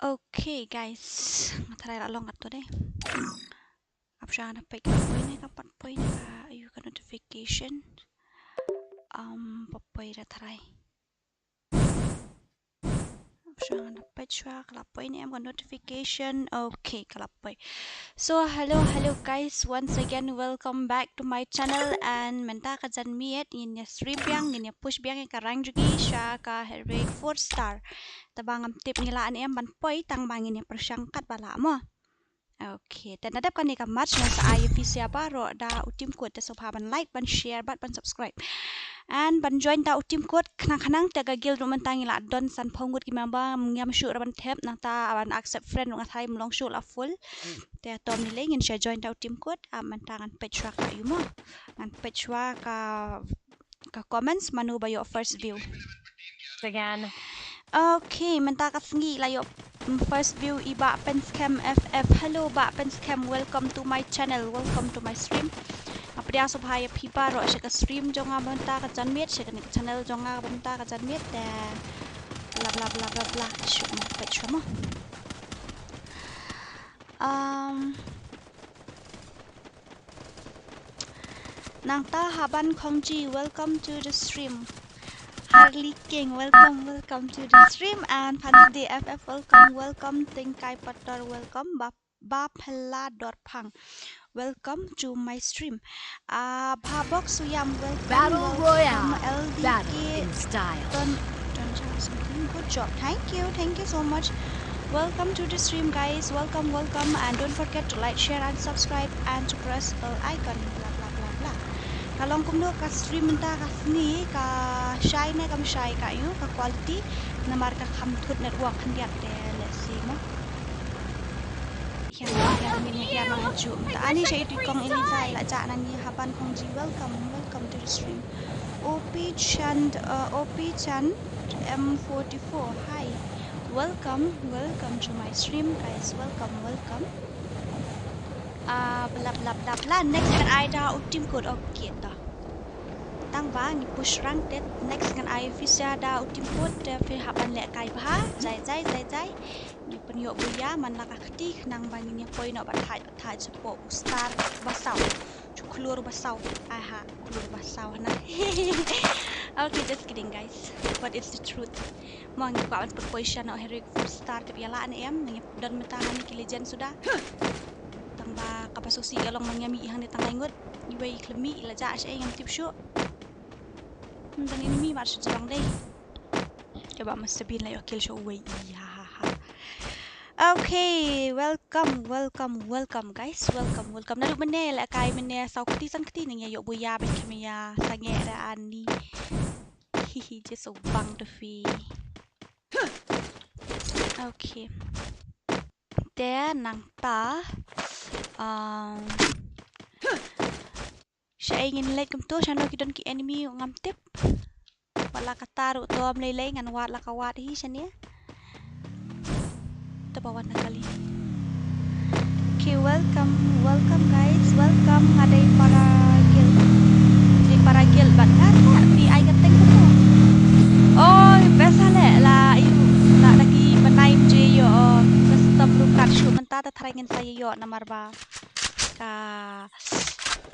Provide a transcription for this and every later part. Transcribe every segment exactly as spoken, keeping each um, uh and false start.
Okay guys, nga tharai la long katto dei. Ap sha nga peit ka poi ne, ka pat poi ne ka, ayu ka notification. Um, pat poi da tharai. Ap sha nga peit shuwa ka la poi ne em ka notification. Okay, ka la poi. So hello, hello guys, once again welcome back to my channel. And mynta ka janmiet ngin ïa stream biang, ngin ïa push biang ïa ka rank jong ngi sha ka heroic four star. Te ba ngam tip ngi lah ne em ban poi tang ba ngin ïa pyrshang katba lah mo. Okay, te na dep kane ka match ngan sa ai ïa phi sha baroh da u team code, te sngewbha ban like, ban share bad ban subscribe. And ban join da u team code khnang khnang te ka guild ruh mynta ngi la don sanphew ngut ki member, ngam shuh ruh ban thep, nangta ban accept friend ruh nga tharai ym long shuh, la full. Te to ym lei lei, ngin sa join da u team code. Ah, mynta ngan peit shuwa ka, ayu mo, ngan peit shuwa ka, ka comments, mano ba ïoh first view. Again. Okay, mynta ka sngi la ïoh first view i Bah Penskem F F. Hello Bah Penskem, welcome to my channel, welcome to my stream. Nga pdiang sngewbha ïa phi baroh sha ka stream jong nga mynta ka janmiet, sha kane ka channel jong nga mynta ka janmiet. Te bla bla bla bla bla. Shu mo, peit shuwa mo. Um, Nangta Haban Khongji, welcome to the stream. Harley King, welcome, welcome to the stream. And Fancy Day F F, welcome, welcome. Tingkai Pator, welcome. Ba, Ba Phela Dorphang, welcome to my stream. Ah, Bhabok Suyam, welcome, Battle welcome. Royale. L D K Battle in style. Don, Don Johnson. Good job. Thank you. Thank you so much. Welcome to the stream, guys. Welcome, welcome. And don't forget to like, share, and subscribe, and to press bell icon. Bla, bla, bla, bla. Ka long kumno ka stream mynta ka sngi, ka shai ne kam shai ka ïoh, ka quality. Namar ka kham thut network khyndiat te, let's see mo. Hiar, hiar, ngin hiar nang hajuh. Mynta ani sha itu kong ini sa ila ja nang ni Haban Khongji. Welcome, welcome to the stream. O P Chand, uh, O P Chand M forty-four. Hi. Welcome, welcome to my stream, guys. Welcome, welcome. Ah, bla bla bla bla. Next ngan ai da u team code. Okay, ta. Tang ba ngi push rank te, next ngan ai phi sha da u team code te phi hap ban lehkai bha. Jai, jai, jai, jai. Ngi pynïoh buia man la ka kti khnang ba ngin ïa poi noh bad thait, bad thait shapoh u star ba saw. Shu khlur ba saw. Aha, khlur ba saw na. Okay, just kidding guys. But it's the truth. Mo ngi kwah ban pynpoi sha noh heroic four star, tip ïa lah ne em, ngi don mynta hangne ki legend suda. Tang ba kaba sngewsih ïa long ma ngi ïa mih hangne tang lai ngut. Iwei i khlem mih, i la jah shaei ngam tip shuh. Ym don enemy mar shu jrong dei. Kaba Mister Bean la ïoh kill sha uwei. Ih, ha ha ha. Okay, welcome, welcome, welcome guys. Welcome, welcome. Naduh mynne lehkai mynne saw kti san kti nang ïa ïoh buia bad khlem ïa sangeh da ani. Hihi, just ubang da phi. Okay. Te nangta, um, shaei ngin leit kumto, shano ki don ki enemy ngam tip. Wat la katta ruh to ym lei lei, ngan wad la ka wad hi shane. Te ba wan na kali. Okay, welcome, welcome guys, welcome. Nga dei para guild, dei para guild bad nga, nga phi ai ka teng kumno. Oh, best ha leh la ïoh, la da ki bnai ym ju ïoh, oh, custom loot card shuh mynta, te tharai ngin sa ïoh namar ba ka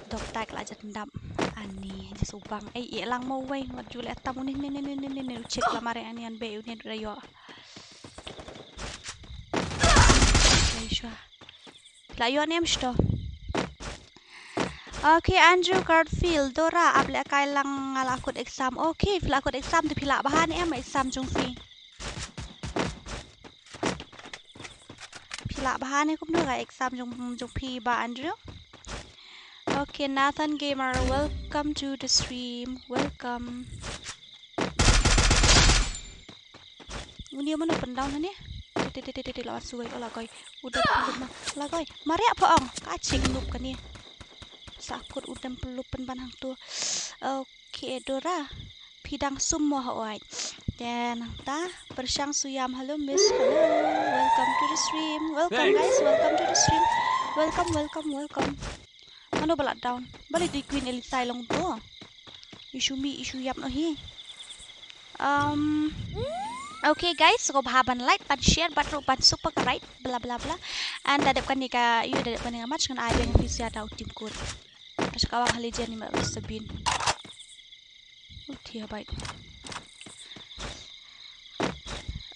dog tag la jan dap. Ani, just ubang. Ei, ei lang mo wei, wat ju leh tam une, ne, ne, u chik la mare ani an be une da ïoh. Ei, shuwa. La ïoh ne em shto. Okay, Andrew Garfield, Dora, ap lehkai lang, nga la kut exam. Okay, phi la kut exam, te phi lah bha ne em exam jong phi? Phi lah bha ne kumno ka exam jong, jong phi Bah Andrew? Okay, Nathan Gamer, welcome to the stream. Welcome. Uni mano pyndown hane? Te, te, te, te, te, la wan suwei, oh, la goi. U dep pynlup ma, la goi. Mariah pha ong, ka ching lup kane. Sa kut u dep pynlup pynban hangto. Okay, Dora. Phi dang sum mo ha wait. Te nangta, Pyrshang Suyam, hello miss, hello. Welcome to the stream. Welcome guys, welcome to the stream. Welcome, welcome, welcome. Mano ba la down? Balei dei Queen Elisa i long to? I shu mih, i shu ïap noh hi. Um, Okay guys, sngewbha ban like, ban share, bad ruh ban subscribe, bla bla bla. And da dep kane ka, ïoh da dep kane ka match ngan ai biang pisa da u team code. Ka shaka wang hali jen ni ma Sabin. Uti habai.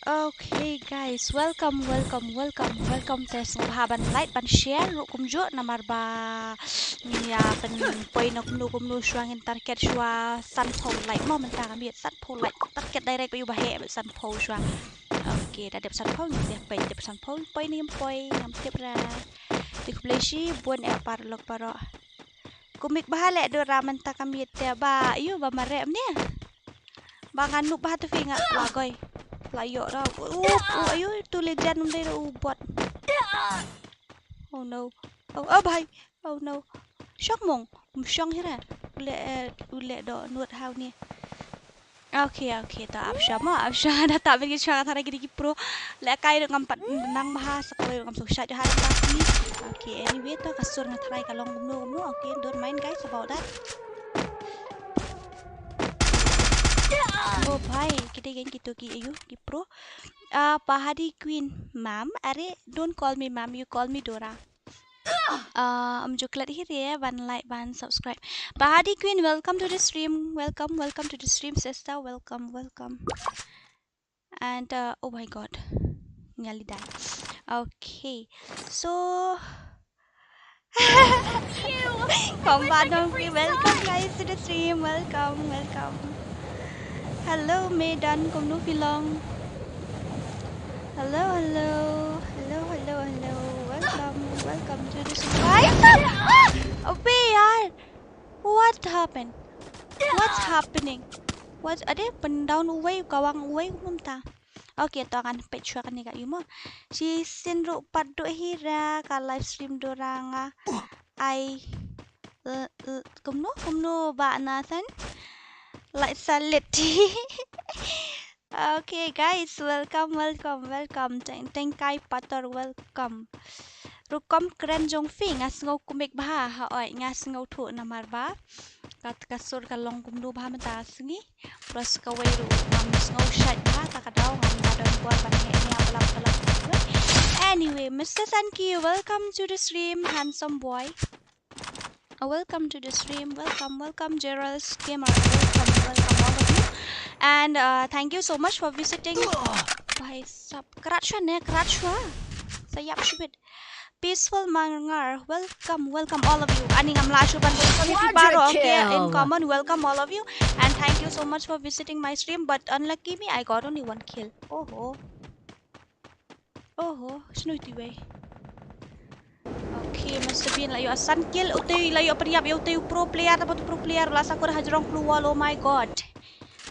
Okay guys, welcome, welcome, welcome, welcome. Te sngewbha ban like, ban share ruh kumjuh namar ba ngi ïa pynpoi na kumno kumno shuwa ngin target shuwa sanphew like mo mynta ka miet, sanphew like. Target direct ba ïoh ba heh sanphew shuwa. Okay, da dep sanphew ngi dep poi, dep sanphew poi ne em poi ngam tip ra. Te khublei shibun eh paralok baroh. Kumik bha leh Dora mynta ka miet te ba ïoh ba mareh mne. Ba nga noob bha te phi nga la goi. La ïoh ra. Uh, uh, ayu tu legend um dei ra u bot. Oh no. Oh, oh bhai. Oh no. Shong mong. Um shong hi ra. U leh, eh, u leh doh nud haw ni. Okay, okay, to ap sha mo, ap sha da ta bit ki sha tharai ki dei ki pro. Lehkai ruh ngam pat nang bha sa kawei ruh ngam sngewsih ha ta ki. Okay, anyway, to ka sur nga tharai ka long kumno kumno. Okay, don't mind guys about that. Oh bhai, ki dei ki to ki ayu ki pro. Ah, Pahadi Queen, ma'am. Are, don't call me ma'am, you call me Dora. Uh, um, juklet hi re ban like, ban subscribe. Pahadi Queen, welcome to the stream. Welcome, welcome to the stream, sister. Welcome, welcome. And uh, oh my God, nearly died. Okay, so Combat Donkey, welcome guys to the stream. Welcome, welcome. Hello, Medan, kumno phi long? Hello, hello, hello, hello, hello. Welcome, welcome to the stream. Bhai sahab! Ah! Abe yaar, what happened? What's happening? What? Ade, pyndown uwei, kawang uwei, kumta. Okay, to ngan peit shuwa kane ka imo. Shisien ruh pat duh hi ra ka live stream Dora nga. Ai, l- l- kumno kumno ba Nathan. Like salit. Okay guys, welcome, welcome, welcome. Teng teng kai pator, welcome. Rukom kren jong phi nga sngew kumik bha ha oi, nga sngew thuh namar ba ka ka sur ka long kumno bha mynta sngi. Plus kawei ruh ngam sngew shait bha ta ka daw, ngam da don bor ban heh nia bla bla bla. Anyway, Mister Sanki, welcome to the stream, handsome boy. Uh, welcome to the stream. Welcome, welcome, Gerald's Gamer. Welcome, welcome, all of you. And uh, thank you so much for visiting. Bhai sahab, krat shuwa ne, krat shuwa. Sa ïap shibit. Peaceful Mangar, welcome, welcome all of you. Ani ngam lah shuh ban welcome ïa phi baroh, okay, in common, welcome all of you. And thank you so much for visiting my stream, but unlucky me, I got only one kill. Oho. Oho, shano iti wei. Okay, Mister Bean la ïoh san kill, utei la ïoh pynïap ïa utei u pro player, tapa tu pro player la sa kur hajrong plu wall, oh my God.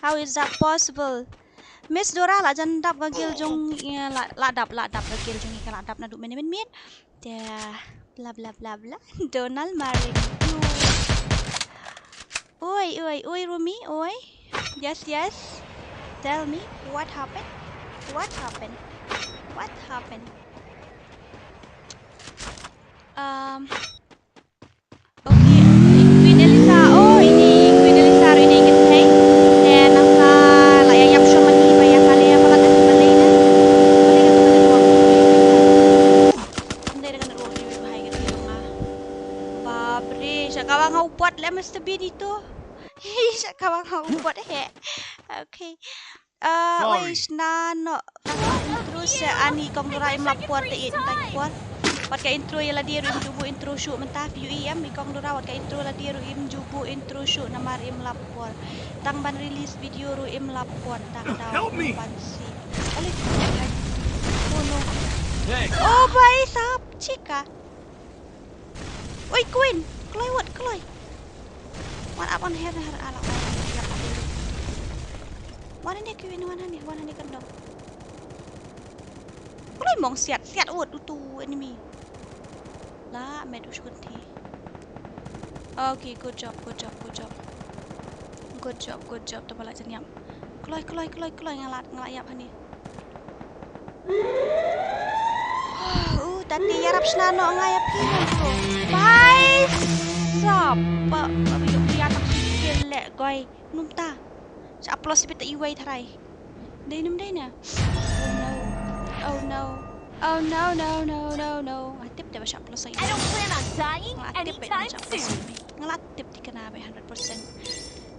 How is that possible? Miss Dora la jan dap ka kill jong i, la, la dap, la dap ka kill jong i, ka la dap naduh minit minit. Te bla bla bla bla. Donald Maring. Oi, oi, oi, Rumi, oi. Yes, yes. Tell me what happened? What happened? What happened? Um, okay, Queen Elisa. Oh, ini Queen Elisa ruh ini kynthei. Te nangta la ïa ïap shong mani ba ïa ka lei ïa palat aki balei na. Balei ka tu ka ruh. Ndai da ka ruh di bhai ka ruh nga. Babre, sha ka ba nga u bot le Mister Bean itu. Hi, sha ka ba nga u bot he. Okay. Ah, oi, shna noh. Intro se ani kong Dora im lap por te it tang por. Wat ka intro ïa lade ruh im jubu intro shuh mynta view em i kong Dora wat ka intro lade ruh im jubu intro shuh namar im lap por. Tang ban release video ruh im lap por tang daw. Help me. Ban si. Oli. Oh no. Hey. Oh, bhai sahab, chika. Oi, Queen, kloi wat, kloi. Wan ap wan her her ala wan. Wan ne Queen, wan ne, wan ne kan dong. Kloi mong siat, siat wat utu enemy. La, met u shukun thi. Okay, good job, good job, good job. Good job, good job, to ba la jan ïap. Kloi, kloi, kloi, kloi, nga la, nga la ïap hani. Uh, tati ïarap shna noh nga ïa phi ngan to. Bhai sahab, ba, ba, ba, ïa tak sikil le goi. Num ta. Sha plus bit iwei tharai. Dei nym dei na. Oh no. Oh no. Oh no, no, no, no, no. Nga tip te ba shah plus. I don't plan on dying anytime soon. Nga la tip te kane ba hundred percent.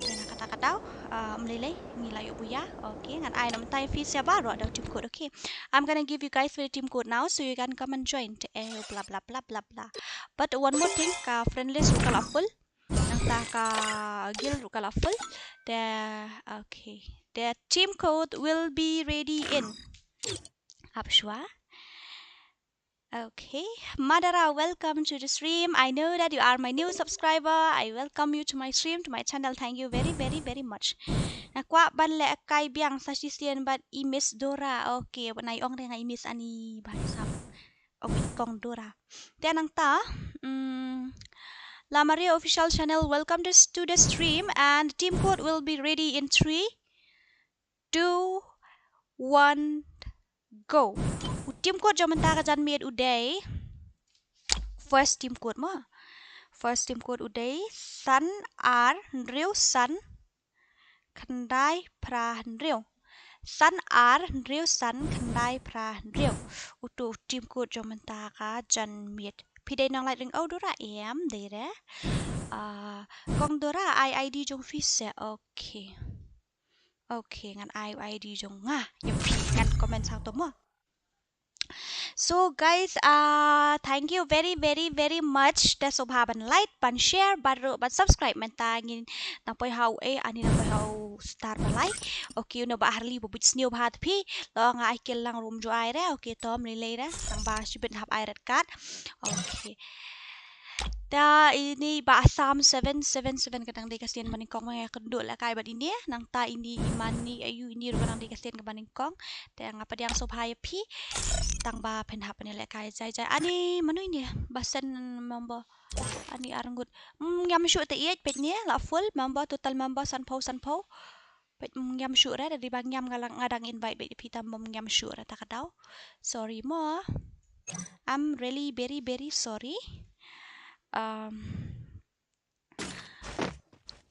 Te na kata ka daw, ah, ym lei lei, ngi la ïoh buh ïa. Okay, ngan ai na mynta ïa phi sha baroh da u team code, okay. I'm gonna give you guys the team code now, so you can come and join. Te, eh, bla, bla, bla, bla, bla. But one more thing, ka friend list ruh ka la full. Nangta ka guild ruh ka la full. Te, okay. The team code will be ready in. Hap shuwa. Okay. Madara, welcome to the stream. I know that you are my new subscriber. I welcome you to my stream, to my channel. Thank you very, very, very much. Nga kwah ban leh kai biang sa shisien bad i Miss Dora. Okay, ban ai ong re nga i Miss ani ba sap. Okay, Kong Dora. Te nangta, mm, La Maria Official Channel, welcome to, to the stream, and team code will be ready in three, two, one, go. U team code jong mynta ka janmiet u dei. First team code mo. First team code u dei san ar hynriew san khyndai phra hynriew. San ar hynriew san khyndai phra hynriew. Uto u team code jong mynta ka janmiet. Phi dei nonglait ring o Dora em dei re. Ah, Kong Dora ai I D jong phi se. Okay. Okay, ngan ai I D jong nga. Ïa phi ngan comment sa to mo. So guys, uh, thank you very, very, very much. Te sngewbha ban like, ban share, ban ruh, ban subscribe mynta ngin nang poi ha u, eh, ani nang poi ha u star ba lai. Okay, u na ba harli ba buit sniew bha te phi. Lo nga ai kel lang rum ju ai re. Okay, tom lei lei re. Tang ba shibit hap ai red card. Okay. Ta ini ba Assam seven seven seven ka dang dei ka sien ba nyngkong ma nga kynduh lehkai bad ini, nangta ini i Mani ayu ini ruh ka dang dei ka sien kaba nyngkong. Te nga pdiang sngewbha ïa phi. Tang ba phin hap ban lehkai jai jai. Ani mano ini ba send member. Ani arngut. Mm, ngiam shuh te ïeit peit ni la full member, total member sanphew sanphew. Peit, mm, ngiam shuh re, da dei ba ngiam nga la, nga dang invite beit phi tam bym ngiam shuh re ta ka daw. Sorry mo. I'm really very, very sorry. Um,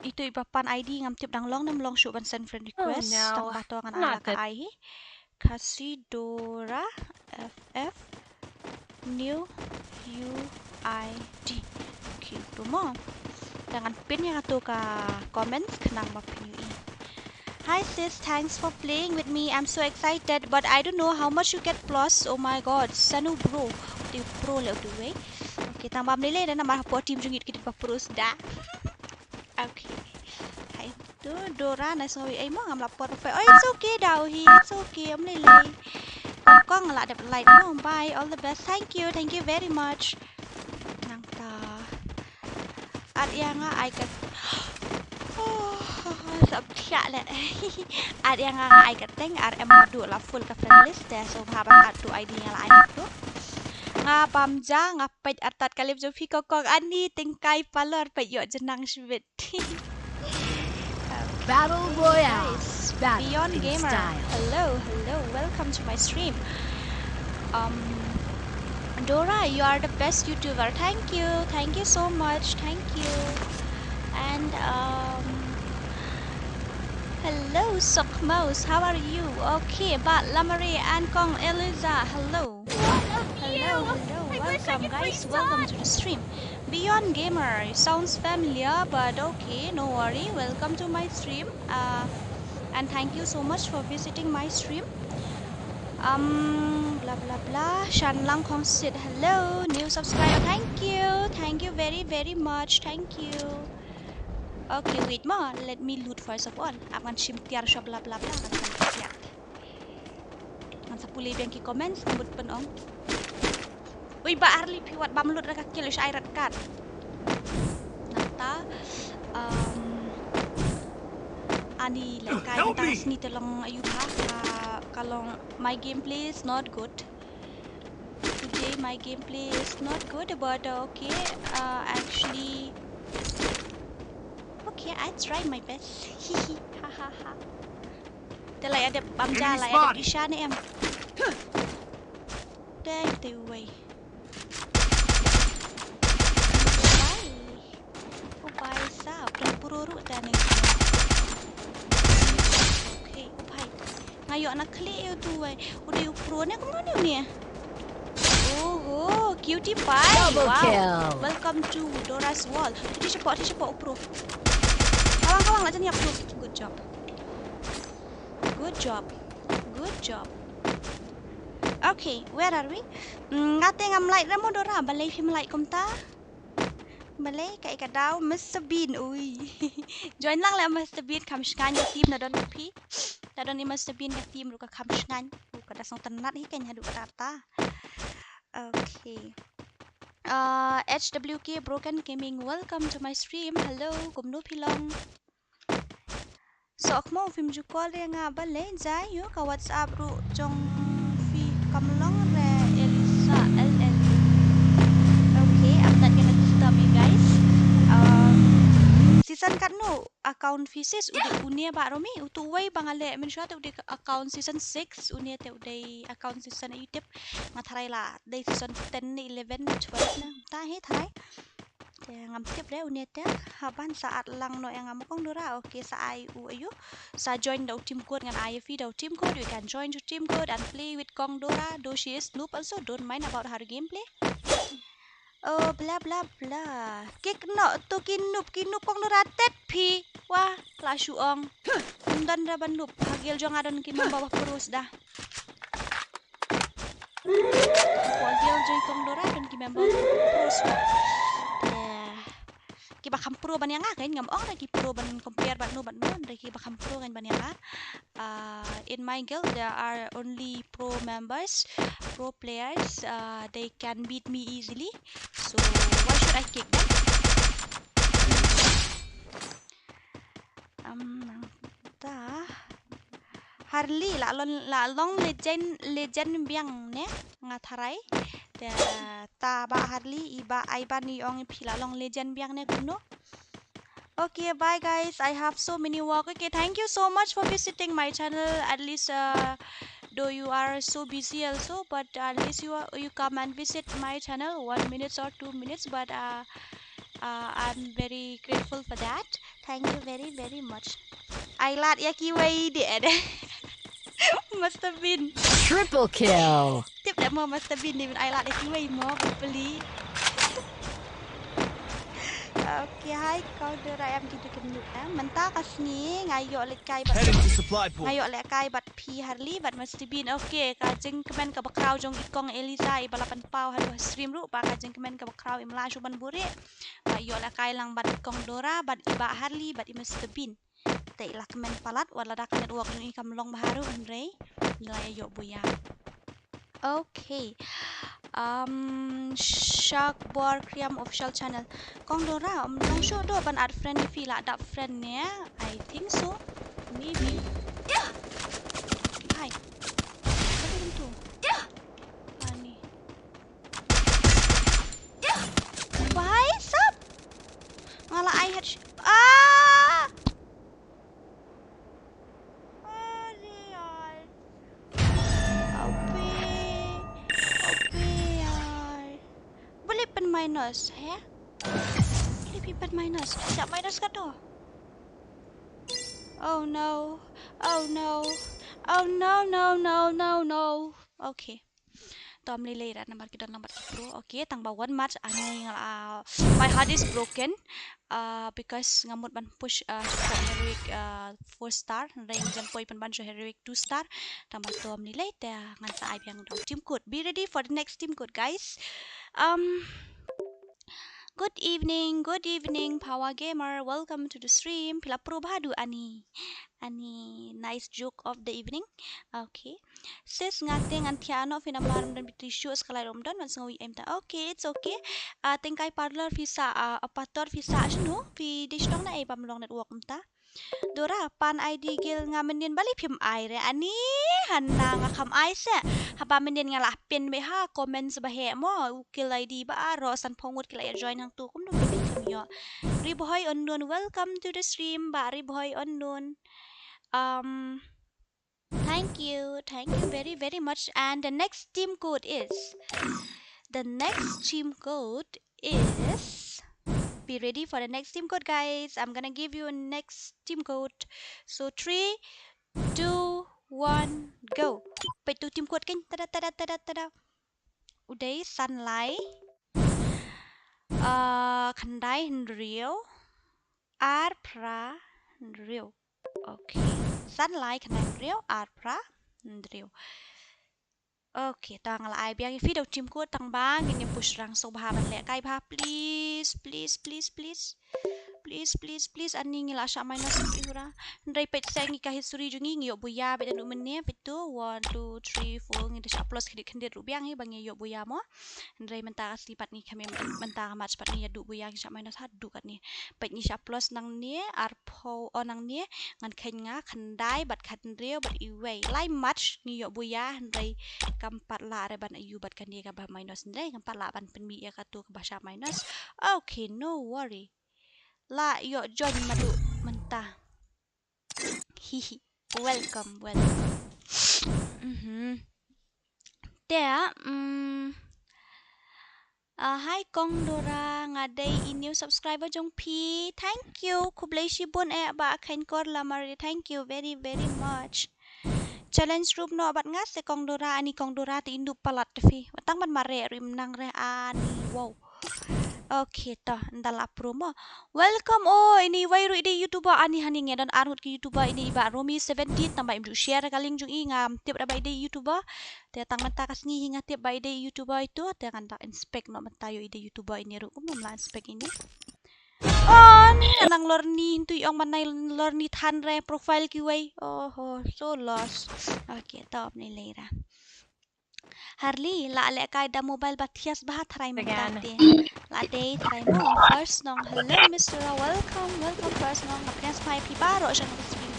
itu i ba pan I D ngam tip dang long ne ym long shuh ban send friend request. Tang ba to ngan ai la ka ai hi. Khasi Dora F F new U I D. Okay, tu mo. Te ngan pin ïa kato ka comments khnang ba phin ïohi. Hi sis, thanks for playing with me. I'm so excited, but I don't know how much you get plus. Oh my god, Sanu bro. Te pro le utu wei. Okay, tang ba ym lei lei da namar hapoh team jong ngi ki dei ba pro sda. Okay. Hi. Tu Dora, nice ngoi ai mo ngam la por. Oh, it's okay daw hi. It's okay. Ym lei lei. Kong la dep like mo. Bye. All the best. Thank you. Thank you very much. Nangta. Ar ïa nga ai ka. Oh, sap thiah le. Ar ïa nga ai ka teng ar em madu la full ka friend list te so bha ban add to I D nga la ai tu. Nga bam ja nga peit artat ka live jong phi ko kong ani tengkai parlor peit ïoh jenang shibit. Battle Royale. Beyond Gamer. Hello, hello. Welcome to my stream. Um, Dora, you are the best YouTuber. Thank you. Thank you so much. Thank you. And, um, hello, Sokmos. How are you? Okay, but Lamare and Kong Eliza, hello. Hello, hello. Welcome, guys. Welcome to the stream. Beyond Gamer. Sounds familiar, but okay, no worry. Welcome to my stream. Uh, and thank you so much for visiting my stream. Um, blah, blah, blah. Shanlang Khongsit, hello. New subscriber. Thank you. Thank you very, very much. Thank you. Okay, wait mo. Let me loot first of all. Ap ngan shim tiar sha blah, blah, blah. Ngan shim tiar. Ngan sa pule biang ki comments, ngan mut pynong. Ui, ba arli phi wat bam lut ra ka kill, u shai rat kat. Nangta, um, ani lehkai nangta sngi te long ayu bha, ka, ka long my gameplay is not good. Today my gameplay is not good, but, uh, okay, uh, actually, okay, I try my best. Hihi, ha, ha, ha. Te la ïa dep bam ja, la ïa dep isha ne em. Teng te uwei. Bye. Oh, bye sa, udah puro ruh dah ni. Okay, oh, bye. Nga ïoh na khlieh ïa utu wei. U dei u pro ne kumno ne une? Oho, Cutie Pie. Double Wow. Kill. Welcome to Dora's World. Thie shapoh, thie shapoh u pro. Ka wang, ka wang, la jan ïap tu. Good job. Good job. Good job. Okay, where are we? Mm, nga te ngam like re mo Dora, balei phim like kumta? Balei, kaei ka daw, Mister Bean, ui. Join lang leh Mister Bean, kham shngaiñ ka team, da don phi. Da don i Mister Bean ka team ruh ka kham shngaiñ. Ruh ka da sngewtynnat hi kein haduh katta katta. Okay. Uh, H W K Broken Gaming, welcome to my stream. Hello, kumno phi long? Soh khmo phim ju call re nga balei, jai ïoh ka WhatsApp ruh jong phi kam long re Elisa L L. Okay, I'm not gonna disturb you guys. Um, season katno account phi sis? U dei une ba Romi, utu wei ba nga leh mynshuwa te u dei account season six, une te u dei account season eight tip. Nga tharai la dei season ten ne eleven ne twelve ne. Ta he tharai. Te ngam tip re une te, haban sa at lang noh ïa nga mo Kong Dora. Okay, sa ai u ayu. Sa join da u team code, ngan ai ïa phi da u team code. You can join to team code and play with Kong Dora, though she is noob also, don't mind about her gameplay. Oh, bla bla bla. Kick noh to ki noob, ki noob Kong Dora tet phi. Wah, la shu ong. Ym don re ban noob. Ha guild jong nga don ki member ba pro sda. Hapoh guild jong i Kong Dora don ki member ba pro sda. Te kiba kham pro ban ïa nga kein, ngam ong re ki pro ban compare bad no bad no, re kiba kham pro kein ban ïa nga. Uh, in my guild there are only pro members, pro players. Uh, they can beat me easily. So why should I kick them? Um, nangta Harley la long, la long legend, legend biang ne, nga tharai. Te ta ba Harley, i ba Ivan i ong phi la long legend biang ne kumno? Okay, bye guys. I have so many work. Okay, thank you so much for visiting my channel. At least, uh, though you are so busy also, but at least you are, you come and visit my channel one minutes or two minutes. But uh, uh, I'm very grateful for that. Thank you very, very much. Ai lad ïa kiwei de de. Mister Bean. Triple kill. Tip de mo Mister Bean, ni ai lad ïa kiwei mo, bapli. Okay, hi, Kong Dora, em ki tu kem nuk em. Mynta ka sngi nga ïoh lehkai bad, Heading to supply point. Nga ïoh lehkai bad phi Harley bad Mister Bean. Okay, ka jingkmen kaba khraw jong i Kong Eliza i ba la pynpaw haduh ha stream ruh, ba ka jingkmen kaba khraw im lah shuh ban buhrieh. Ba ïoh lehkai lang bad Kong Dora bad i ba Harley bad i Mister Bean. Te i la kmen palat wat lada ka network jong i kam long bha ruh, hynrei ngi la ïa ïoh buh ïa. Okay. Um, Shark Bor Kriam Official Channel. Kong Dora, um, long shuh doh ban add friend, phi la dap friend ne? I think so. Maybe. Hai. Kata kumtu. Ani. Why sap? Nga la ai head sh-, ah! Are yaar. Abe. Abe yaar. Balei pyn minus, he? Balei phi pyn minus? Sa minus ka to. Oh no. Oh no. Oh no, no, no, no, no. Okay. To ym lei lei rat namar ki don lang bad ki pro. Okay, tang ba one match ani nga la, uh, my heart is broken. Uh, because nga mut ban push, uh, sha heroic, uh, four star, hynrei ngi jan poi pynban sha heroic two star. Tang ba to ym lei lei te ngan sa ai biang da u team code. Be ready for the next team code, guys. Um, good evening, good evening, Power Gamer. Welcome to the stream. Phi la pro bha du ani. Ani nice joke of the evening. Okay. Sis, nga te ngan thiah noh phi namar ym don battery shuh, skalai ruh ym don, wan sngew ïa em ta. Okay, it's okay. Ah, Tengkai Parlor phi sah, ah, Apator phi sah shano? Phi dei shnong na ei ba ym long network mynta? Dora, pan I D guild nga mynnin, balei phim ai re ani? Hana nga kham ai seh. Haba mynnin nga la pin beit ha comments ba heh mo, u guild I D ba aro sanphew ngut ki la ïa join hangtu, kumno phi phim ïoh? Ribohoi Unknown, welcome to the stream ba Ribohoi Unknown. Um, thank you, thank you very, very much. And the next team code is, the next team code is, be ready for the next team code, guys. I'm gonna give you a next team code. So three, two, One, go. Peit tu team code kein. Tada, tada, tada, tada. U dei san lai, ah, khyndai hynriew ar phra hynriew. Okay. San lai khyndai hynriew ar phra hynriew. Okay, tang la ai biang ïa phi da u team code tang ba ngin ïa push rang, sngewbha ban lehkai bha, please, please, please, please. Please, please, please, ani ngi la shah minus ïa phi hura. Hynrei peit seh ngi ka history jong ngi, ngi ïoh buya beit naduh mynne, peit tu, one, two, three, four, ngi da shah plus khyndiat khyndiat ruh biang hi ba ngi ïoh buya mo. Hynrei mynta ka sngi pat ngi kham ïa, mynta ka match pat ngi ïa duh buya, ngi shah minus haduh katne. Peit ngi shah plus nangne arphew, oh nangne, ngan kheiñ nga khyndai bad khathynriew bad iwei. Lai match ngi ïoh buya, hynrei kam pat lah re ban ïa u bad kane kaba minus, hynrei kam pat lah ban pynmih ïa katu kaba shah minus. Okay, no worry. La ïoh join naduh mynta. Hihi. Welcome, welcome. Mhm. Te, mm, ah, hi Kong Dora, nga dei i new subscriber jong phi. Thank you. Khublei shibun eh Bah Kheiñkor Lamare. Thank you very, very much. Challenge group noh bad nga se Kong Dora, ani Kong Dora te in duh palat te phi. Tang ban mareh ruh im nang re ani. Wow. Okay, to, nda la approve mo. Welcome, oh, ini wei ruh i dei YouTuber, ani hani ngi don ar ngut ki YouTuber, ini i Bah Romi seventeen, tang ba im ju share ka link jong i, ngam tip da ba i dei YouTuber. Te tang mynta ka sngi hi nga tip ba i dei YouTuber itu, te ngan da inspect noh mynta ïoh i dei YouTuber ini ruh, kumno la inspect ini. Oh, ni nang lorni, hyntu i ong ban nai lorni than re profile kiwei. Oh, oh, so lost. Okay, to, ni lei ra. Harley, la lehkai da mobile ba thiah bha tharai mynta te. La dei tharai mo. First nong, hello Mister Ra, welcome, welcome first nong. Nga pdiang sngewbha ïa phi baroh sha ka stream.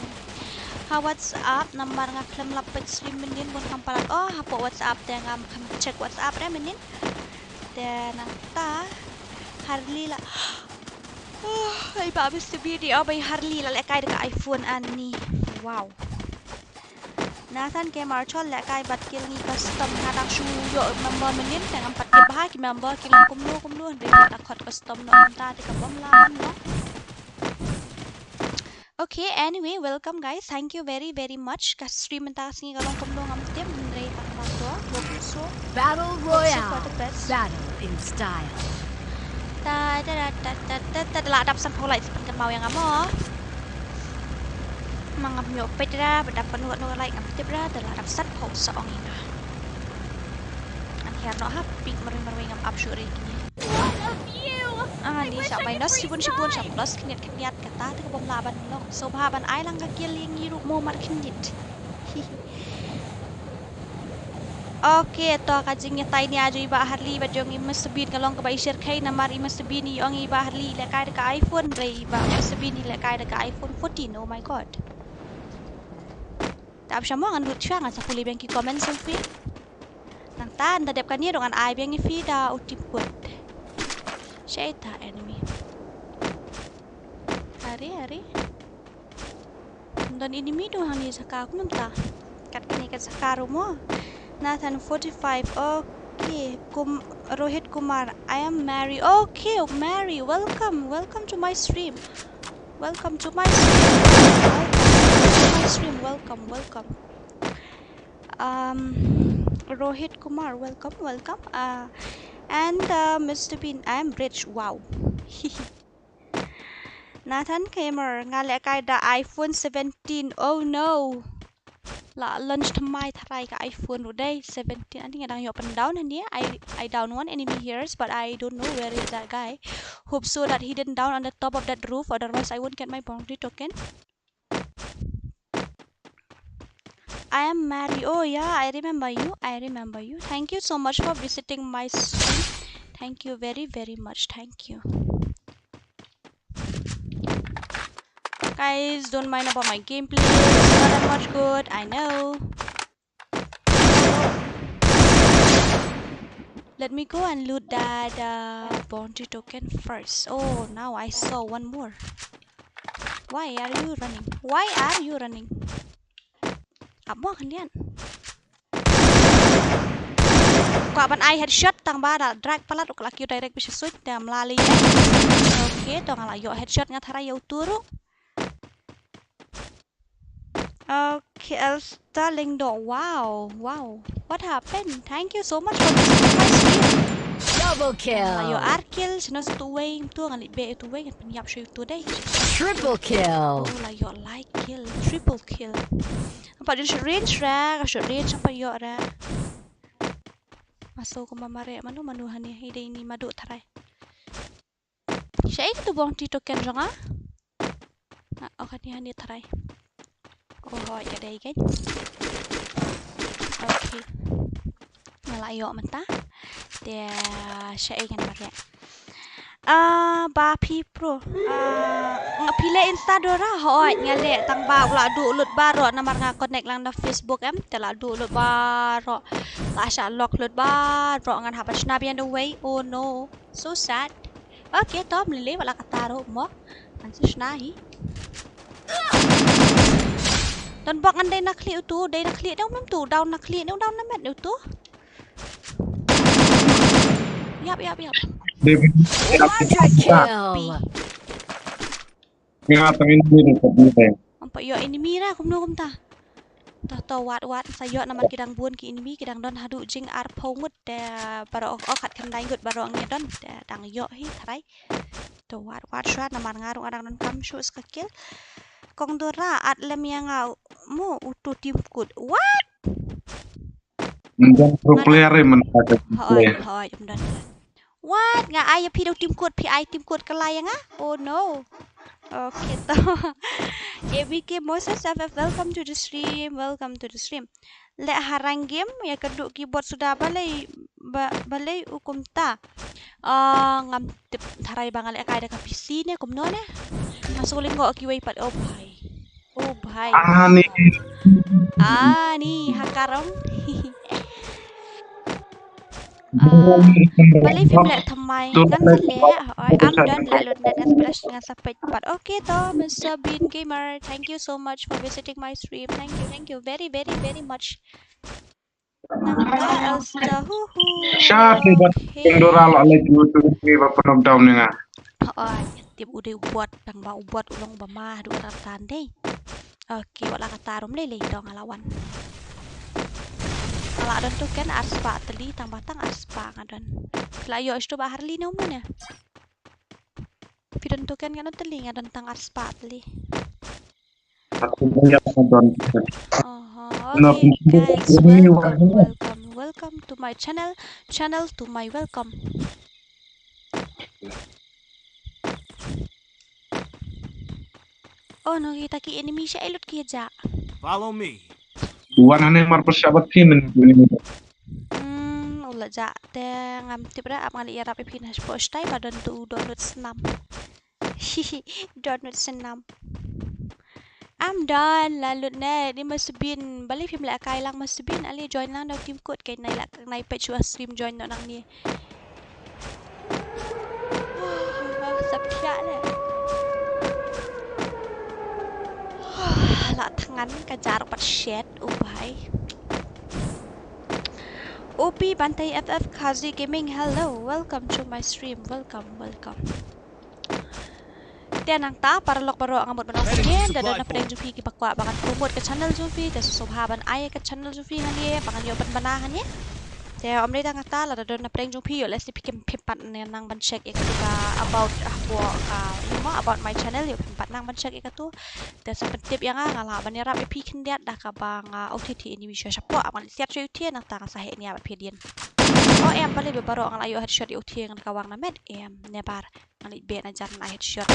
Ha WhatsApp, namar nga khlem lap peit stream mynnin bun kham palat. Oh, hapoh WhatsApp te ngam kham check WhatsApp re mynnin. Te nangta Harley la. Oh, i Bah Mister Bean, oh, ba i Harley la lehkai da ka iPhone ani. Wow. Nathan K Marchol lehkai bad kill ngi custom, nga dang shu ïoh member mynnin te ngam pat tip bha ki member ki long kumno kumno, hynrei ta khot custom noh mynta te ka bym lah noh. Okay, anyway, welcome guys. Thank you very, very much. Ka stream mynta ka sngi ka long kumno ngam tip, hynrei tang ba to. Hope so. Battle Royale. Hope so for the best. Battle in style. Ta ta ta ta ta ta ta, la dap sanphew like, pynkyndit ïa nga mo. Ma ngam ïoh peit ra, ba dap pynwad noh like ngam tip ra, te la dap sanphew sa ong ïa nga. Ngan hiar noh ha pik marwei marwei ngam ap shuh re kine. Ah, ni shah minus shibun shibun, shah plus khyndiat khyndiat, kata te ka bym lah ban long. Sngewbha ban ai lang ka kill ïa ngi ruh mo mar khyndiat. Hihi. Okay, to ka jingïatai nia jong i Bah Harley bad jong i Mister Bean ka long kaba i shyrkhei namar i Mister Bean i ong i Bah Harley i lehkai da ka iPhone, hynrei i Bah Mister Bean i lehkai da ka iPhone fourteen. Oh my god. Te ap sha mo, ngan lut shuwa, ngan sa pule biang ki comments jong phi. Nangta ynda dep kane ruh ngan ai biang ïa phi da u team code. Shaita enemy. Are, are. Don enemy tu hangne sha ka, kumno mynta? Kat kane kat sha ka ruh mo. Nathan forty-five. Okay. Kum-, Rohit Kumar. I am Mary. Okay, Mary, welcome. Welcome to my stream. Welcome to my stream. Welcome to my stream. Welcome, welcome. Um, Rohit Kumar, welcome, welcome. Uh, and, uh, Mister Bean, I am rich. Wow. Nathan Gamer, nga lehkai da iPhone seventeen. Oh no. La launch thymmai tharai ka iPhone ruh dei seventeen. Ani nga dang ïoh pyndown hangne. I, I down one enemy here, but I don't know where is that guy. Hope so that he didn't down on the top of that roof, otherwise I won't get my bounty token. I am Mary. Oh yeah, I remember you. I remember you. Thank you so much for visiting my stream. Thank you very, very much. Thank you. Guys, don't mind about my gameplay. It's not that much good, I know. Let me go and loot that, uh, bounty token first. Oh, now I saw one more. Why are you running? Why are you running? Ap mo khyndiat. Kwah ban ai headshot tang ba da drag palat, u ka la kiew direct bad sha suit, te ngam lah lei. Okay, to nga la ïoh headshot nga tharai ïa utu ruh. Okay. K L Starling do. Wow, wow. What happened? Thank you so much for visiting my stream. Double kill. Lah ïoh ar kill, shano sa tu wei, tu ngan leit beh tu wei, ngan pynïap shuh tu dei. Triple kill. Oh, lah ïoh lai kill, triple kill. Nampak jin shoot range ra, ka shoot range nampak ïoh ra. Maso kumba mareh mano mano hani, hi dei ini madu tharai. Shaei katu bong ti token jong nga. Ah, oh, hani hani tharai. Oh, hoi, ka dei kan. Okay. Nga la ïoh mynta. Te shaei ngan mareh. Ah, ba phi pro. Ah, nga phi leh Insta Dora, hoi, nga leh tang ba u la duh lut baroh namar nga connect lang na Facebook em. Te la duh lut baroh. La shah lock lut baroh ngan hap ban shna biang da uwei. Oh no. So sad. Okay, to, ym lei lei, wat la katta ruh mo. Ngan sa shna hi. Don bok ngan dei na khlieh utu, dei na khlieh ne um tu, down na khlieh ne um down na met ne utu. Ïap, ïap, ïap. Quadra kill. Nga tang ini ni ka ni. Nampak ïoh enemy ra kumno kumta. Toh toh wat wat sa ïoh namar ki dang bun ki enemy, ki dang don haduh jing arphew ngut te baroh, oh, khatkhyndai ngut baroh ngi don te dang ïoh hi tharai. To wat wat shuwa namar nga ruh nga dang donkam shuh sa ka kill. Kong Dora, at lem ïa nga mo utu tim kut. What? Ym don pro player eh mynta ka. Hoi, hoi, ym don. What? Nga ai ïa phi da u tim kut, phi ai tim kut kylla ïa nga? Oh no. Okay, to. A B K Moses F F, welcome to the stream, welcome to the stream. Leh harang game, ïa ka duh keyboard suda balei, ba, balei u kumta. Ah, ngam tip tharai ba nga leh kai da ka P C ne, kumno ne. Nga shu lyngngoh kiwei pat, oh bhai. Oh bhai. Ani. Ani, ha ka rong. Ah, balei phim leh thymmai? Ngan sa leh. Oi, am don leh lut net, nga sa peit, nga sa peit pat. Okay to, Mister Bean Gamer, thank you so much for visiting my stream. Thank you, thank you very, very, very much. Nangta Elsa, hu hu. Sha, te bad. Okay. Kong Dora la leh tu tu ni ba pyndown ïa nga. Oi, tip u dei u bot, tang ba u bot u long ba ma, haduh katta tan dei. Okay, wat la katta ruh ym lei lei, to nga la wan. Nga la don token ar spah tylli, tang ba tang ar spah nga don. Phi la ïoh shuh ba ha Harley ne um ne? Phi don token katno tylli, nga don tang ar spah tylli. Aku punya don. Aha, okay, guys, welcome, welcome, welcome to my channel, channel to my welcome. Oh no, kita ki enemy sha lut ki ja. Follow me. Wan ane mar pyrshah bad ki men. Hmm, u la ja te ngam tip re, ap ngan ïarap ïa phi na shapoh shtai ba don tu download snam. Download snam. Am don la lut ne, ni ma Subin, balei phim leh kai lang ma Subin, ale join lang da u team code, kai nai la, nai peit shuwa stream join noh nangne. Sa pia le. La thngan ka jar pat shet, u bai. O P Bantai F F Kazi Gaming, hello, welcome to my stream, welcome, welcome. Te nangta paralok baroh nga mut ban ong hangne, da don na pdeng jong phi kiba kwah ba ngan promote ka channel jong phi, te sngewbha ban ai ka channel jong phi hangne ba ngan ïoh pynbna hangne. Te ym dei tang kata, lada don na pdeng jong phi, ïoh lehse phi kim, phim pat nang ban check ïa katu ka about, ah, hapoh ka, you know, about my channel, ïoh phim pat nang ban check ïa katu. Te sa pyntip ïa nga, nga lah ban ïarap ïa phi khyndiat da kaba nga, ah, outi ti enemy shuwa shapoh, ah, ban siat shuwa outi nangta nga sa heh nia bad phi dien. Oh em, balei ba baroh nga la ïoh headshot ïa outi ngan ka wang na met, em, nebar. Nga leit beh na jan na headshot.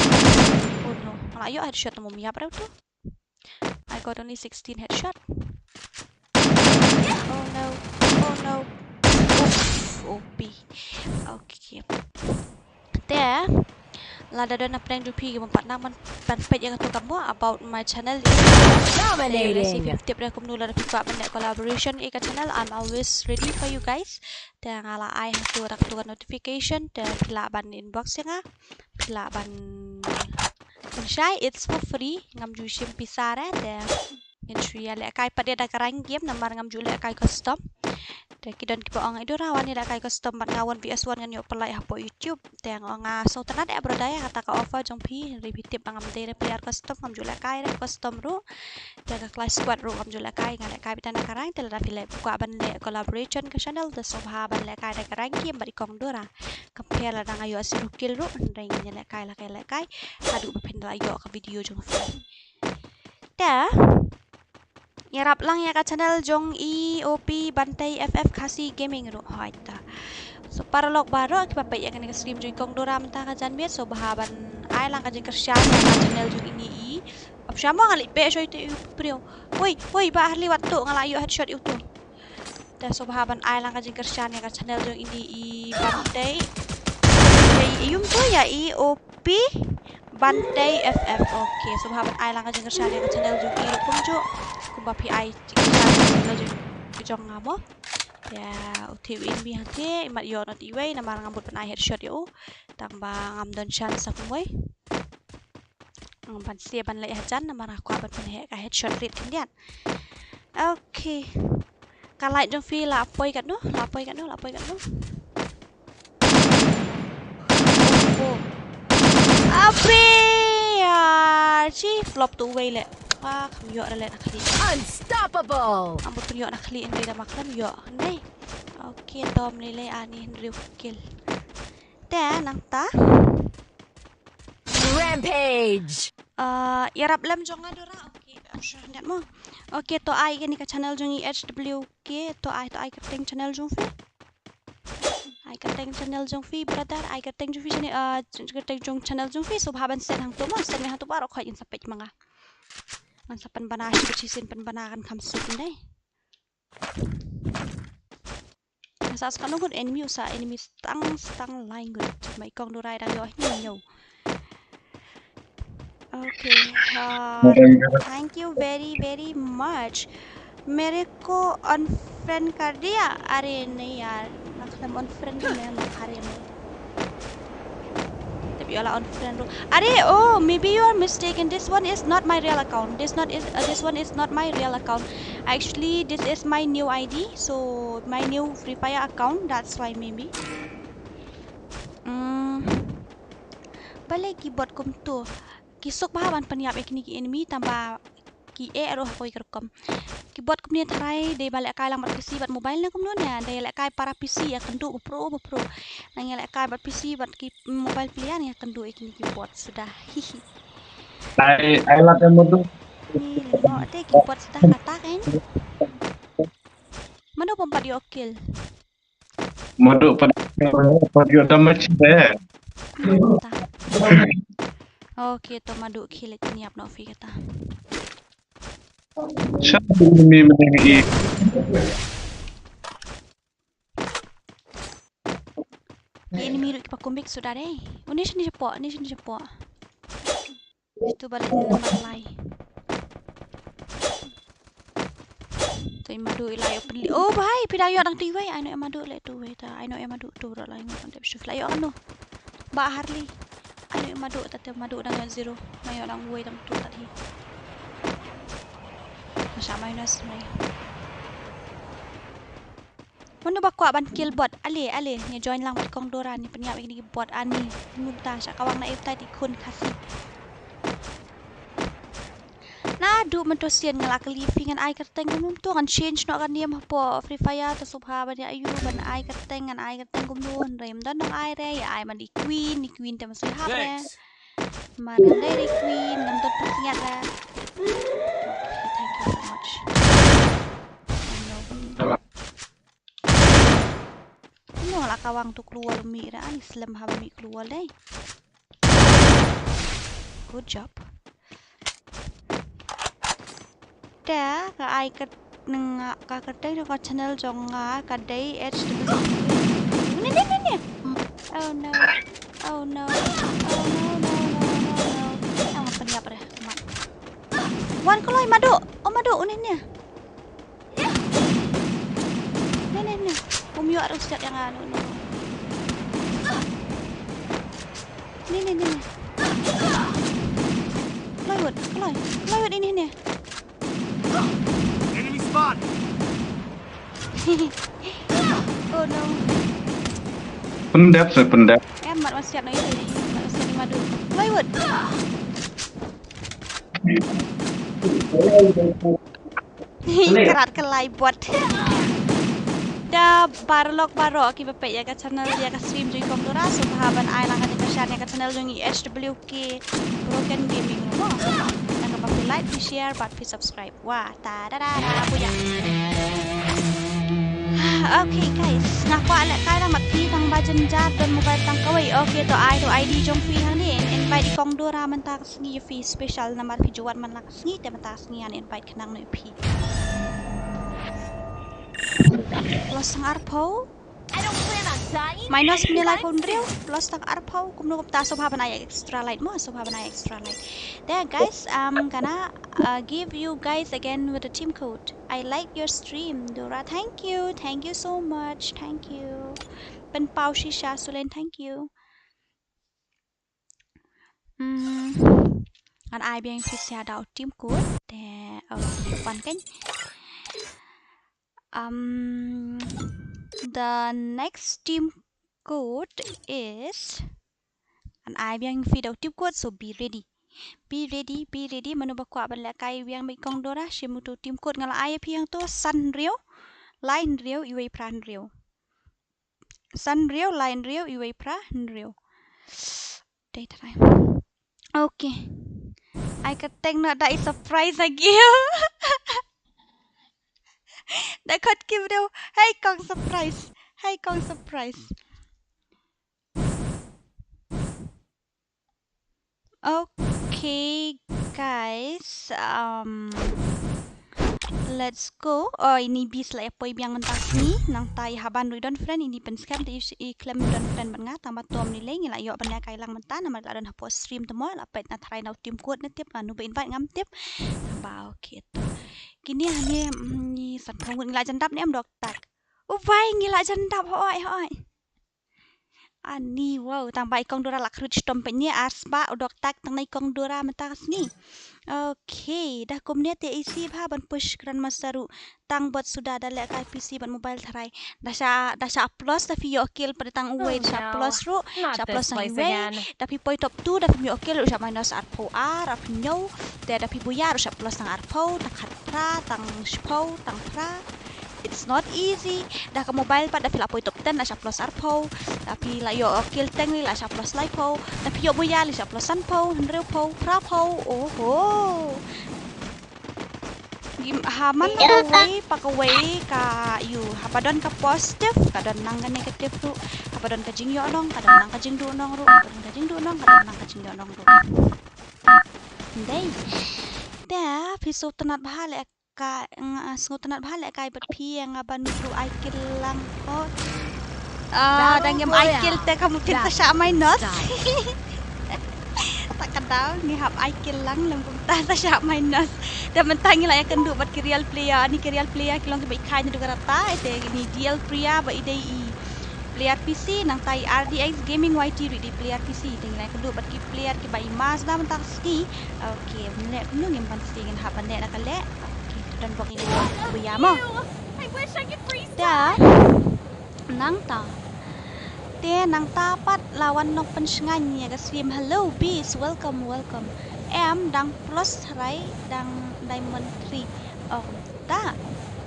Oh no, nga la ïoh headshot, mo miap rau tu. I got only sixteen headshot. Oh no, oh no. Oof, O P. Okay. Te lada don na pdeng jong phi kiba pat nang ban, ban peit ïa katu ka mo about my channel. Dominating. Tip re kumno lada phi kwah ban leh collaboration ïa ka channel, I'm always ready for you guys. Te nga la ai ha tu da katu ka notification, te phi lah ban inbox ïa nga, phi lah ban pynshai, it's for free, ngam ju shim pisa re, te ngin shu ïa lehkai pat de da ka rank game namar ngam ju lehkai custom. Te ki don kiba ong, "Ïa Dora, wan ïalehkai custom bad nga, one V S one ngan ïoh pynlait hapoh YouTube." Te nga ong, "Nga sngewtynnat eh brother ïa kata ka offer jong phi, hynrei phi tip ba ngam dei re player custom, ngam ju lehkai re custom ruh. Te ka Clash Squad ruh ngam ju lehkai, nga lehkai beit tang da ka rank, te lada phi leh, kwah ban leh collaboration ka channel, te sngewbha ban lehkai da ka rank game bad i Kong Dora. Compare lada nga ïoh zero kill ruh, hynrei ngin ïalehkai la ka ïalehkai haduh ba phin da la ïoh ka video jong phi." Te ïarap lang ïa ka channel jong i O P Bantei F F Khasi Gaming ruh, hoi ta. So paralok baroh kiba peit ïa kane ka stream jong i Kong Dora mynta ka janmiet, sngewbha ban ai lang ka jingkyrshan ïa ka channel jong ine i. Ap shamo nga leit beh shoi te i u briew. Woi, woi, Bah Harli, wat tuh, nga la ïoh headshot ïa uto. Te sngewbha ban ai lang ka jingkyrshan ïa ka channel jong ine i Bantei. Te i um tu ïa i O P Bantei F F. Okay, sngewbha ban ai lang ka jingkyrshan ïa ka channel jong i ruh kumjuh, kumba phi ai jingkyrshan ïa ka channel jong, jong nga mo. Ïa, u thie u enemy hangthie, imat ïoh noh iwei, namar ngam mut ban ai headshot ïa u. Tang ba ngam don chance sa kumwei. Ngam ban sdang ban leit hajan, namar nga kwah ban pynheh ka headshot rate khyndiat. Okay. Ka light jong phi la poi katno, la poi katno, la poi katno. Oh, oh. Ape! Ah, chi flop tu wei le. Ah, kam ïoh re le na khlieh. Unstoppable. Am pun ïoh na khlieh, hynrei da ma khlem ïoh. Hynrei. Okay, dom lei lei ani hynriew kill. Te nangta. Rampage. Ah, ïarap lem jong nga Dora. Okay, sure, net mo. Okay, to ai kane ka channel jong i H W K, to ai, to ai kyrteng channel jong phi. Ai kyrteng channel jong phi, brother, ai kyrteng jong phi channel, ah, kyrteng jong channel jong phi, sngewbha ban send hangto mo, send me hangto baroh khoit ngin sa peit ma nga. Ngan sa pynbna shi bit shisien pynbna kan kham suk ndai. Sa sa kano good enemy, sa enemy stang stang line good. Mai kong Dora dang ïoh hynñiew. Okay. Uh, thank you very very much. मेरे को अनफ्रेंड कर दिया। अरे नहीं यार, मतलब अनफ्रेंड नहीं, मैं मारे में। Tapi ola unfriend ruh. Are, oh, maybe you are mistaken. This one is not my real account. This not is, uh, this one is not my real account. Actually, this is my new I D. So, my new Free Fire account. That's why maybe. Hmm. Balei ki bot kumto? Ki suk bha ban pynïap ïa kine ki enemy tangba ki eh ruh ha kawei ka rukom. Ki bot kumne tharai dei ba lehkai lang bad P C bad mobile ne kumno ne, dei lehkai para P C ïa kynduh bapro bapro. Nang ïa lehkai bad P C bad ki mobile player ïa kynduh ïa kine ki bot suda. Hihi. Ai, ai la te Madu. Ni mo te ki bot suda kata kan. Mano pom pat ïoh kill. Madu pat, pat ïoh damage de. Mata. Okay, to Madu khie leit pynïap noh phi kata. Sha enemy mynne i. Enemy ruh kiba kum bik suda dei. Uni shini shapoh, uni shini shapoh. Itu balik number lai. To i Madu i la ïoh pynlih. Oh bhai, phi dang ïoh dang tu wei. Ai noh i Madu le tu wei ta. Ai noh i Madu tu ro lai ngo kan dep shu la ïoh kano. Ba Harli. Ai noh i Madu ta te Madu dang ïoh zero. Nga ïoh dang wei dang tu ta hi. Masha minus mai. Mano ba kwah ban kill bot, ale, ale, ngi join lang bad kong Dora, ngi pynïap ïa kine ki bot, ani, mynta sha kawang na eptai ti khun Khasi. Naduh mynta sien nga la kylli phi ngan ai kyrteng kumno to, ngan change noh ka name hapoh Free Fire, to sngewbha ban ïa ayu ban ai kyrteng, ngan ai kyrteng kumno, hynrei ym don nong ai re, ïa ai man i Queen, i Queen te mynsiem hap re. Thanks. Mar nga dei re Queen, ngam don pynkiat re. Okay, thank you so much. Ano. Ano la kawang to kluwal mih re, ani slem ha mih kluwal dei. Good job. Te ka ai ka nga ka kyrteng jong ka channel jong nga ka dei H W. Ni ni ni ni. Oh no. Oh no. Oh no no no no no. Ang pynïap re. Mat. Wan kloi Madu. Oh Madu uni ni. Ni ni ni. Um ïoh ruh siat ïa nga anu ni. Ni ni ni ni. Kloi wut, kloi. Kloi wut ini ni. Enemy spot. Oh no. Pyndep se pyndep. Em, mat wan siap na ito ni. Mat wan siap ni madu. Plywood. Krat ka lai bot. Da paralok baroh kiba peit ïa ka channel, ïa ka stream jong i Kong Dora, sngewbha ban ai lang ka share ïa ka channel jong i H W K Broken Gaming ruh mo. Nangta ba phi like, phi share bad phi subscribe. Wah, ta da da da, bujang. Okay guys, nga kwah lehkai lang bad phi tang ba jynjar don mobile tang kawei. Okay, to ai to I D jong phi hangne, invite i Kong Dora mynta ka sngi ïa phi special namar phi ju wan man la ka sngi, te mynta ka sngi ngan invite khnang noh ïa phi. Plus tang arphew. Minus mne laiphew hynriew, plus tang arphew, kumno kumta, sngewbha ban ai extra light mo, sngewbha ban ai extra light. There guys, I'm gonna uh, give you guys again with the team code. I like your stream, Dora. Thank you, thank you so much, thank you. Pynpaw shisha Sulen, thank you. Hmm. Ngan ai biang phi sha da u team code. Te, oh, pan kan. Um, the next team code is, ngan ai biang phi da u team code, so be ready. Be ready, be ready. Mano ba kwah ban lehkai biang bad i Kong Dora, shim uto u team code nga la ai ïa phi hangto, san hynriew, lai hynriew, iwei phra hynriew. San hynriew, lai hynriew, iwei phra hynriew. Dei trai. Okay. Ai ka teng na da i surprise agi. Da khot ki bro. Hey Kong surprise. Hey Kong surprise. Okay guys, um, let's go. Oh, ini bis la ïa poi biang mynta sngi, nangta i Haban ruh i don friend, ini pynskhem te i khlem don friend bad nga, tang ba tom ni lei ngi la ïoh ban lehkai lang mynta namar la don hapoh stream te mo, la peit na tharai na u team code ne tip, lano ba invite ngam tip. Ba okay to. Kine hangne, mm, ni san phew ngut ngi la jan dap ne em dok tak. U bai ngi la jan dap hoi hoi. Ani, wow, tang ba i Kong Dora la khrut shitom peit ne ar sbah u dok tak tang na i Kong Dora mynta ka sngi. Okay, da kumne te isi bha ban push Grandmaster ruh tang bad suda da lehkai P C bad mobile tharai. Da sha, da sha plus da phi ïoh kill pat tang uwei, da sha plus ruh, sha plus tang uwei. Da phi poi top two da phi ïoh kill ruh sha minus arphew ar, arphew hynñiew. Te da phi buya ruh sha plus tang arphew, tang khatphra, tang shiphew, tang phra. It's not easy. Da ka mobile pat da phi la poi top ten la sha plus arphew. Da phi la ïoh kill teng la sha plus laiphew. Da phi ïoh buya la sha plus sanphew, hynriewphew, phraphew. Oho. Gim ha man kawei pa kawei ka ïoh. Haba don ka positive ka don nang ka negative ruh. Haba don ka jingïoh nong ka don nang ka jingduh nong ruh. Haba don ka jingduh nong ka don nang ka jingïoh nong ruh. Dei. Da phi sngewtynnat bha leh ka, nga sngewtynnat bha lehkai bad phi, nga ban ruh ai kill lang. Oh. Ah, dang ngim ai kill te ka mungkin ta shah minus. Ta ka daw ngi hap ai kill lang lem kumta ta shah minus. Te mynta ngi la ïakynduh bad ki real player, ni ki real player ki long kiba i kha naduh ka rta, te ni D L Priya ba i dei i player P C, nangta i R D X Gaming Y T ruh i dei player P C, te ngi la ïakynduh bad ki player kiba i Mazda mynta ka sngi. Okay, ngi leh kumno ngim ban sngi, ngin hap ban leh na ka leh. Okay, to don bok ïa ka buya mo. Da nangta. Te nangta pat la wan nong pynshngaiñ ïa ka stream. Hello Beast, welcome, welcome. Em dang plus tharai, dang diamond three. Oh, ta.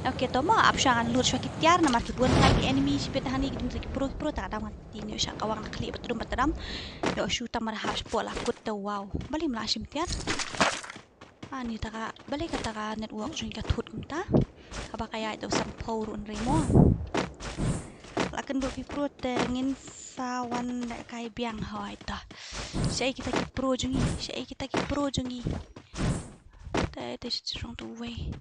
Okay, to mo ap sha ngan lut sha ki tiar namar ki bun tharai ki enemy shibit hangne ki dum ki pro ki pro ta dang Ti ngi sha ka wang na khlieh ba tdum ba tdam. Ïoh shu tang mar ha shapoh la kut te wow. Balei mla shim tiar. Ani ta ka, balei kata ka network jong ngi ka thut kumta. Haba ka ïaid te u sanphew ruh hynrei mo. La kynduh phi pro te ngin sa wan lehkai biang hoi ta. Shaei kita ki pro jong ngi, shaei kita ki pro jong ngi. Te te shi jong tu wei.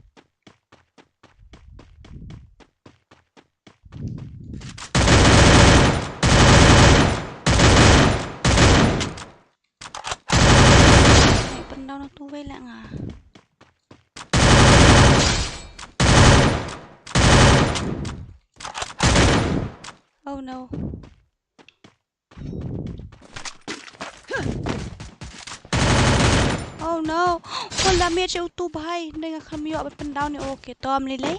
Ai, pyndown na tu wei leh nga. Oh no. Oh no. Full damage utu bhai. Dei nga khlem ïoh ban pyndown ïa u. Okay, tom lei lei.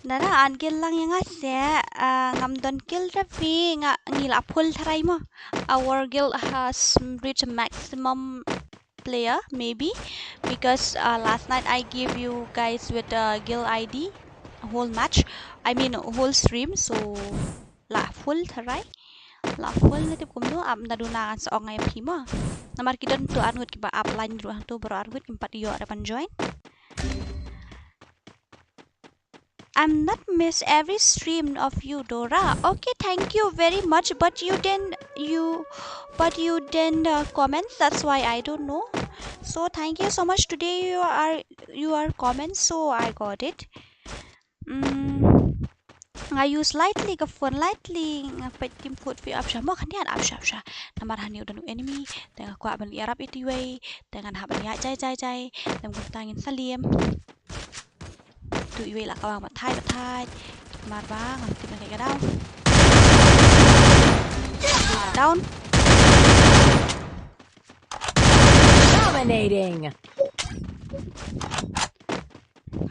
Nara an guild lang ïa nga se, ah, ngam don kill da phi nga ngi la full tharai mo. Our guild has reached maximum player maybe because uh, last night I gave you guys with a guild I D whole match. I mean whole stream, so la full tharai. La full na tip kumno ap na duna ngan sa ong ai phi mo. Namar ki don tu arngut kiba ap line ruh hangtu baroh arngut kim pat ïoh da ban join. I'm not miss every stream of you, Dora. Okay, thank you very much. But you didn't you but you didn't uh, comment. That's why I don't know. So thank you so much. Today you are you are comment, so I got it. Mm, nga use lightly ka phone lightly nga peit team code phi ap sha mo khan ap sha ap sha. Namar hani u don u enemy te nga kwah ban ïarap ïa iwei te ngan hap ban ïa jai jai jai. Te kumta ngin sa liam. Tu iwei la ka wang batai batai. Mar ba ngam tip na ka down. Down. Dominating.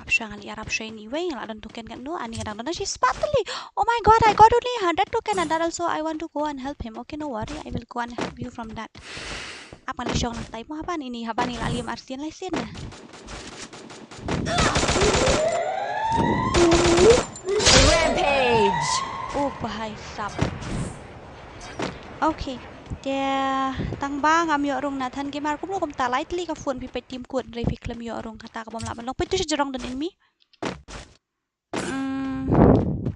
Ap sha ngan ïarap sha iwei la don token kan no ani ka dang don shi spatali. Oh my god, I got only hundred token and that also I want to go and help him. Okay, no worry, I will go and help you from that. Ap ngan shong nang tai mo haba ni ni haba ni la liam arsian lai sin. Rampage. Oh bahai sap. Okay. Te tang ba ngam ïoh rung Nathan Gamer kumno kumta lightly ka phone phi peit team code re phi khlem ïoh rung kata ka bom lah ban long peit tu shi jrong don enemy. Mm.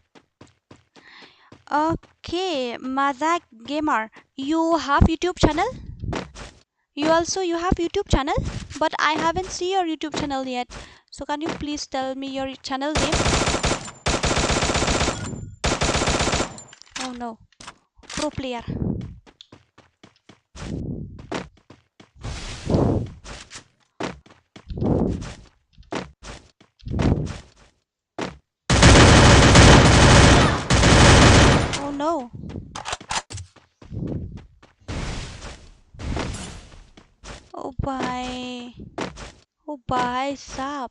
Okay, Mazak Gamer, you have YouTube channel? You also you have YouTube channel, but I haven't see your YouTube channel yet. So can you please tell me your channel name? Oh no, pro player. Oh no. Oh bhai. Oh bhai sahab.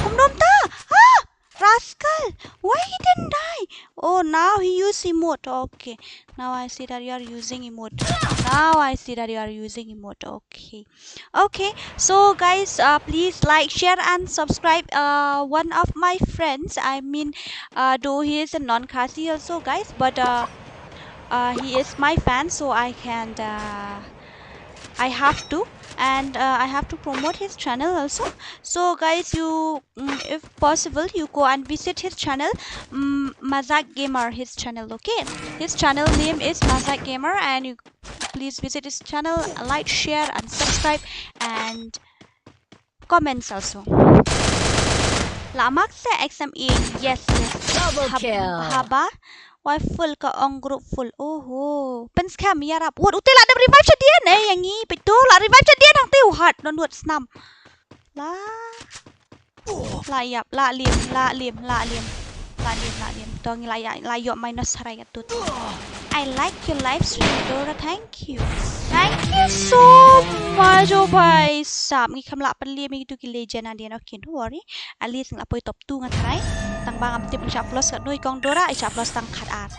Kumno mynta? Ah! Rascal! Why he didn't die? Oh, now he use emote. Okay. Now I see that you are using emote. Now I see that you are using emote. Okay. Okay, so guys, uh, please like, share, and subscribe. Uh, one of my friends, I mean, uh, though he is a non-Khasi also, guys, but uh, uh, he is my fan, so I can, uh, I have to, and uh, I have to promote his channel also. So, guys, you, mm, if possible, you go and visit his channel, mm, Mazak Gamer, his channel, okay? His channel name is Mazak Gamer, and you please visit his channel, like, share, and subscribe, and comments also. La mark sa X M A. Yes, yes. Double kill. Haba. Why full ka ong group full. Oho. Pens kam ya rap. What util la dem revive shadien. Eh, yang ngi. Pitu la revive shadien hang tiu hat. Don what snam. La. La yap, la lim, la lim, la lim. La lim, la lim. Tong la ya, la yok minus harai kat tut. I like your live stream, Dora. Thank you. Thank you so much. Oh bhai sahab, ngi kham lah pynlim ïa kitu ki legend hadien. Okay, don't worry. At least ngi lah poi top two ngan tharai. Tang ba ngam tip ngi shah plus katno i kong Dora, i shah plus tang khat ar.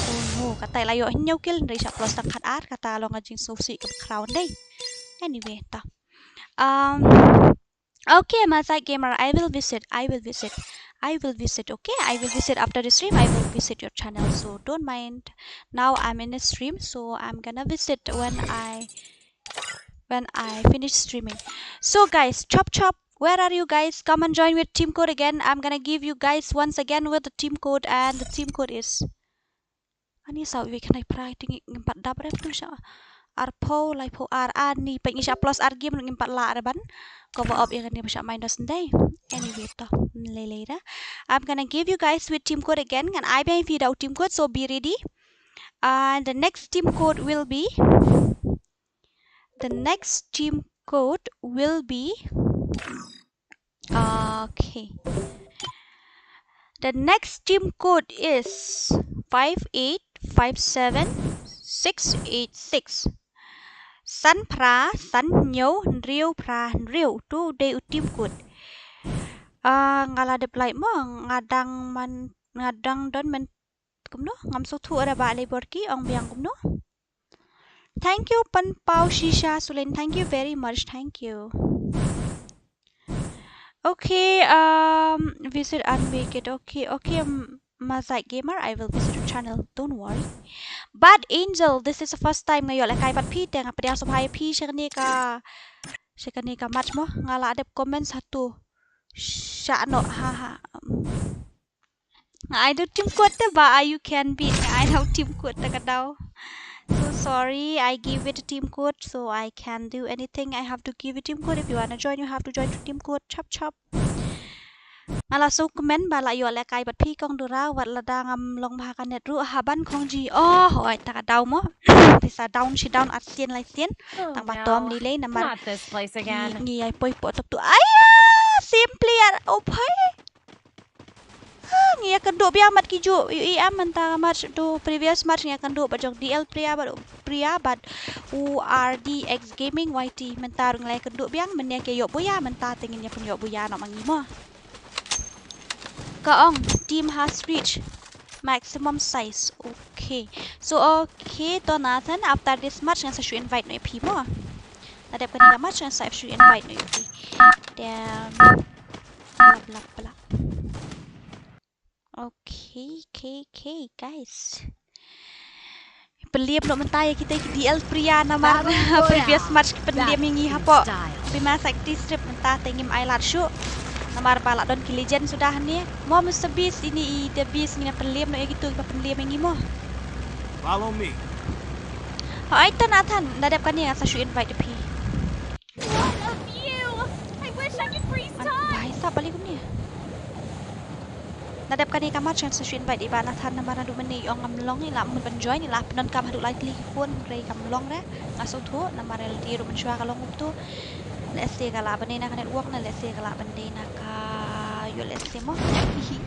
Oh no, kata i la yok hynñiew kill, ngi shah plus tang khat ar, kata long ka jingsngewsih kaba khraw dei. Anyway, ta. Um, Okay, Mazak Gamer, I will visit. I will visit. I will visit. Okay, I will visit after the stream. I will visit your channel. So don't mind. Now I'm in a stream, so I'm gonna visit when I when I finish streaming. So guys, chop chop. Where are you guys? Come and join with Team Code again. I'm gonna give you guys once again with the Team Code, and the Team Code is Ani saw iwei khyndai phra, te ngim pat dap re, pynshah arphew, laiphew ar, ani peit ngi shah plus ar game, ngim pat lah re ban cover up ïa kane ba shah minus ndai. Anyway, to lei lei da. I'm gonna give you guys with Team Code again. Ngan ai biang ïa phi da u Team Code, so be ready. And the next Team Code will be, the next Team Code will be Okay. The next Team Code is five eight five seven six eight six. San phra san hynñiew hynriew phra hynriew. Utu u dei u team code. Ah, nga la dep like mo, nga dang man, nga dang don man kumno, ngam sngewthuh da ba labor ki ong biang kumno. Thank you Panpau Shisha Sulen, thank you very much, thank you. Okay, um, visit and make it. Okay, okay, um, Mazai Gamer, I will visit your channel. Don't worry. But Angel, this is the first time nga ïoh lehkai bad phi, te nga pdiang sngewbha ïa phi sha kane ka, sha kane ka match mo. Nga la dep comments hato. Sha no, ha ha. Um, I do team code te ba I you can beat. I know team code te ka daw. So sorry, I give it a team code, so I can do anything. I have to give it team code. If you wanna join, you have to join to team code. Chop chop. Nga la shu kmen ba la ïoh lehkai bad phi kong Dura, wat lada ngam long bha ka net ruh ha ban kong ji. Oh, hoi ta ka daw mo. Pisa down shi down ar sien lai sien. Tang ba tom li lei namar. Not this place again. Ngi ai poi po top tu. Aya, simply ar, oh phai. Ha, ngi ïa kynduh biang mat ki ju. Ïa, ïa, mynta match tu, previous match ngi ïa kynduh bad jong D L Priya bad Priya bad U R D X Gaming Y T. Mynta ruh ngi la ïa kynduh biang, mynne ki ïoh buya, mynta te ngin ïa pynïoh buya noh ma ngi mo. Ka ong team has reached maximum size. Okay. So okay, to Nathan, after this match ngan sa shu invite noh ïa phi mo. La dep kane ka match ngan sa shu invite noh ïa phi. Damn. Bla bla bla. Okay, okay, okay, guys. Pynliem noh mynta ïa kita ki D L Priya namar previous match ki pynliem ïa ngi hapoh. Bima sa ki strip mynta te ngim ai lad shuh. Namar ba la don ki legend suda hangne. Mo Mister Beast, ini i The Beast, ngin pynliem noh ïa kito kiba pynliem ïa ngi mo. Follow me. Hooid to Nathan, la dep kane ngan sa shu invite ïa phi. What a view! I wish I could freeze time! Bha sap bali kumne. La dep kane ka match ngan sa shu invite i Bah Nathan namar naduh mynne i ong ngam long, i la mut ban join, i la pyndonkam haduh lai tylli ki phone, hynrei kam long re. Nga sngewthuh namar L T E ruh mynshuwa ka long kumto. Lehse ka lah ban dei na ka network ne lehse ka lah ban dei na ka, ïoh lehse mo. Hihi.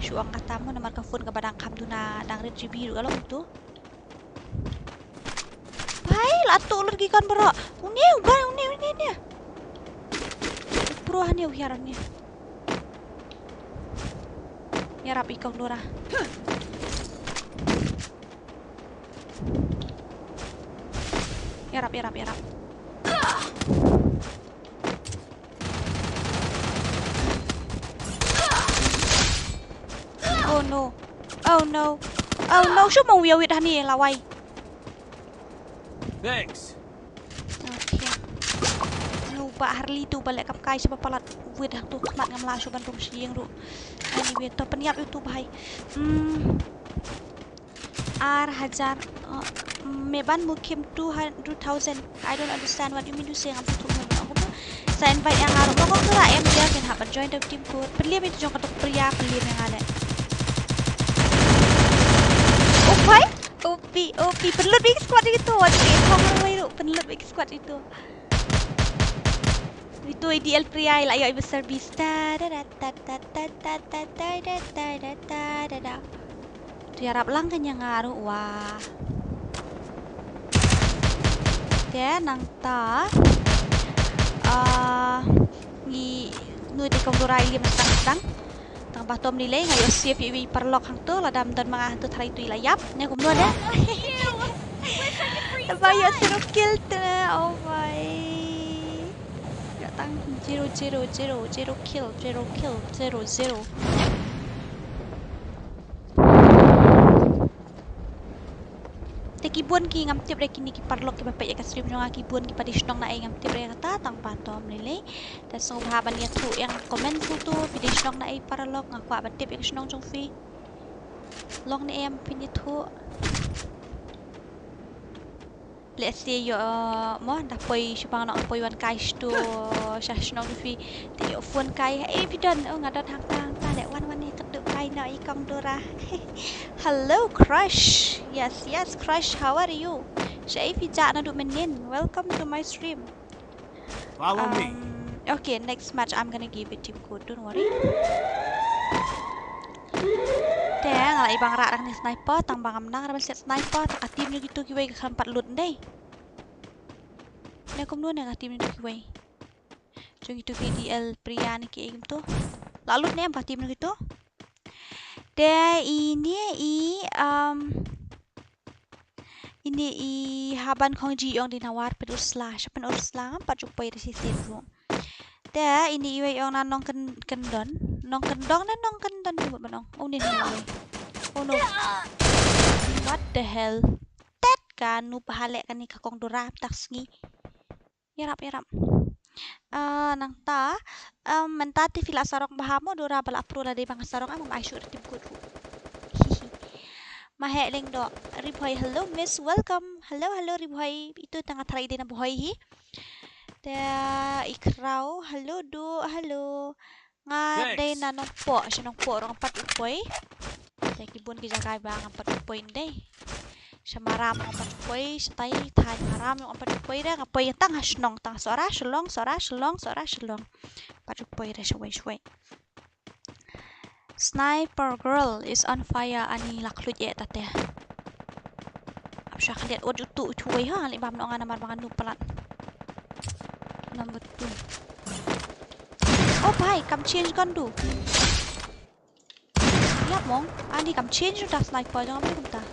Shu ong kata mo namar ka phone kaba dang kham duna dang rit G B ruh ka long kumto. Bhai, la tuh lut ki gun baroh. Une, u bai, une, une, une. Pro hangne, u hiar hangne. Ïarap i kong Dora. Ïarap, ïarap, ïarap. Oh no. Oh no. Oh no. Shu mong wia wit hani lawai. Thanks. Okay. Lu ba harli tu ba leh kam kai sha ba palat wit hang tu khmat ngam lah shu ban rung shi ïing ruh. Anyway, to pynïap ïa utu bhai. Hmm. Ar hajar, uh, me ban mukim two hundred, two thousand. I don't understand what you mean to say. Ngam sngewthuh me ban ong kumno. Sa invite ïa nga ruh. Mo kong Dora em dia kin hap ban join da u team code. Pynliem ïa itu jong ka dok Priya, pynliem ïa nga leh. Oh bhai. O P, O P. Pynlut bad ki squad ïa itu. Wat ki thong ruh wai ruh. Pynlut bad ki squad ïa itu. Itu i D L Priya i la ïoh i ba service. Ta da da ta ta ta ta ta ta da da da da da da. Tu ïarap lang kan ïa nga ruh wah. Te nangta, ah, ngi nu te kong Dora i liem sdang sdang. Tang ba tom lei lei nga ïoh save ïa i paralok hangto, lada ym don ma nga hangto tharai tu i la ïap. Ne kumno de? Ba ïoh zero kill te. Oh my. Ïoh tang zero, zero, zero, zero kill, zero kill, zero, zero. Te ki bun ki ngam tip re kine ki paralok kiba peit ïa ka stream jong nga, ki bun kiba dei shnong na ei ngam tip re kata, tang ba tom lei lei. Te sngewbha ban ïathuh ïa nga comment tu tu, phi dei shnong na ei paralok, nga kwah ban tip ïa ka shnong jong phi. Long ne em phin ïathuh. Lehse ïoh, uh, mo da poi shipang noh poi wan kai shtu sha shnong phi. Te ïoh phone kai, "Ei phi don?" "Oh nga don hangta hangta." Leh wan wan ïa kynduh kai noh ïa kong Dora. Hello crush. Yes yes crush, how are you? Shaei phi jah naduh mynnin. Welcome to my stream. Follow me. Um, okay, next match I'm gonna give it team code, don't worry. Te nga la i bang rak dang ni sniper, tang bang am nang rak ban set sniper, tang ka team jong kitu kiwei ka khlem pat lut ndei. Ne kumno ne ka team ne kiwei. Jong itu ki D L Priya ne ki ei kumto. La lut ne em ka team ne kito. Te ine i, um, ine i Haban Khongji ong di nawar pyn ursla, sha pyn ursla ngam pat ju poi da shisien ruh. Te ine i wei ong na Nong Kyn-, Kyndon. Nong Kyndon ne Nong Kyndon ni mut ban ong. Oh, ni ni wei. Oh no. What the hell? Tet ka nu pahalek kani ka Kong Dora tak sngi. Yarap, yarap. Ah, nangta, em, mynta te phi la sarong bha mo, Dora ba la pro la dei ba nga sarong, em, ai shuh da team kut ruh. Maheh Lyngdoh, Ri Bhoi, hello miss, welcome. Hello, hello Ri Bhoi. Itu tang nga tharai dei na Bhoi hi. Te i Khraw, hello du, hello. Nga dei na Nongpoh, sha Nongpoh ruh ngam pat ju poi. Te ki bun ki jaka ba ngam pat ju poi ndei. Sha Maram ngam pat ju poi, shatai thaiñ Maram ngam pat ju poi re, nga poi tang ha shnong, tang Sohra, Shillong, Sohra, Shillong, Sohra, Shillong. Pat ju poi re shawei shawei. Sniper girl is on fire, ani la khluit eh ta te. Ap sha khyndiat ot ju tu u chuwei ha, leh bam no nga namar ba nga noob palat. Number two. Oh bhai, kam change gun du. Yap mong, ani kam change du ta sniper jong ami kumta.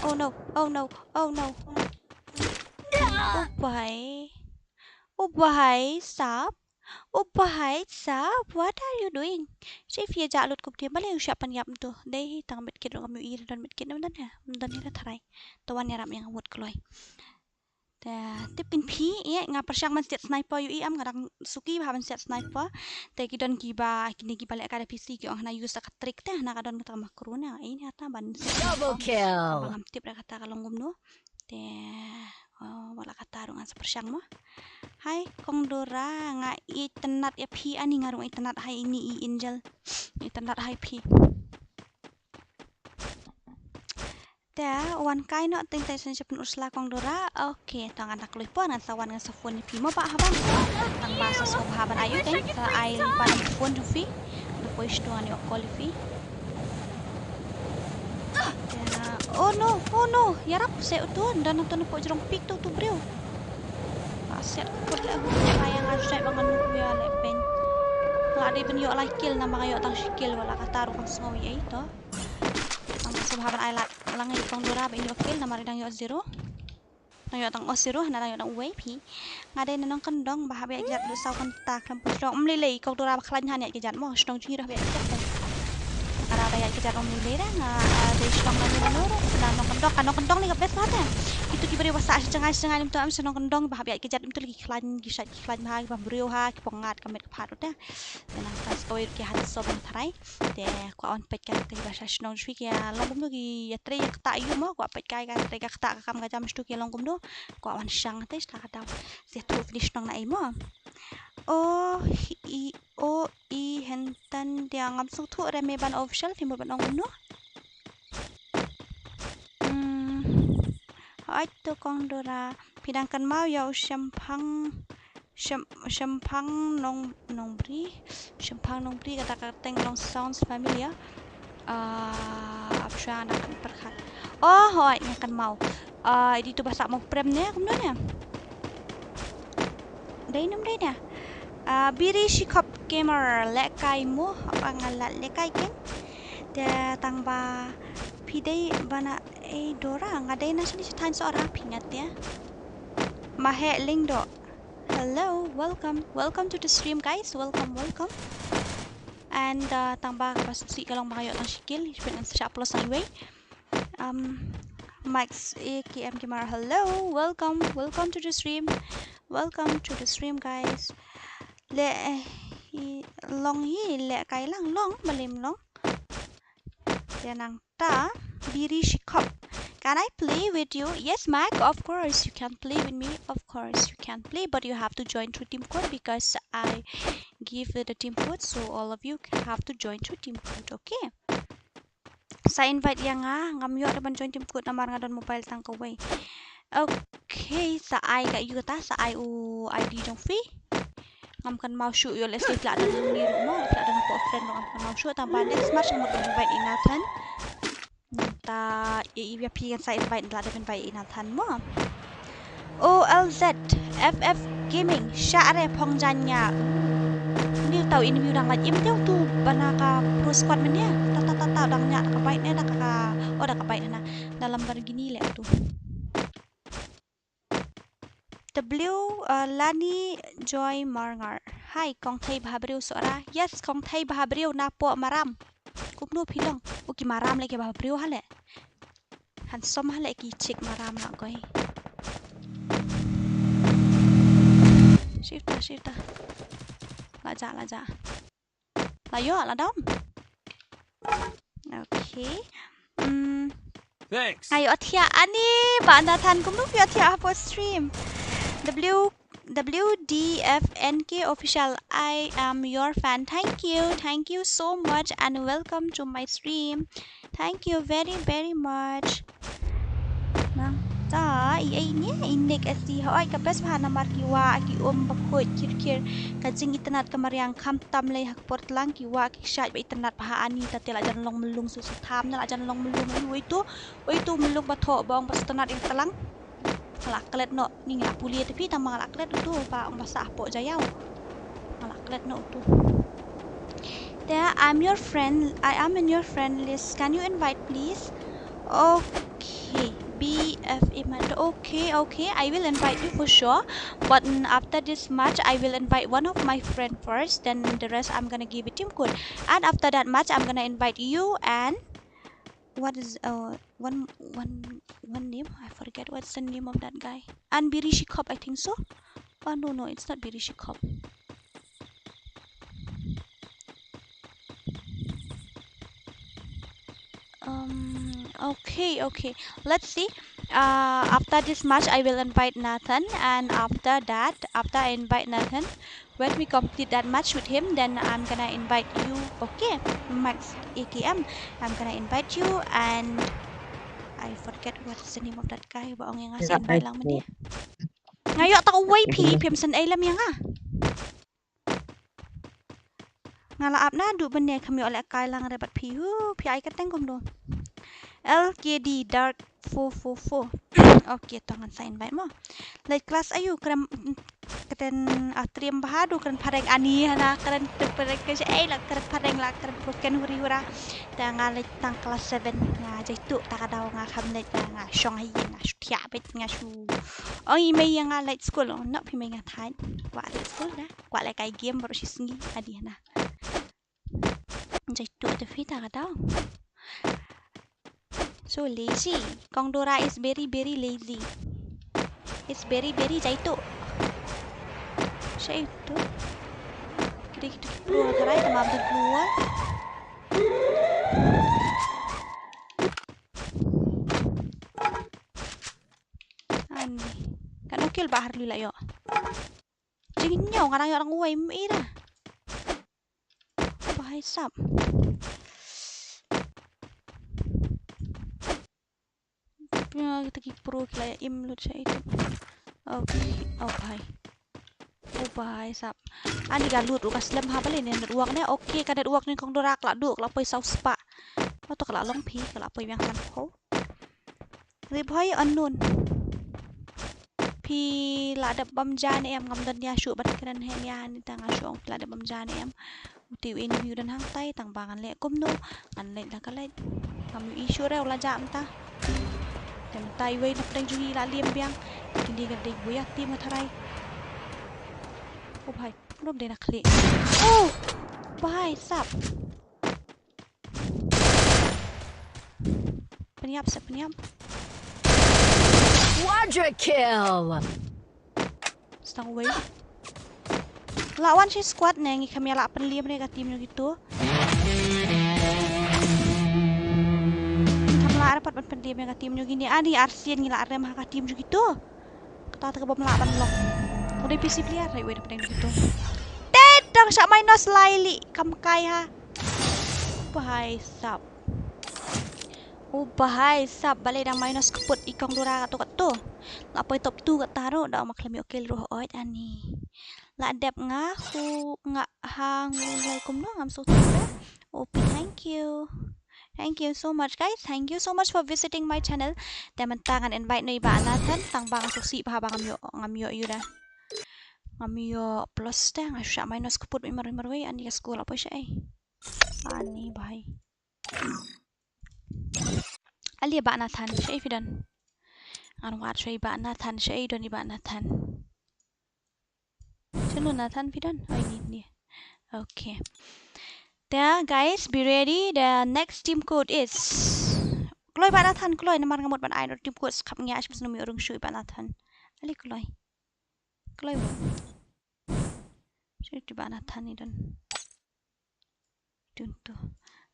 Oh no, oh no, oh no. Oh bhai. Oh bhai sahab. Oh bhai sahab, what are you doing? Shi phi ja lut kumte, balei u shah pynïap mtu. Dei hi tang medkit ruh ngam ïohi, don medkit, ym don ne, ym don ne tharai. To wan ïarap ïa nga wut kloi. Te tip kin phi, ïa nga pyrshang ban siat sniper ïohi em, nga dang suki bha ban siat sniper. Te ki don kiba, kine kiba leh ka da P C ki ong hana use ka trick te, hana ka don kata ka makro ne, ïa ine kata ban siat sniper. Double kill. Ba ngam tip re kata ka long kumno. Te, oh, wat la katta ruh ngan sa pyrshang mo. Hai, Kong Dora, nga itynnad ïa phi, ani nga ruh nga itynnad hai ine i Angel. Itynnad hai phi. Te, wan kai noh, teng teng sha pyn ursla Kong Dora. Okay, to ngan da kloi por, ngan sa wan ngan sa phone ïa phi mo bah Haban. Tang ba sa sngewbha ban ai u keiñ, sa ai lypa number phone jong phi. Da poi sha tu ngan ïoh call ïa phi. Oh no, oh no, ïarap seh utu, don utu napoh jrong pik tu, utu briew. Ba siat ka kut leh hu, ba ïa nga shuh ba ngan ïoh leh pyn. Nga dei ban ïoh lai kill namar nga ïoh tang shi kill, wat la katta ruh kam sngew ïa i to. Tang ba sngewbha ban ai lad lang ïa i Kong Dora ba in ïoh kill namar i dang ïoh zero. Dang ïoh tang, oh, zero, hana dang ïoh tang uwei phi. Nga dei na Nongkyndong, ba hap ïaid kjat lut saw kynta khlem poi shnong. Ym lei lei, Kong Dora ba khlaiñ han ïaid kjat mo, shnong jong ngi ruh hap ïaid kjat te. Nga dei ïaid kjat ym lei lei re, nga, ah, dei shnong na ngi na no re, na Nongkyndong, ka Nongkyndong ni ka best bha te. Kito ki briew ba sah sha jngai sha jngai ym to em, sha Nongkyndong ba hap ïaid kjat ym to lei ki khlaiñ, ki shait ki khlaiñ bha, ki bam briew ha, ki pong ngat ka met ka phad te. Te nangta sa kawei ruh ki handsome tharai. Te kwah wan peit ka, te ba sha shnong jong phi ki long kumno, ki ïatrei ïa kata ïa u mo, kwah peit ka, ka trei ka kata ka kam ka jam jong phi ki long kumno. Kwah wan shang te sha ka daw. Te tu finish nong na ei mo. O i, o i Hentan dia ngam sngewthuh re, me ban official phi mut ban ong kumno. Hmm. Hooid to Kong Dora, phi dang kynmaw ïa u Shemphang, Shem-, Shemphang Nong-, Nongbri, Shemphang Nongbri, kata ka kyrteng long sounds familiar. Ah, ap shuwa nga dang pyrkhat. Oh, hooid, nga kynmaw. Ah, i dei tu ba sah mo prem ne, kumno ne? Dei ne ym dei ne? Ah, Biri Shikhop Gamer, lehkai mo, haba nga la lehkai ken. Te tang ba phi dei ba na ei Dora, nga dei na shane sha thaiñ Sohra, phi ngat ïa. Maheh Lyngdoh. Hello, welcome. Welcome to the stream, guys. Welcome, welcome. And, uh, tang ba kaba sngewsih ka long ba nga ïoh tang shi kill, ngan sa shah plus tang iwei. Um, Max A K M Gamer, hello, welcome, welcome to the stream. Welcome to the stream, guys. Leh, eh, i, long hi, lehkai lang, long, balei ym long. Te nangta, Biri Shikhop. Can I play with you? Yes, Mac, of course you can play with me. Of course you can play, but you have to join through Team Code because I give the Team Code, so all of you have to join through Team Code, okay? Sa invite ïa nga, ngam ïoh re ban join Team Code namar nga don mobile tang kawei. Okay, sa ai ka ïa kata, sa ai u I D jong phi. Ngam kynmaw shuh ïoh, lehse phi la don hangne ruh mo, phi la don hapoh friend ruh ngam kynmaw shuh, tang ba next match nga mut ban invite i Nathan. Nangta ïa i, ïa phi ngan sa invite, la dep invite i Nathan mo. O L Z F F Gaming, shah re phong jan nya. Ni tau enemy u dang lait im te utu ba na ka pro squad mynne. Ta ta ta ta dang nya da ka bike ne da ka, oh, da ka bike hana. Da Lamborghini leh utu. W, uh, Lani Joy Marngar. Hi, kong thei bha briew Sohra. Yes, kong thei bha briew na poh Maram. Kumno phi long? U ki Maram leh ki bha briew ha leh. Handsome ha leh ki chick Maram la koi. Shift ta, shift ta. La ja, la ja. La ïoh, la down. Okay. Hmm. Thanks. Ayo, athia ani ba anda than kumno phi athia hapoh stream. W W D F N K official, I am your fan. Thank you, thank you so much, and welcome to my stream. Thank you very, very much. Nang ta i ei ne i nek esi ha oi ka best bha namar ki wa ki um ba khuid khir khir ka jing itynnad ka mariang kham tam lei ha ka por tlang ki wa ki shait ba itynnad bha ani ta te la jan long mlung su su tham na la jan long mlung oi tu oi tu mlung ba tho bong ba itynnad ing tlang. Nga la klet noh, ni nga la pule te phi tang ba nga la klet utu ba ong ba sah poh jayaw. Nga la klet noh utu. There, I'm your friend. I am in your friend list. Can you invite, please? Okay. B F Iman. Okay, okay. I will invite you for sure. But mm, after this match, I will invite one of my friend first. Then the rest, I'm gonna give it Team Cool. And after that match, I'm gonna invite you and what is uh one one one name? I forget what's the name of that guy. And Biri Shikop, I think so. Oh no, no, it's not Biri Shikop. Um, okay, okay. Let's see. Uh, after this match, I will invite Nathan, and after that, after I invite Nathan, when we complete that match with him, then I'm gonna invite you. Okay, Max A T M, I'm gonna invite you, and I forget what's the name of that guy. Ba ong ïa nga sa invite lang mynne. Nga ïoh tang uwei phi, phim sngewthuh ei lem ïa nga. Nga la ap naduh mynne, kham ïoh leh kai lang re bad phi. Hu, phi ai kyrteng kumno? L K D Dark four four four. Okay, to ngan sa invite mo. Leit class aïu? Kren, kren, ah, trim bha haduh kren phareng ani hana, kren phareng ka ei la kren phareng la kren broken huri hura. Te nga leit tang class seven, nga jai tu ta ka daw nga kham leit, nga shong ha ïing, nga shu thiah beit, nga shu. Ong i mei ïa nga leit school, ong noh phi mei nga thait. Kwah leit school da. Kwah leh kai game baroh shi sngi adi hana. Jai tu te phi ta ka daw. So lazy. Kong Dora is very, very lazy. It's very, very jai tu. Sha itu. Kiri kitu ki pro tharai tamam tu dua. Ani. Kan okil bahar lila yo. Jing nyaw nga dang ïoh dang uwei mih dah. Bahai sap. Kita ki pro ki la im lut sha itu. Okay, oh bhai. Oh bhai sap. Ani ka lut u ka slem ha balei ne network ne. Okay, ka network ne kong Dora ka la duh ka la poi saw spah. Oto ka la long phi ka la poi biang san phew. Ribhoi unknown. Phi la dep bam ja ne em? Ngam don ïa shuh ban kren hi ïa ni tang nga shu ong phi la dep bam ja ne em. Uti u enemy u don hangtai tang ba ngan leh kumno, ngan leh da ka leh. Ngam ïohi shuh re u la jah mynta. Te mynta iwei na pdeng jong ngi la liam biang. Kine ka dei wei ïa team ka tharai. Oh bhai, kumno dei na khlieh. Oh bhai sap. Pynïap sa pynïap. Quadra kill. Stang wei. La wan shi squad ne ngi kham ïa la pynliam ne ka team jong kitu. Ngi kham la arpat ban pynliam ne ka team jong kine ani arsien ngi la rem ha ka team jong kitu. Kata te ka bom lah ban long. Udah P C player rai wei dapdeng kitu. Tet dang sha minus lai li kam kai ha. Bahai sap. U bahai sap bale dang minus keput i kong Dora katu katu. La poi top two kata ru da ma khlem ïoh kill ruh oi ani. La dep nga hu nga hang lai kumno ngam sut. O P thank you. Thank you so much, guys. Thank you so much for visiting my channel. Te mynta ngan invite noh i Bah Nathan, tang ba nga sngewsih bha ba ngam ïoh, ngam ïoh ïa u da. Ngam ïoh plus te nga shu shah minus kput marwei marwei, ani ka skul la poi shaei. Ani bhai. Ale Bah Nathan, shaei phi don? Ngan wad shaei Bah Nathan, shaei don i Bah Nathan. Shano Nathan phi don? Oh, ini, ini. Okay. Te guys, be ready. The next team code is, kloi Bah Nathan, kloi, namar nga mut ban ai noh team code, sngap ngi ash bsnum ïoh rung shu i Bah Nathan. Ale kloi. Kloi Bah. Shu i Bah Nathan i don. Tun to.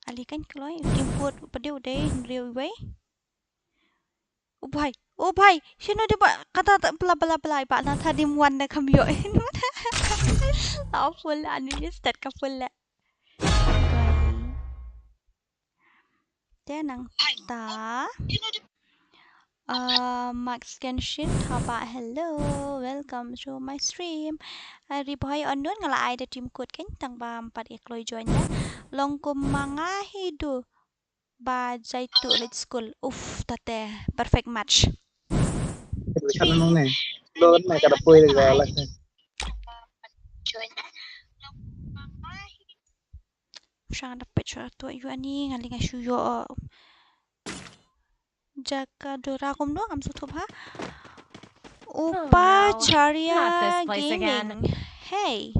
Ale kan kloi, team code u padiu dei hynriew iwei. O bhai, o bhai, shano dei ba kata ta bla bla bla, i Bah Nathan dim wan na kham ïoh. Awful, ani ni stat ka full le. Te nangta. Uh, Max Genshin, haba, hello, welcome to my stream. Ari bhai unknown nga la ai da team code kan tang ba em pat ïa kloi join da. Long kum ma nga hi du. Ba jai tu leit skul. Uff, tate. Perfect match. Kan nong ne. Don ne ka da poi le la. Shang da pet shwa tu yu ani ngan linga shu yo. Jaka dura kumno am sutup ha. Upa Charya Gaming. Hey.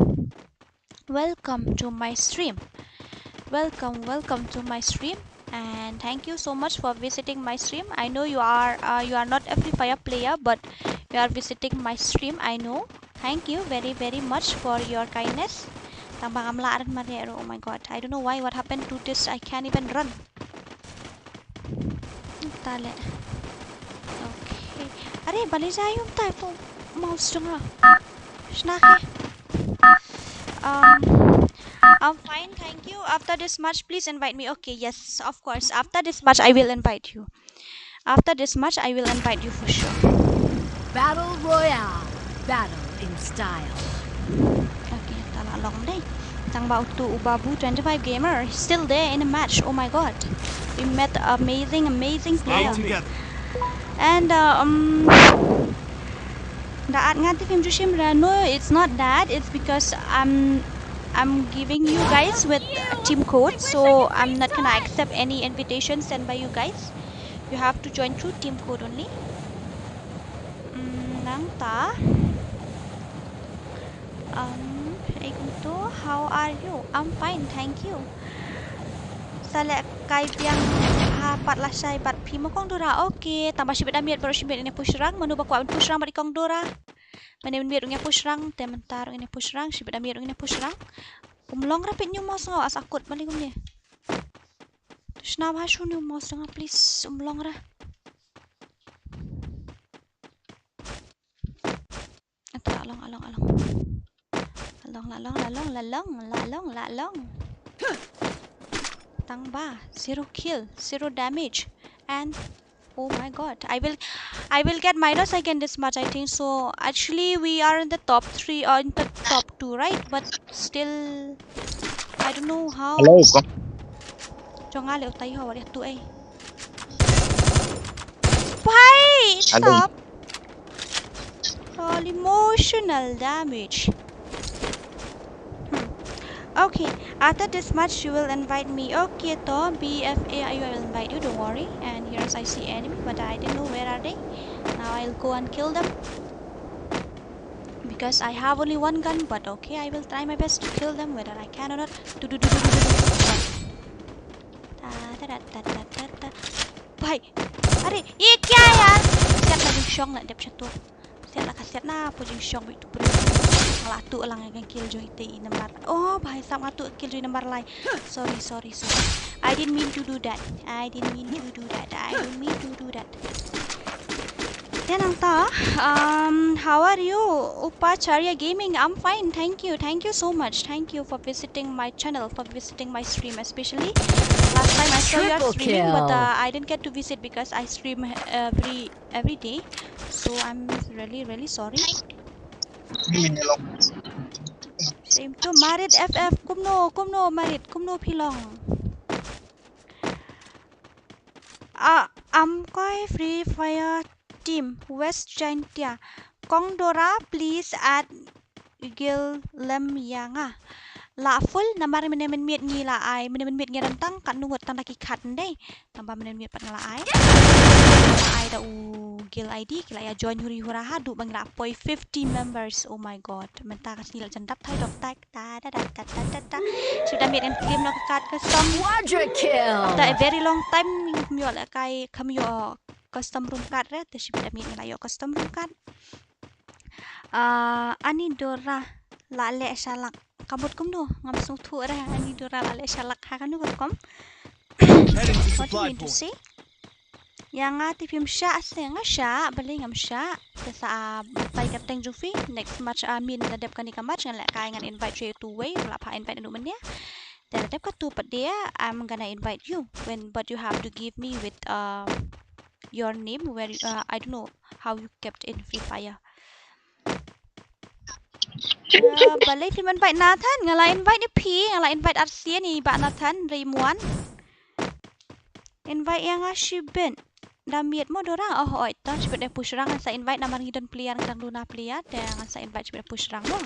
Welcome to my stream. Welcome, welcome to my stream. And thank you so much for visiting my stream. I know you are, uh, you are not a Free Fire player, but you are visiting my stream. I know. Thank you very, very much for your kindness. Tang ba ngam lah ran mar ïa ruh. Oh my God. I don't know why, what happened to this. I can't even run. Tale. Okay. Are, balei jai um tai po mouse jong nga. Shna ke. Um, I'm fine, thank you. After this match, please invite me. Okay, yes, of course. After this match, I will invite you. After this match, I will invite you for sure. Battle Royale. Battle in style. Okay, ta la long dei. Tang ba utu u Babu twenty-five Gamer, he's still there in the match. Oh my God. We met amazing, amazing player. And, uh, um, da at nga te phim ju shim re. No, it's not that. It's because I'm, I'm giving you guys with a team code, so I'm not gonna accept any invitation sent by you guys. You have to join through team code only. Mm, nangta. Um, ei kumto, how are you? I'm fine, thank you. Sa leh kai biang ha pat lashai bad phi ma kong Dora. Okay, tang ba shibit da miet baroh shibit ine push rang, mano ba kwah ban push rang bad i kong Dora. Mane ban miet ine push rang, te mynta ruh ine push rang, shibit da miet ine push rang. Um long ra peit ñu mouse nga, as akut bali kumne. Shna bha shu ñu mouse nga, please, um long ra. Ata, along, along, along. Along, la long, la long, la long, la long, la long. Tang ba, zero kill, zero damage. And, oh my God, I will, I will get minus again this match, I think. So, actually, we are in the top three, or in the top two, right? But still, I don't know how. Hello. Jong ale utai ho, what tu eh. Bhai, stop. All emotional damage. Hmm. Okay, after this match you will invite me. Okay, to B F A I, I will invite you, don't worry. And here's I see enemy, but I didn't know where are they. Now I'll go and kill them. Because I have only one gun, but okay, I will try my best to kill them, whether I can or not. Du, du, du. Ta, ta, ta. Bhai. Are, ye kya yaar? Siat la jingshong la dep shatu. Siat la ka siat na po jingshong bit tu pre. Nga la tu lang nga kill jong ite i number. Oh, bhai sab nga tu kill jong i number lai. Sorry, sorry, sorry. I didn't mean to do that. I didn't mean to do that. I didn't mean to do that. Te nangta, um, how are you, Upacharya Gaming? I'm fine, thank you, thank you so much, thank you for visiting my channel, for visiting my stream, especially last time I saw you are streaming, but uh, I didn't get to visit because I stream every every day, so I'm really really sorry. Same to Marit F F, kumno kumno Marit, kumno phi long? Ah, am koi Free Fire team West Jaintia. Kong Dora, please add guild lem ïa nga. La full namar mynne mynmiet ngi la ai, mynne mynmiet ngi don tang katno ngut, tang da ki khat ndei. Tang ba mynne mynmiet pat nga la ai. Nga la ai da u guild I D, ki la ïa join huri hura haduh ba ngi la poi fifty members. Oh my god. Mynta ka sngi la jan dap thai dok tak. Ta ta ta ta ta ta ta. Shu da miet ngan claim noh ka card custom. Quadra kill. After a very long time ngam ïoh lehkai, kam ïoh custom room card re, te shu da miet ngan la ïoh custom room card. Ah, ani Dora la leh shalak. Ka mut kumno, ngam sngewthuh re, ani Dora la leh shalak ha kano ka rukom. Heading to What do you supply mean to point. Say? Ïa nga te phim shah se, nga shah, balei ngam shah. Te sa, ah, batai ka teng jong phi, next match, ah, min da dep kane ka match, ngan lehkai ngan invite sha u two way, la pha invite anu mania. Te da dep katu pat dia, I'm gonna invite you. When, but you have to give me with, um, your name, where you, uh, I don't know how you kept in Free Fire. Ah, balei phim invite Nathan, nga la invite ïa phi, nga la invite Arsian, ïa i bah Nathan, Raymond. Invite ïa nga shibit. Da miet mo Dora, oh, oi, to shibit dei push rang, ngan sa invite namar ngi don player, ngi dang duna player, te ngan sa invite shibit dei push rang mo.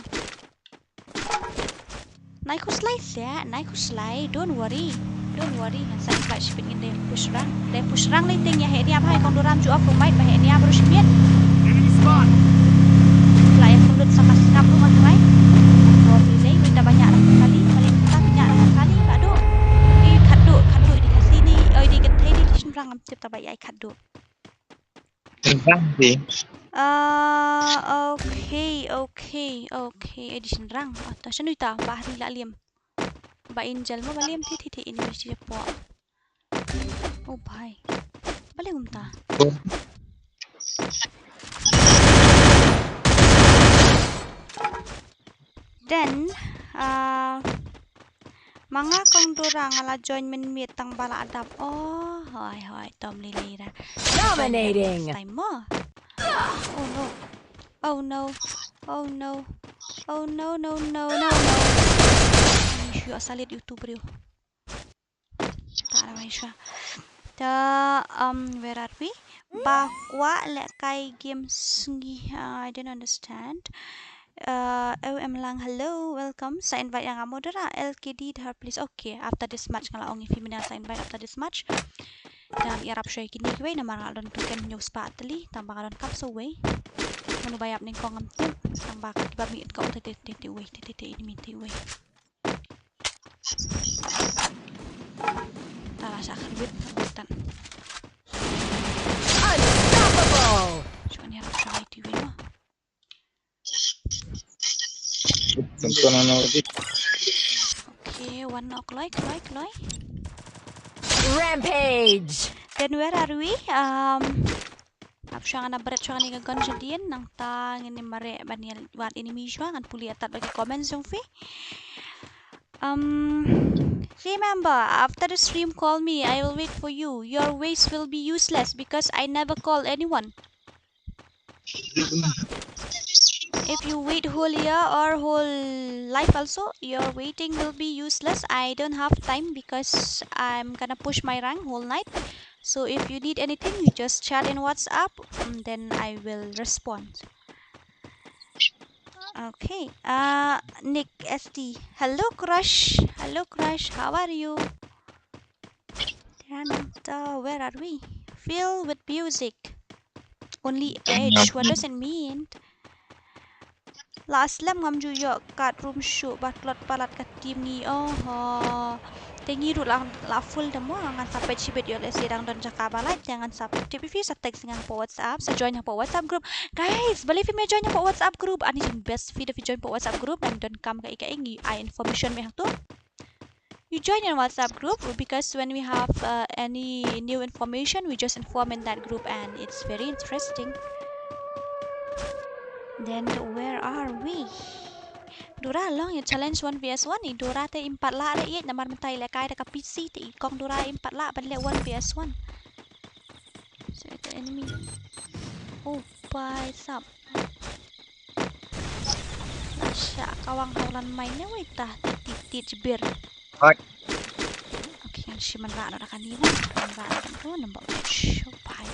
Nai khuslai se, nai khuslai, don't worry. Don't worry, ngan sa invite shibit ngin dei push rang. Dei push rang lei teng ïa heh nia bha, kong Dora ym ju off ruh mic, ba heh nia baroh shimiet. Enemy spot. La ïa khundut sa ka skam ruh ngan try. Bom lei lei, wei da ba ñiah da ka kali, ba lei ta ñiah da ka kali, ka duh. I khatduh, khatduh i dei Khasi ne, oi, i dei kynthei ne, i dei shynrang, ngam tip, ta ba ïa i khatduh. Shynrang te. Ah, okay, okay, okay. Eh, i dei shynrang. Ah, ta shano ita, Bahri la liam. Ba Angel mo ba liam, te, te, te, enemy shi po. Oh, bhai. Balei kumta? Then, ah, ma nga kong Dora nga la join mynmiet tang ba la dap. Oh, hoi, hoi, tom lili ra. Dominating. Next time mo. Oh no. Oh no. Oh no. Oh no, no, no, no, no. Shu ïa salit YouTube bro. Ta ra mai sha. Ta, um, where are we? Ba kwah lehkai game sngi. Uh, I don't understand. Uh, oh, em lang, hello, welcome. Sa invite ïa nga mo Dora, L K D her please. Okay, after this match nga la ong ïa phi mynne sa invite after this match. Te ngan ïarap shuwa ïa kine kiwei namar nga la don token hynñiew spah tylli, tang ba nga donkam sa uwei. Mano ba ïap nyngkong ngam tip, tang ba kiba mih nyngkong te te te te uwei, te te te enemy te uwei. Ta la shah kyrwit, kyrwit tan. Unstoppable! Shuwa ïarap shuwa ïa kiwei mo. Tonton ano lagi. Okay, wan noh kloi, kloi, kloi. Rampage! Then where are we? Um, ap shuwa ngan bret shuwa kane ka gun shadien, nangta ngin ym mareh ban ïa wad enemy shuwa, ngan pule atat bad ki comments jong phi. Um, remember, after the stream, call me. I will wait for you. Your waste will be useless because I never call anyone. If you wait whole year or whole life also, your waiting will be useless. I don't have time because I'm gonna push my rank whole night. So if you need anything, you just chat in WhatsApp, and then I will respond. Okay. Uh, Nick S T. Hello, crush. Hello, crush. How are you? Then, uh, where are we? Fill with music. Only edge. What does it mean? La slem ngam ju ïoh kat room shuh ba tlot palat ka team ngi. Oh ho. Te ngi ruh la, la full da mo, ngan sa peit shibit ïoh lehse dang don jaka ba lait, te ngan sa peit. Tip ïa phi sa text nga hapoh WhatsApp, sa join hapoh WhatsApp group. Guys, balei phim ïa join hapoh WhatsApp group? Ani jing best phi da phi join hapoh WhatsApp group, ngan donkam kaei kaei ngi ai information mih hangto. You join in WhatsApp group because when we have, uh, any new information, we just inform in that group and it's very interesting. Then where are we? Dora long ïa challenge one V S one, i Dora te im pat lah re ïeit namar mynta i lehkai da ka P C te i kong Dora im pat lah ban leh one V S one. So ito enemy. Oh, bhai sab. Lasha kawang hawlan mai ne wei ta ti ti ti jbir. Hot. Okay, ngan Shi man ra na da kani na. Man ra na da tu number. Oh, bye.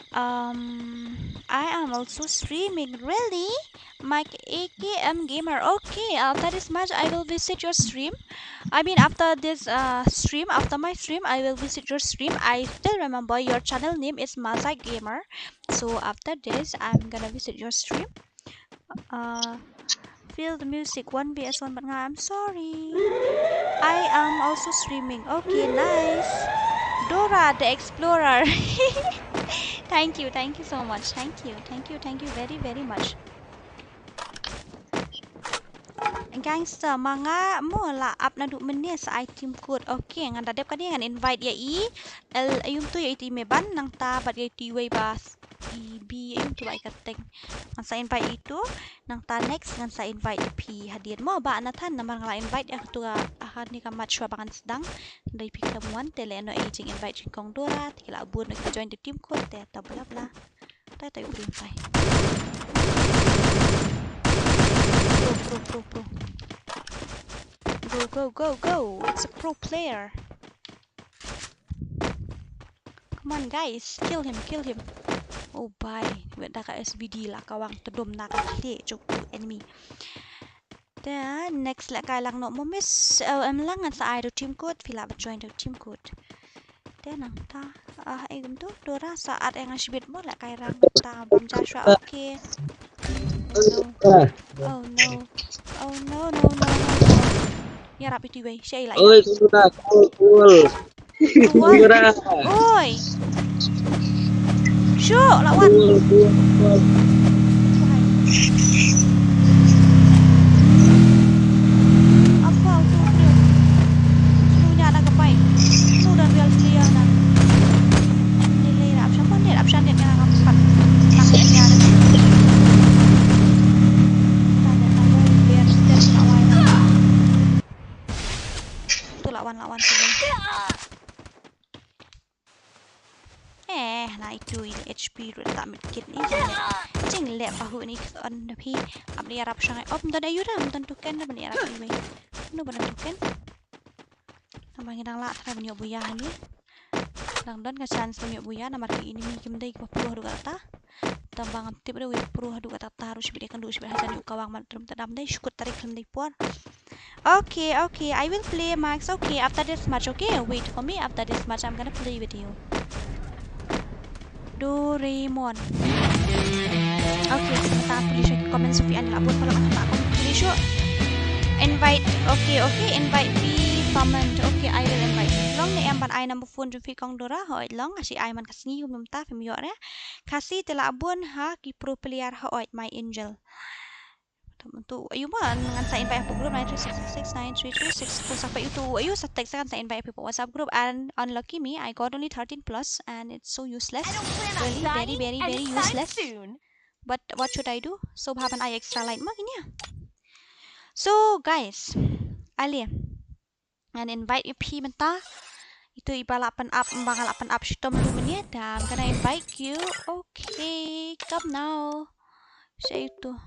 Um, I am also streaming. Really? Mike A K M Gamer. Okay, after this match, I will visit your stream. I mean, after this uh, stream, after my stream, I will visit your stream. I still remember your channel name is Mosaic Gamer. So after this, I'm gonna visit your stream. Uh, feel the music, one V S one, but nga, I'm sorry. I am also streaming. Okay, nice. Dora the Explorer. Thank you, thank you so much. Thank you, thank you, thank you very, very much. Gangster, ma nga mo la ap naduh mynne sa ai team code. Okay, ngan da dep ka dei ngan invite ïa i. El, aïu tu ïa i te i Meban nangta bad ïa i te iwei ba i Bi, aïu tu ba i kyrteng. Ngan sa invite i tu. Nangta next ngan sa invite ïa phi hadien mo ba Nathan namar nga la invite ïa ka tu ha kane ka match shuwa ba ngan sdang. Hynrei phi khlem wan te lehnoh ei jing invite jingkong Dora te ki la bun ki join the team code te ta bla bla. Tai tai u briew tai. Pro, pro, pro, pro. Go, go, go, go. It's a pro player. Come on, guys. Kill him, kill him. Oh, bye. Wet da ka S V D la ka wang tedom na ka khlieh jong u enemy. Te next leh kai lang noh mo miss. Oh, em lang ngan sa ai ruh team code. Phi lah ban join ruh team code. Te nangta. Ah, eh, kumtu. Dora sa at eh nga shibit mo leh kai rang nangta. Bam ja shwa. Okay. Oh no. Oh no. Oh no, no, no, no, no. Ïarap ïa i te iwei. Sha i la ïa. Oi, kumtu ta. Cool, cool. Oi. Shu, la wan. Apa tu briew? Shu nya na ka pai. Shu dan real player na. Ni le rap shan pon ni rap shan ni na ka pat. Nak ni ya. Tu la wan, la wan tu. Eh, na itu i H P ruh ta mit kit ni. Jing leh pahu ni on phi. Am ni arap shangai. Op don ayura, am don token na ban arap iwei. No ban token. Namar ngi dang lah trai ban ïoh buya hani. Dang don ka chance ban ïoh buya namar ki enemy kim dei ki ba pruh ruh kata. Tang ba ngam tip ruh ki pruh ruh kata ruh shibit kan ruh shibit hajan ïoh kawang mat rum tadam dei shukut tarik lam dei por. Okay, okay, I will play Max. Okay, after this match, okay? Wait for me. After this match, I'm gonna play with you. Doraemon. Okay, ta puli shu comment Sophie an la bun pala ta comment puli shu. Invite. Okay, okay, invite be comment. Okay, I will invite you. Long ne em ban ai number phone jong phi kong Dora. Hoi long, asi ai man ka sngi kum ta phim ïoh re. Khasi te la bun ha ki pro player hoi my angel. Tu ayu ma ngan sa invite hapoh group nine three six six nine three three six. Ko sa pa itu ayu sa text ngan sa invite hapoh WhatsApp group and unlucky me, I got only thirteen plus and it's so useless. Really very very very useless. But what should I do? So bha ban ai extra light ma kine. So guys, ale ngan invite ïa phi mynta. Itu i ba lah pan up, ba nga lah pan up shitom ruh mynne. I'm gonna invite you. Okay, come now. Sha itu.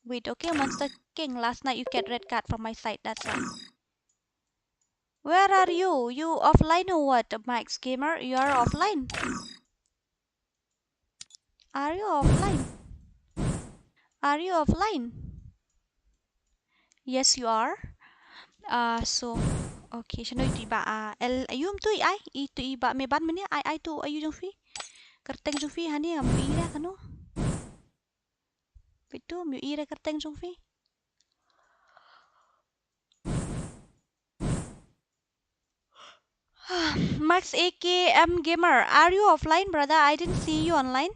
Wait, okay, Monster King. Last night you get red card from my side. That's why. Where are you? You offline or what, Max Gamer? You are offline. Are you offline? Are you offline? Yes, you are. Uh, so, okay, shano itu i ba, uh, el ayu tu i ai, itu i ba me ban mynne ai, ai tu ayu jong phi. Kyrteng jong phi hani am ira kano. Itu me ira kyrteng jong phi. Max A K M Gamer, are you offline, brother? I didn't see you online.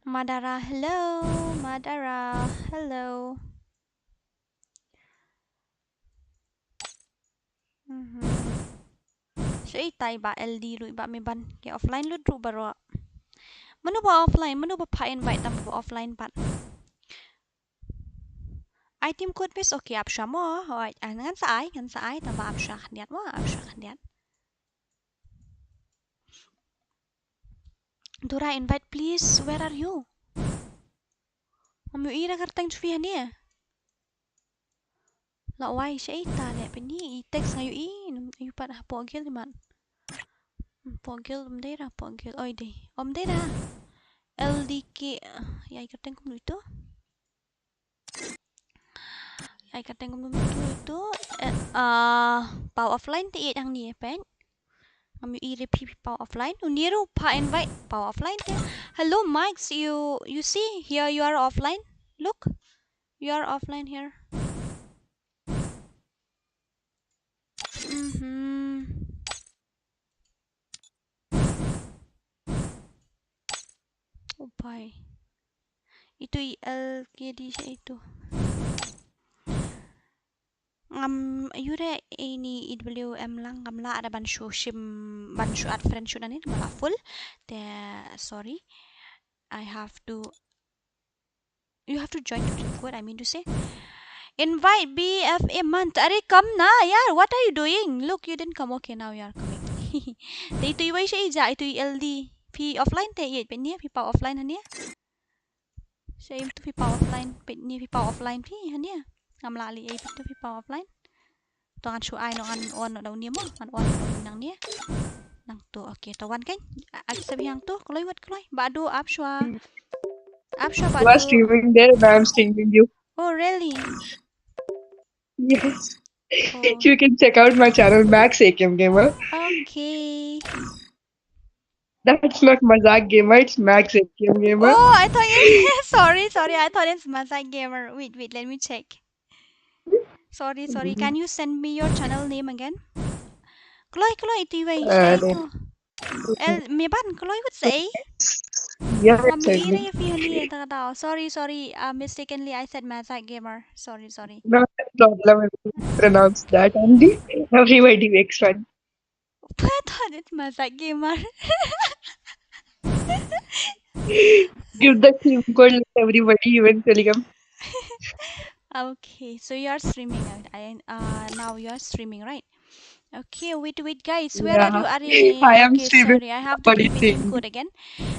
Madara, hello. Madara, hello. Mhm. Shu itai ba L D ruh ba me ban ke offline lut ruh baroh. Mano ba offline, mano ba pha invite tam ba offline pat. Ai team code bes, okay, ap sha mo. Hoi, ah, ngan sa ai, ngan sa ai, tang ba ap sha khyndiat mo, ap sha khyndiat. Dora invite please, where are you? Am ïohi ïa ka kyrteng jong phi hangne? La wai sha ita le pini i text nga ïohi. Ïohi pat hapoh guild mat. Hapoh guild um dei ra hapoh guild. Oi dei. Um dei ra. L D K. Ïa i kyrteng kumno ito. Ai ka teng kum tu tu. Eh, ah, Paw Offline te ïeit hangne peit. Ngam ïohi re phi Paw Offline. Une ruh pha invite Paw Offline te. Hello Max, you you see here you are offline. Look. You are offline here. Mhm. Oh boy. Itu i L K D sha itu. Ngam ïohi re ini E W M lang ngam lah da ban shu shim ban shu add friend shu nani ma la full. Te sorry. I have to You have to join to Team Code, I mean to say. Invite B F A month. Are, come na, yaar. What are you doing? Look, you didn't come. Okay, now you are coming. Te itu i wei sha ija, itu i L D. Phi offline te, ïeit peit ne, phi Paw Offline hangne. Sha itu phi Paw Offline, peit ne phi Paw Offline phi hangne. Ngam lah leh ei peit tu phi Paw Offline. To ngan shu ai noh ngan on noh da une mo, ngan on noh da une nangne. Nangtu, okay, to wan kein. Accept hangtu, kloi wat kloi. Badu ap shuwa. Ap shuwa badu. You are streaming there and I am streaming you. Oh, really? Yes. Oh. You can check out my channel, Max A K M Gamer. Okay. That's not Mazak Gamer, it's Max A K M Gamer. Oh, I thought it, sorry, sorry, I thought it's Mazak Gamer. Wait, wait, let me check. Sorry, sorry. Can you send me your channel name again? Kloi, kloi, itu i wei. Uh, no. El, me ban kloi wat sei. Yeah, ngam ïohi re phi hangne ta ka daw. Sorry, sorry. Uh, mistakenly I said Mazak Gamer. Sorry, sorry. No problem. Pronounce that only. Everybody makes fun. Pha thon it Mazak Gamer. Give the Team Code, let everybody eventually come. Okay, so you are streaming. I, I uh now you are streaming, right? Okay, wait, wait, guys. Where are you? Are you? I am streaming. Okay, sorry, I have to give you Team Code again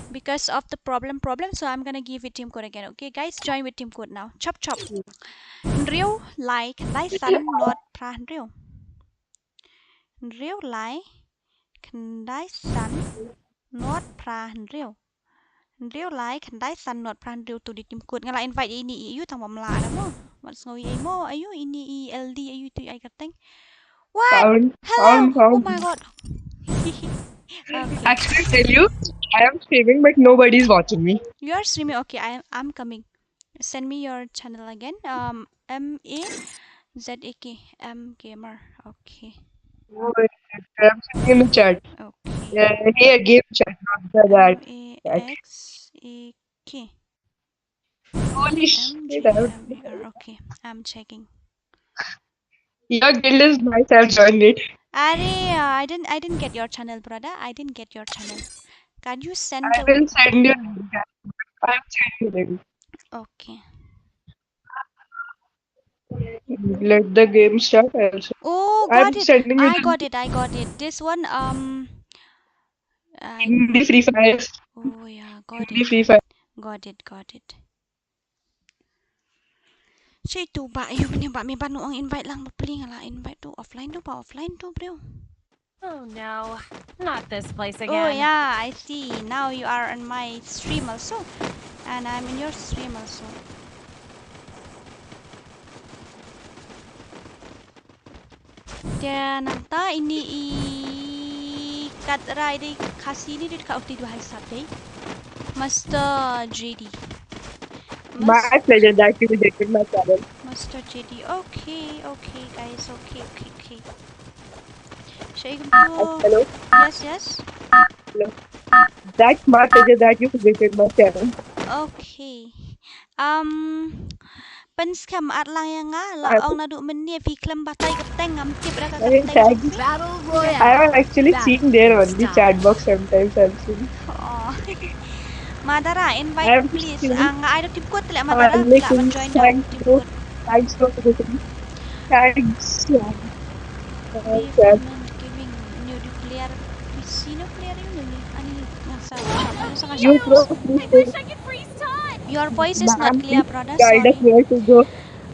because of the problem, problem. So I'm gonna give you Team Code again. Okay, guys, join with Team Code now. Chop chop. Hynriew lai khyndai san not phra hynriew. Hynriew lai khyndai san not phra hynriew. Hynriew lai khyndai san not phra hynriew tu di Team Code. Nga la invite ini i ayu tang bym lah da mo. Mat sngew i mo ayu ini i L D ayu tu i ai kyrteng. What? Found, hello. Found, found. Oh my god. Okay. Actually, tell you, I am streaming, but nobody is watching me. You are streaming. Okay, I am, I'm coming. Send me your channel again. Um, M A Z A K M Gamer. Okay. Oh, I'm sending in the chat. Okay. Yeah, here, game chat, not the that. M A X A K. Holy shit. Okay, I'm checking. Your guild is nice, I've joined it. Are, uh, I didn't, I didn't get your channel, brother. I didn't get your channel. Can you send I the will send you link. I'll send you link. Okay. Let the game start also. Oh, got it. I got it, I got it. This one, um, uh, Hindi Free Fire. Oh, yeah, got it. Hindi Free Fire. Got it, got it. Shi tu ba yu mane ba me ban ong invite lang ba pling la invite tu offline tu ba offline tu bro. Oh no, not this place again. Oh yeah, I see. Now you are on my stream also. And I'm in your stream also. Te nangta ini i kat rai dei Khasi ni dei ka uti dua hai sap dei. Master J D. My pleasure that you rejected my channel. Master J D. Okay, okay, guys. Okay, okay, okay. Shall I go? Hello? Yes, yes. Hello. That's my pleasure that you rejected my channel. Okay. Um, pynskhem at lang ïa nga, la ong naduh mynne phi khlem batai kyrteng, ngam tip da ka kyrteng. I am actually seeing there on the chat box sometimes, I'm seeing. Oh. Madara, invite please. Nga ai da Team Code te leh Madara, phi lah ban join da Team Code. Thanks for the Thanks. Gaming, new player, P C no player yun yun. Ani nga sa, ani sa nga sa. Your voice is not clear, brother. Sorry.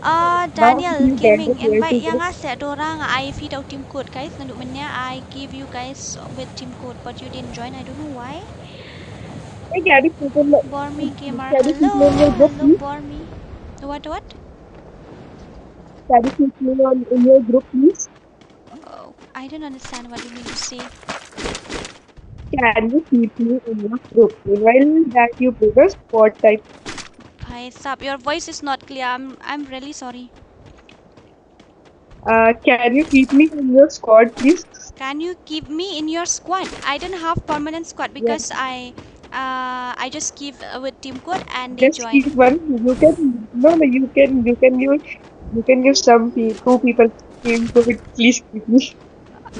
Ah, Daniel Gaming, invite ïa nga seh Dora, nga ai phi da u team code, guys. Naduh mynne I give you guys with team code, but you didn't join. I don't know why. Hey, can you put in the, Bormi Gamer, can you put in your group, please? Bormi. What, what? Can you put me on, in your group, please? Oh, I don't understand what you mean to say. Can you keep me in your group? Meanwhile that you play the squad type. Bhai sahab, your voice is not clear. I'm, I'm really sorry. Uh, can you keep me in your squad, please? Can you keep me in your squad? I don't have permanent squad because I, uh, I just give, uh, with team code and they join. Just keep one. You can, no, no, you can, you can give, you can give some pe-, two people team code. Please keep me.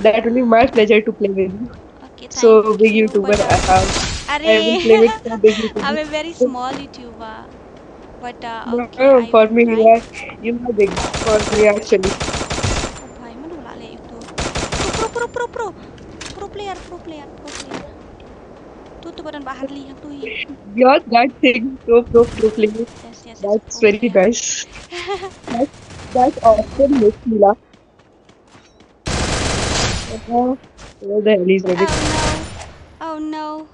That will be my pleasure to play with you. Okay, so, thank you, big YouTuber, but, uh, I have. Are, I will play with you, big YouTuber. I'm a very small YouTuber. But, uh, no, okay, no, I will try. For me, you are, you are big for me, actually. Oh, bhai, mano la leh ïa uto. Pro, pro, pro, pro, pro. Pro player, pro player, pro player. Tu, tu ba don ba Harley hangto hi. You're that thing, pro, pro, pro player. Yes, yes, yes, pro player. That's very nice. That's, that's awesome, Miss Mila. Oh, where the hell is Rabbit? Oh no.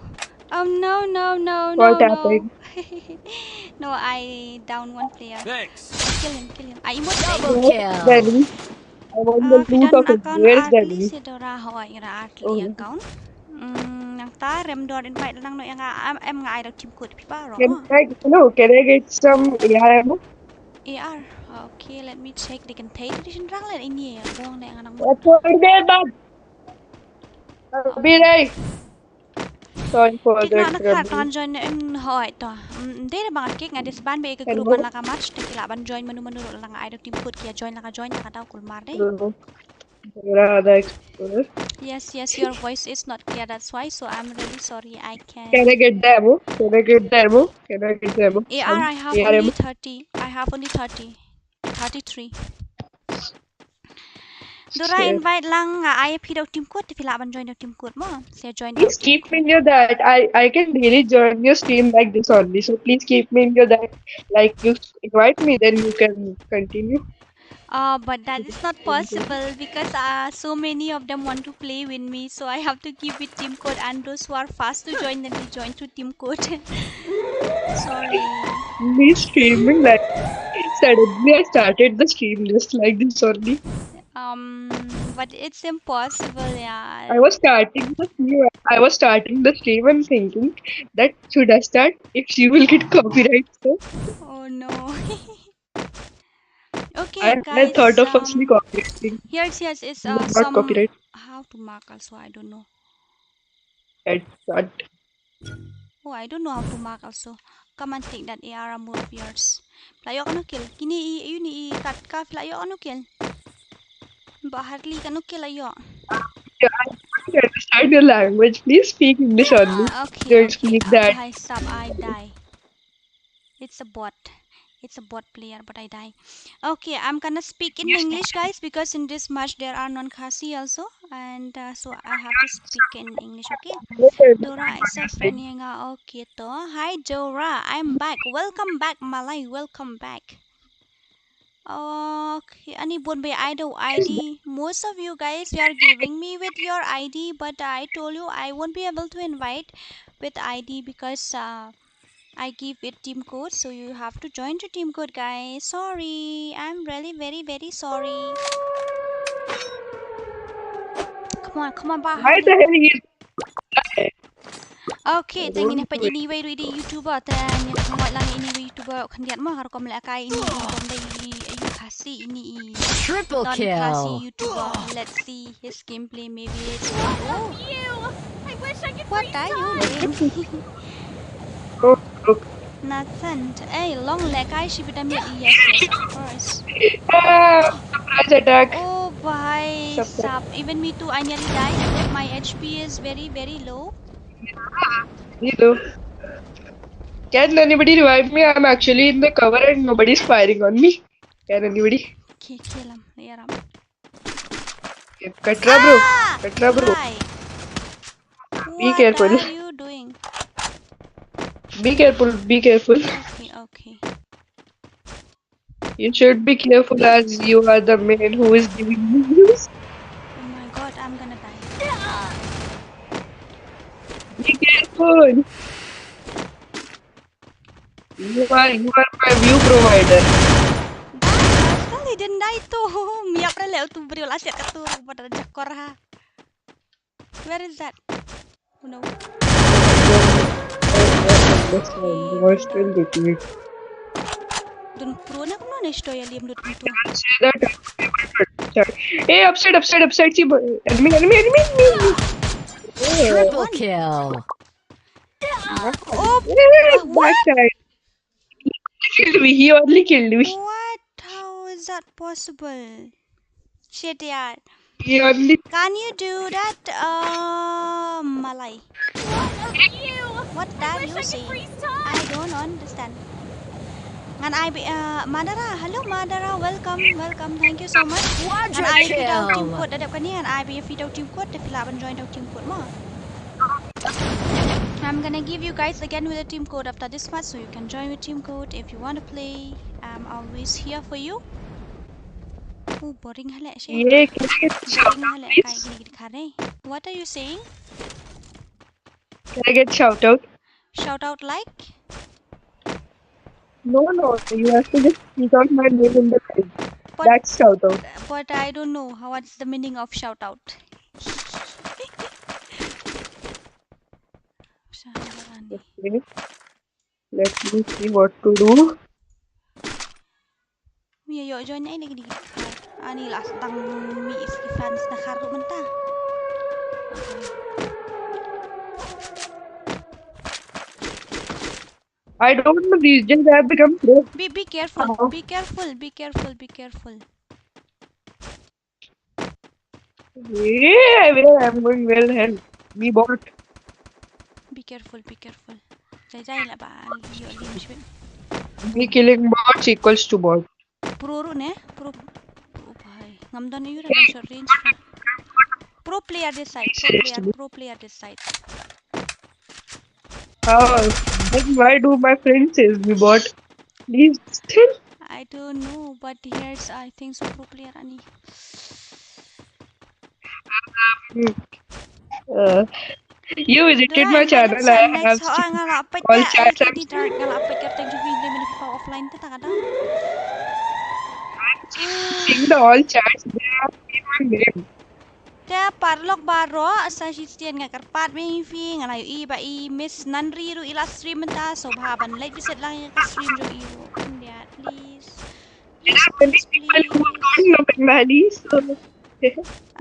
Oh no. Oh no, no, no, no, no. What happened? No, I down one player. Thanks. Kill him, kill him. I emote. Double kill. Danny. I want the loot of it. Where's Danny? Where's Danny? Where's Danny? Seh Dora, hooid, nga da Harley account. Mm, nangta Remdor invite lang noh ïa nga, em, em nga ai da u team code phi baroh. Can I, no, can I get some A R ammo? A R. Okay, let me check. They can take it in rank, let ini ya. Bong ne ngan. What for the dog? Abi dai. Sorry for that. Kick na na khat kan join in hoi to. Mm, dei da bang kick nga disband be ka group ban la ka match te ki lah ban join manu manu la nga ai da u team code ki join la ka join la ka dau kulmar dei. Dora the Explorer. Yes, yes, your voice is not clear. That's why. So I'm really sorry. I can. Can I get the ammo? Can I get the ammo? Can I get the ammo? A R, I have only thirty. I have only thirty. Thirty-three. Dora, invite lang nga ai phi da u team code, phi lah ban join da u team code mo. Seh join. Please keep me in your that. I, I can really join your stream like this only. So please keep me in your that. Like, you invite me, then you can continue. Uh, but that is not possible because, uh, so many of them want to play with me, so I have to give it team code, and those who are fast to join, then they join through team code. Sorry. Me streaming like, suddenly I started the stream just like this only. Um, but it's impossible, yeah. I was starting the stream. I was starting the stream and thinking that should I start if she will get copyright. So. Oh no. Okay, I, guys, I thought of, um, firstly copyrighting. Here, here is, uh, not some copyright. How to mark also, I don't know. Headshot. Oh, I don't know how to mark also. Come and take that A R ammo of yours. Phi la ïoh katno kill? Kine i, ïa une i kat ka phi la ïoh katno kill? Ba Harley katno kill la ïoh? Yeah, I don't understand your language. Please speak English only. Ah, okay, okay. Don't speak that. Bhai sahab, I die. It's a bot. It's a bot player, but I die. Okay, I'm gonna speak in English, guys, because in this match there are non-Khasi also, and, uh, so I have to speak in English, okay? Dora is a friend ïa nga, okay to. Hi Dora, I'm back. Welcome back, Malai. Welcome back. Okay, ani bun ba ai da u I D. Most of you guys, you are giving me with your I D, but I told you I won't be able to invite with I D because, uh, I give it team code, so you have to join the team code, guys. Sorry, I'm really very, very sorry. Come on, come on, Bah. Why the hell he is... Okay, te ngin ïa peit ine iwei ruh i dei YouTuber, te ngin ïa peit lang ine iwei YouTuber khyndiat mo, ha rukom lehkai ine i bym dei i Khasi, ine i non-Khasi YouTuber. Let's see his gameplay, maybe it's, oh. What are you doing? Nathan, eh, long lehkai shi bit da miet. Yes, yes, of course. Ah, surprise attack. Oh, bhai sahab. Even me too, I nearly died. My H P is very, very low. Me too. Can anybody revive me? I'm actually in the cover and nobody's firing on me. Can anybody? Okay, kill him. Yaram. Katra, bro. Ah! Katra, bro. Why? Be careful. What are you doing? Be careful, be careful. Okay, okay. You should be careful as you are the man who is giving me views. Oh my god, I'm gonna die. Be careful. You are you are my view provider. Kali didn't die tu. Miap rele tu briew la siat katu pada jakor ha. Where is that? Oh no. Why still getting it? Don pro na kumno ne sto ya liam dot tu. Say that I'm able to attack. Hey, upside, upside, upside. See, enemy, enemy, enemy, enemy, enemy. Triple kill. Oh, Hey, what? He killed me. He only killed me. What? How is that possible? Shit, yaar. He only. Can you do that? Uh, Malay. What are you saying? I don't understand. Ngan ai bi uh, Madara, hello Madara, welcome, welcome, thank you so much. Ngan ai bi daw team code da dep kane, ngan ai bi fi daw team code, da phi lah ban join daw team code mo. I'm gonna give you guys again with a team code after this match, so you can join with team code if you want to play. I'm always here for you. Oh, boring hale shi. Yeah, can I get Boring shout out, hale please? kai gini gini kare. What are you saying? Can I get shout out? Shout out like? No, no. You have to just speak out my name in the live. But That's shout out. But I don't know how, what's the meaning of shout out. Okay. Let me see what to do. Mia yo join ai lagi di. Ani lah sedang mi is fans na kharu mentah. I don't know these days I have become pro. Be be careful. Uh-huh. Be careful. Be careful. Be careful. Yeah, I will. I'm going well. Help me, bot. Be careful. Be careful. Jai jai lah ba yo lim shwin. Me killing bots equals to bot. Pro ru ne? Pro. Oh bhai. Ngam don yu da short range. Pro player this side. Pro player. Pro player this side. How? Then why do my friends chase me, bot? Please, still. I don't know, but here's I think so pro player ani. Uh, you visited my channel. I have Nga la pek all ya, chats I have did right, nga la pek ya, thank you for the minute offline ta ka da. Seen the all chats. They have seen my name. Te paralok baroh, sa shisien nga kyrpad ma ïa phi, nga la ïohi ba i Miss Nanri ruh i la stream mynta, so bha ban leit visit lang ïa ka stream jong i ruh. Khyndiat, please. There are many people who don't know Bengali, so you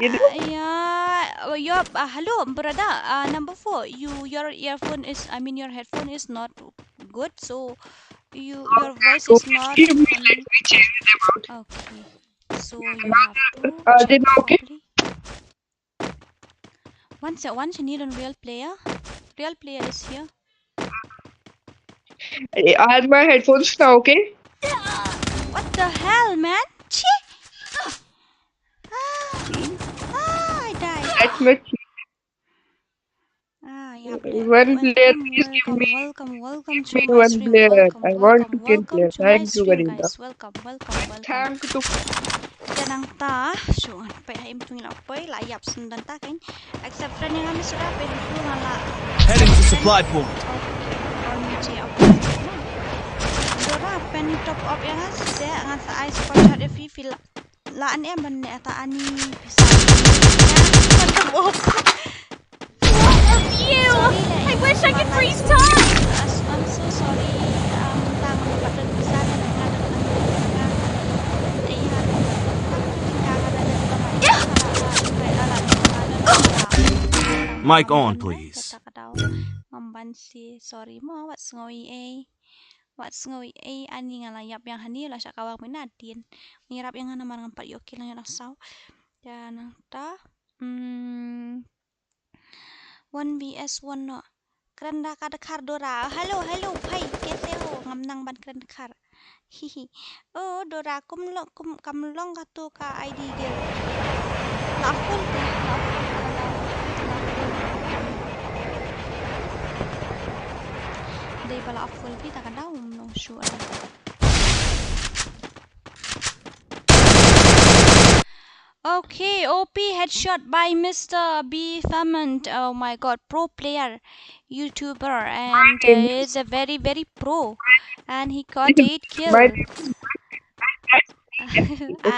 know. Uh, yeah, oh, yup, uh, hello, brother. Uh, number four, you, your earphone is, I mean, your headphone is not good, so you, your voice is not Give me, coming. Let me change them out. Okay, so you have to Are they check not okay? properly. Once, once you need a real player, real player is here. Eh, are my headphones now okay? What the hell, man? Chi! Ah, ah, I died. That's not Ah, yeah, One player, please give me, welcome, welcome to me my one stream. Player. Welcome, I want welcome, to kill welcome player. to my Thank you stream, very much. Guys. Welcome, welcome, welcome. Thank you. Te nangta, shu, pei ha im tu ngi la pei, la ïap sendon ta kein. Accept friend ïa nga mi suda, pei ha tu nga la. Heading to supply point. Okay, on je, okay. Dora, pei ni top up ïa nga se, nga sa ai support chat ïa phi, phi la. La an em ban ne ta ani pisa. Top up. Ew! I wish I could freeze time! I'm so sorry. Um, tang button pisa na ka. Mic on, please. Ngam ban si, sorry mo, wat sngew ei. Wat sngew ei, ani nga la ïap ïa hani, la shah kawang mynadien. Ngi rap ïa nga namar ngam pat ïoh kill, nga dang saw. Ïa nangta. Hmm. One V S one no. Kren da ka Dkhar Dora. Hello, hello, bhai. Kaise ho? Ngam nang ban kren Dkhar. Hihi. Oh, Dora, kum lo, kum, kam long ka tu ka I D guild. La full te, la full, la full. Dei ba la full te ta ka daw, um, no sure. Okay, O P headshot by Mister B Famant. Oh my god, pro player, YouTuber, and uh, is a very, very pro. And he got eight kills.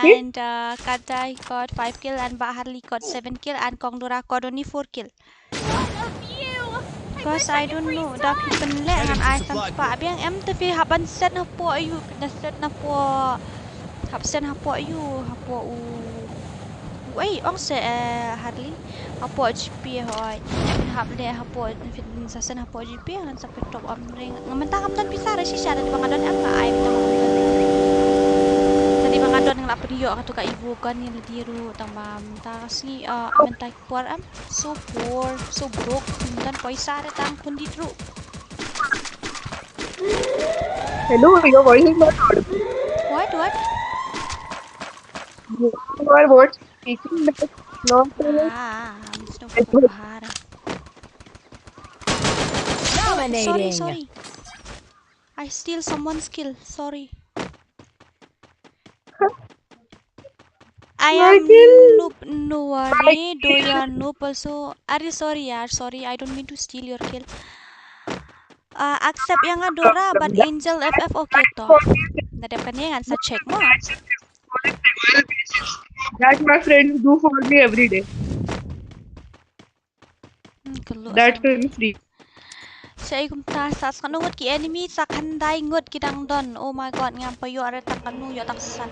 And uh, Kata, he got five kill, and Baharli got seven kill, and Kongdura got only four kill. Because I don't know, da phi pynleh ngan ai san spah biang. Em, te phi hap ban set hapoh aiu, phi da set hapoh, hap set hapoh aiu, hapoh u. Wei, ong se, eh, Harley. Hapoh G P hoi. Em, hap leh hapoh, phi sa set hapoh G P, ngan sa pyntok om ring. Nga mynta ngam don pisa re shisha, da dei ba nga don em nga ai mynta ngam don. Da dei ba nga don nga la pynïoh katu ka Evo gun ïa lade ruh, tang ba mynta ka sngi, eh, mynta por am, so poor, so broke, ngam don poisa re tang khun di tru. Hello, your voice is not audible. What, what? Your voice speaking like not Ah, I'm so It was- Sorry, Dominating. Sorry. I steal someone's kill. Sorry. I am noob, no worry, do you are noob also. Are sorry, yaar, sorry. I don't mean to steal your kill. Uh, accept ïa nga Dora, but Angel F F okay to. Nadep kane ngan sa check mo. That my friends do for me every day. Hmm, ka luh. That film free. Sa i kumta sa sa ngut ki enemy sa khandai ngut ki dang don. Oh my god, ngam pa ïoh re tang kanu ïoh tang san.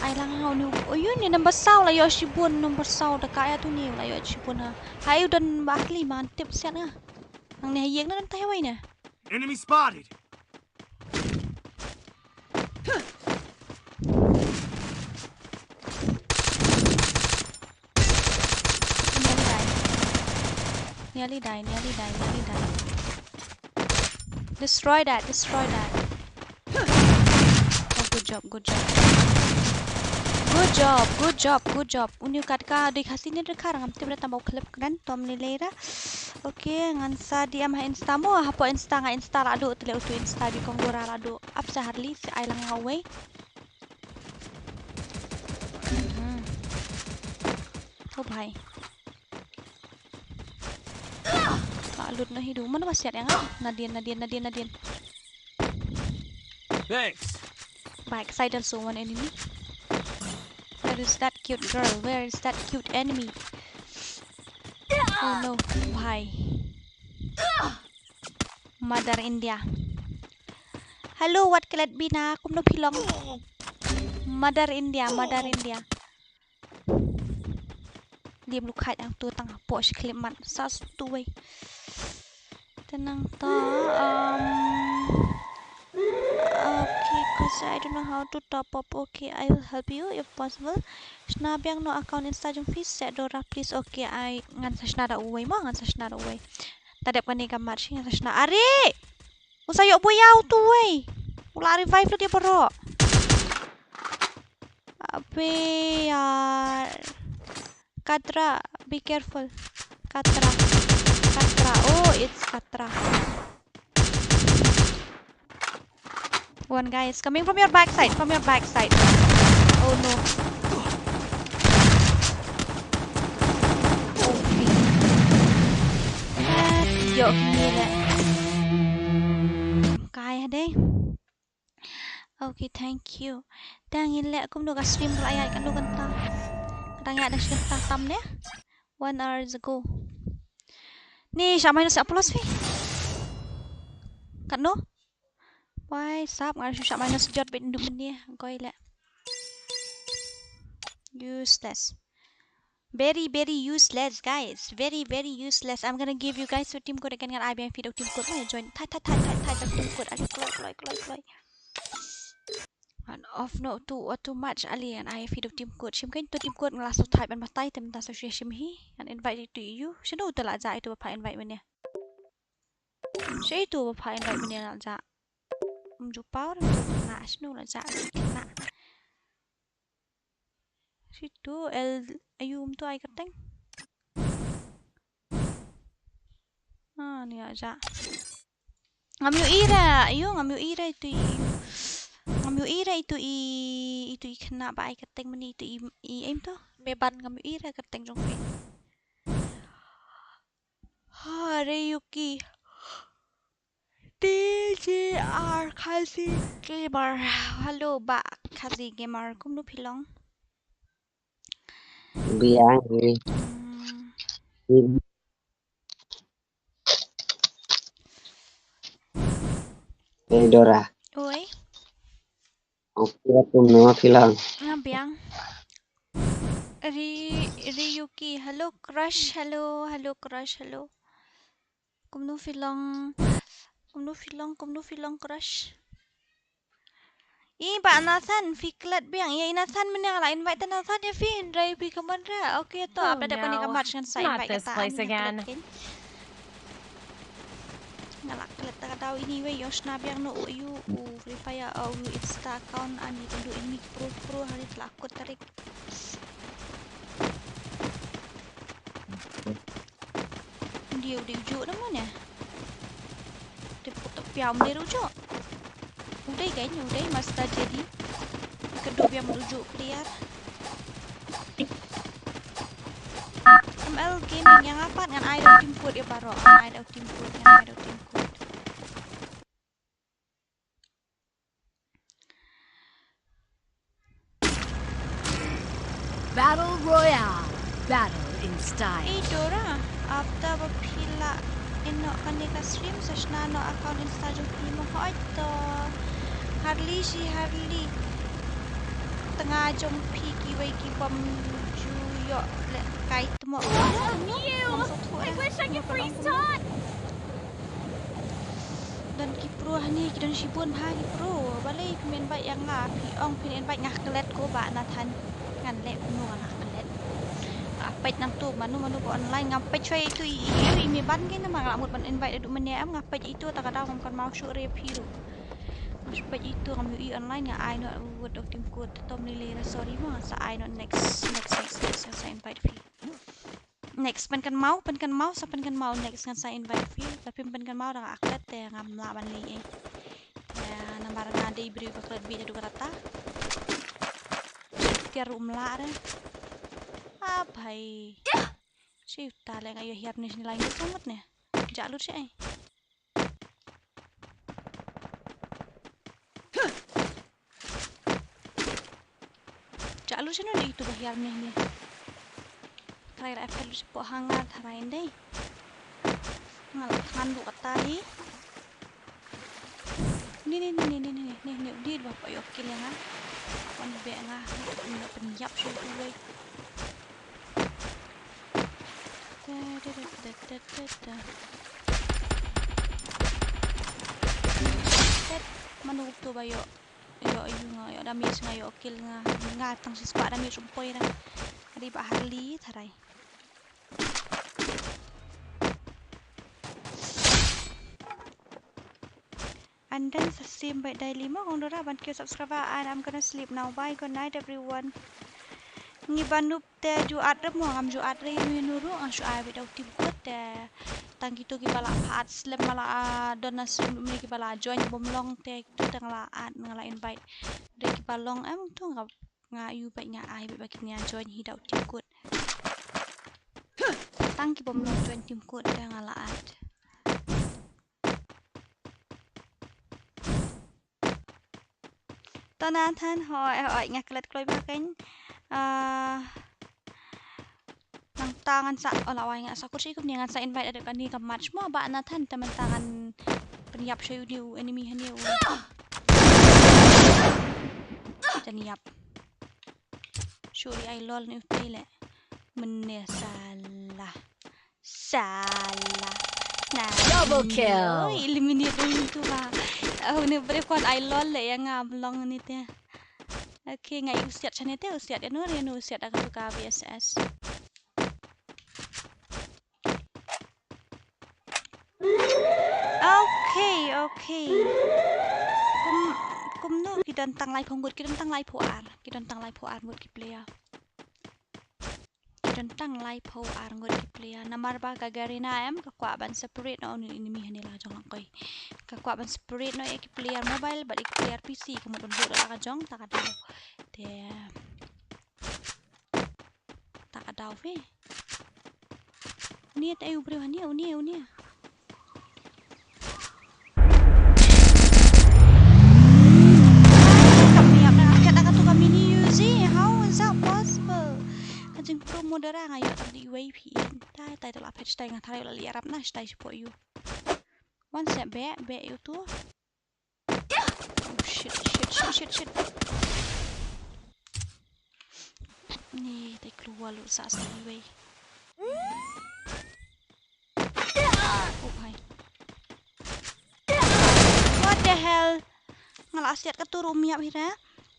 Ai lang hau ni. Oh, ïoh ni number saw la ïoh shibun, number saw da ka ïa tu ni la ïoh shibun ha. Hai u don ba kli man tip siat nga. Nang ni ha ïeng na don tai wai na. Enemy spotted. Nearly die, nearly die, nearly die. Destroy that, destroy that. Oh, good job, good job. Good job, good job, good job. Uni kat ka dei khasi ni dei khar ngam tip re tamba u khlep kren tom ni lei ra. Okay, ngan sa D M ha Insta mo, hapoh Insta nga Insta la du, tele utu Insta bi kong dura la du. Ap sa Harley, si ai lang nga wei. Hmm. Oh bhai. Ka lut na hidu. Mana ba siat ïa nga? Nadien, nadien, nadien, nadien. Thanks. Ba excited so one enemy. Where is that cute girl? Where is that cute enemy? Oh no, bhai. Mother India. Hello, wat kelet bina, kumno phi long? Mother India, Mother India. Lim lu khait ang tu tang hapoh shi khlip mat sa stu wei. Tenang ta, um, okay, 'cause I don't know how to top up. Okay, I will help you if possible. Shna biang no account Insta jong phi, set Dora, please. Okay, ai ngan sa shna da uwei mo, ngan sa shna da uwei. Ta dep kane ka mat shi ngan sa shna. Are! U sa ïoh buya utu wei. U la revive lut ïa baroh. Abe yaar. Katra, be careful. Katra. Katra. Oh, it's Katra. One guy is coming from your backside, from your backside. Oh no. Okay. Ah, yo, kine le. Kai hade. Okay, thank you. Tang in le kum do ka stream la ya kan do kan ta. Tang ya da stream ta tam ne. One hours ago. Ni sha minus plus fi. Katno? Why sap ngar shu sha minus jot bit ndu menia goi le. Useless. Very, very useless, guys. Very, very useless. I'm gonna give you guys to team code again. Ngan ai biang fi do team code. Mai join. Thai, thai, thai, thai, thai, team code. Ali kloi, kloi, kloi, kloi. And off no too, or too much. Ali and ai fi do team code. Shim kain to team code ngla so type and matai tem ta so shim hi. And invite to you. Shino to la ja itu pa invite menia. Shi tu ba pha invite menia la ja. Um ju power tu na shinu la ja na. Shi tu el ayum tu ai kateng. Ah, ni la ja. Ngam yu ira, ayu ngam yu ira itu i. Ngam yu ira itu i. Itu i khynnah ba ai kyrteng mynne itu i, i em to. Me ban ngam ïohi re kyrteng jong phi. Ha, Reyuki. T J R Khasi Gamer. Hello, Bah Khasi Gamer. Kumno phi long? Biang, eh. Hmm. Eh, Dora. Oi. Okay, kumno phi long? Nga biang. Ri, Riyuki, hello crush, hello, hello crush, hello. Kumno phi long, kumno phi long, kumno phi long crush. I Bah Nathan, phi klet biang. Ïa i Nathan mynne nga la invite Nathan ïa phi, hynrei phi kumno re. Okay to, oh, ap da kane ka match ngan sa invite kata, nga klet kein. Nga la klet ta ka daw ini wei, ïoh shna biang noh u, u Free Fire, u Insta account, ani tynduh ini pro pro, hari tla kut tarik. Dia u dei u juh na mane. Te put piam dia u juh. U dei kan, u dei Master J D. Ka du biang u juh player. M L Gaming ïa nga pat ngan ai da u team code ïa baroh, ngan ai da u team code, ngan ai da u team code. Battle Royale, battle in style. Ei Dora, ap da ba phi la ïehnoh kane ka stream, sa shna noh account Insta jong phi mo. Hooid to. Harli shi Harli. Tnga jong phi kiwei ki bym ju ïoh lehkai tmoh. Don ki pro hangne, ki don shibun bha ki pro. Balei phin invite ïa nga, phi ong phin invite nga klet ko Bah Nathan. Ngan leh kumno nga klet. Nga peit nangtu mano mano ba online, nga peit shuwa itu i, i, i me ban kein namar nga la mut ban invite haduh mynne em, nga peit itu ta ka daw ngam kynmaw shuh re phi ruh. Nga shu peit itu ngam ïohi online, nga ai noh wut dok team code, te tom lei lei re sorry mo, nga sa ai noh next, next, next, next, nga sa invite phi. Next, pynkynmaw, pynkynmaw, sa pynkynmaw, next ngan sa invite phi. Lada phim pynkynmaw da nga klet te ngam lah ban leh ei. Te namar nga dei briew ba klet beit haduh katta. Tiar um lah re. Ah bhai. Shi uta le nga ïoh hiar ne shini lai ngut ngut ne. Jah lut shi ei. Jah lut shano ne itu ba hiar ne ne. Tharai la epet lut shapoh hangar tharai ndei. Nga la khan lut katta hi. Ni ni ni ni ni ni ni ni di ba pa ïoh kill ïa nga. Wan be nga. Nga pynïap shu uwei. Da, da, da. Tet, mano to ba ïoh, ïoh, ïoh nga, ïoh damage nga, ïoh kill nga, nga tang shi spah damage ruh poi ra. Ri ba Harli tharai. And then sa sim bad daily mo kong Dora ban kiew subscriber and I'm gonna sleep now. Bye, good night everyone. Ngi ba noob te ju add re mo, ngam ju add re ïa nu ïa nu ruh, nga shu ai bad da u team code te tang kito kiba la pha add slem ba la, ah, don na stream ne kiba la join bym long te kito te nga la add, nga la invite. Re kiba long em to nga, nga ïoh bad nga ai bad ba kin ïa join hi da u team code. Tang ki bym long join team code te nga la add. To Nathan, hooid, hooid, nga klet kloi bha kein. Ah, nangta ngan sa, oh, la wai nga sa kut shi kumne ngan sa invite da kane ka match mo Bah Nathan, te mynta ngan pynïap sha une u enemy hangne u. Jan ïap. Shu ri ai lol ne u te le. Mynne salah. Salah. Nah. Double kill. Oh, eliminate dong tu ba. Oh, ni beri kuat ai lol le ïa nga am long ni te. Okay, nga ïa u siat shane te, u siat ïa no, ïa no u siat da katu ka V S S. Okay, okay. Kum, kumno ki don tang laiphew ngut, ki don tang laiphew ar, ki don tang laiphew ar ngut ki player. Ki Don tang laiphew ar ngut ki player. Namar ba ka Garena em, ka kwah ban separate noh uni u enemy hangne la jong lang koi. Ka kwah ban separate noh ïa ki player mobile bad ïa ki player P C, ka mut ban buh da la ka jong, ta ka daw. Te ta ka daw phi. Uni te ai u briew hangne, uni, uni. Kam ïap na kat da katu ka mini U Z, how is that possible? Ka jingpro murder nga ïoh tang da iwei phi. Tai tai, te la phet shtai, nga tharai la leh ïarap na shtai shapoh ïu. Wan seh beh, beh ïa utu. Oh shit, shit, shit, shit, shit. Ni tai klua lut sa sa iwei. Oh hai. What the hell? Nga la siat katu ruh ym ïap hi re.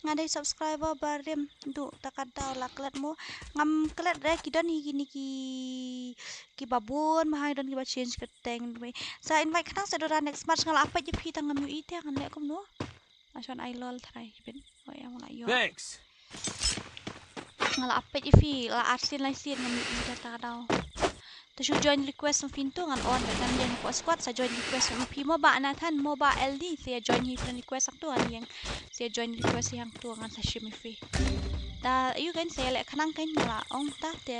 Nga dei subscriber barim duh, ta ka daw la klet mo. Ngam klet re, ki don hi kine ki, kiba bun, ma hai don kiba change kyrteng. Sa invite khnang sa dura next match, nga la peit ïa phi tang ngam ïohi te ngan leh kumno. Ashon ai lol trai bit. Oh ïa, nga la ïoh. Thanks. Nga la peit ïa phi la arsien laisien, ngam ïohi te, ta ka daw. Te shu join request ma phi tu ngan on, ngan ïeng hapoh squad sa join request ma phi. Mo ba Nathan, mo ba L D, sa join hi friend request hangtu ngan ïeng. Sa join request hi hangtu ngan sa shim ïa phi. Ta ïu kan sa leh khnang kan la ong ta te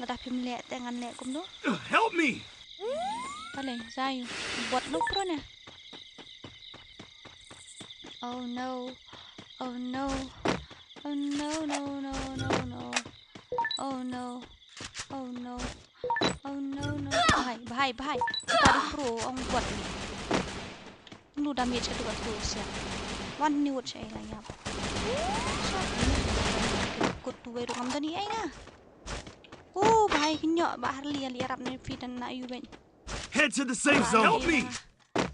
lada phim leh te ngan leh kumno. Help me. Pale, sa ïu. Bot lu pro ne. Oh no. Oh no. Oh no, no, no, no, no. Oh no. Oh no. Oh no, no. Bhai, bhai, bhai. Kita di pro ong bot ni. Lu damage ka tu ka tu sia. Wan ni wut sha ila yap. Kut tu wei ruh ngam dani ai na. Oh, bhai, kinyok ba Harley ali arap ni phi dan na yu ben. Head to the safe zone. Help me.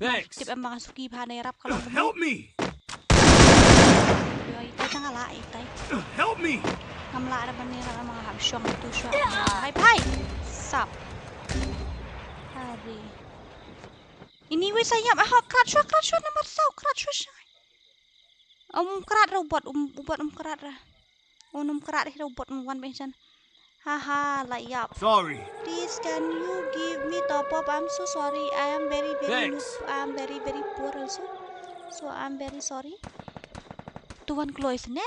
Thanks. Tip em ba nga suki bha na ïarap ka long. Help me. Yo, itai tang ala itai. Help me. Ngam lah da ban ïarap, ma nga hap shong tu shong. Bhai bhai. Sap. Hari. Ini wei sa ïap, ah, krat shwa, krat shwa, namar saw, krat shwa shai. Um krat ra u bot, um, u bot um krat ra. Un um krat hi ra u bot um wan beh jan. Haha, la ïap. Sorry. Please, can you give me top up? I'm so sorry. I am very, very noob. Thanks. I am very, very poor also. So, I'm very sorry. Tu wan kloi sene.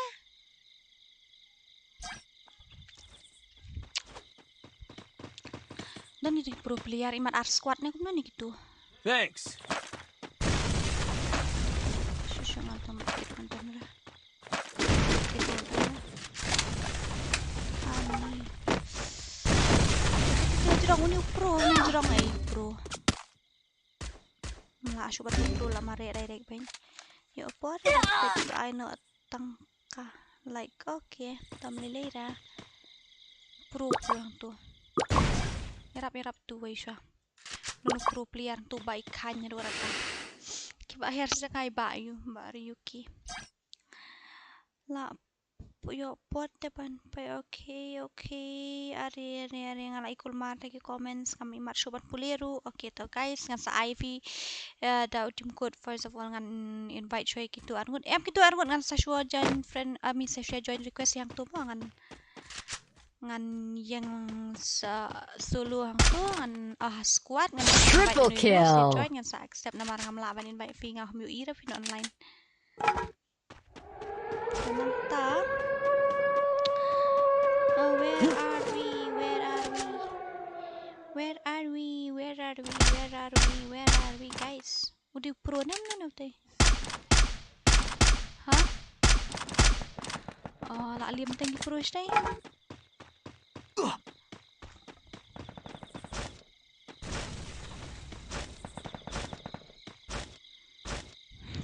Don ni pro player, imat ar squad ne kumno ni kitu. Thanks. Shu shu ngan tam, ngan tam ra. Ani. Jrong uni pro, uni jrong ai pro. Mla shu bat pro la mare direct bang. Yo por, ai no tang ka. Like, okay, tam lei lei ra. Pro pro tu. Ïarap ïarap tu wei sha. Nunu pro player tu bai khan nya dua rata. Ki ba her sa kai ba yu, ba ri yu ki. La pu yo pot te pan pai, okay, okay. Are, are, are, nga la ikul mar te ki comments, ngam imat shu ban pule ruh. Okay, to guys, ngan sa ai phi, eh, da u tim kut, first of all ngan invite shwa ki tu arngut. Em ki tu arngut ngan sa shwa join friend, I mean sa shwa join request yang tu mo ngan ngan ïeng sa solo hangto, ngan, ah, squad, ngan invite. Triple kill. Join, ngan sa accept namar ngam lah ban invite phi, nga hum ïohi ra phi na online. Nangta. Uh, where are we? Where are we? Where are we? Where are we? Where are we? Where are we, guys? Udi pro nam nam nam te. Ha? Oh, la lim teng pro stai.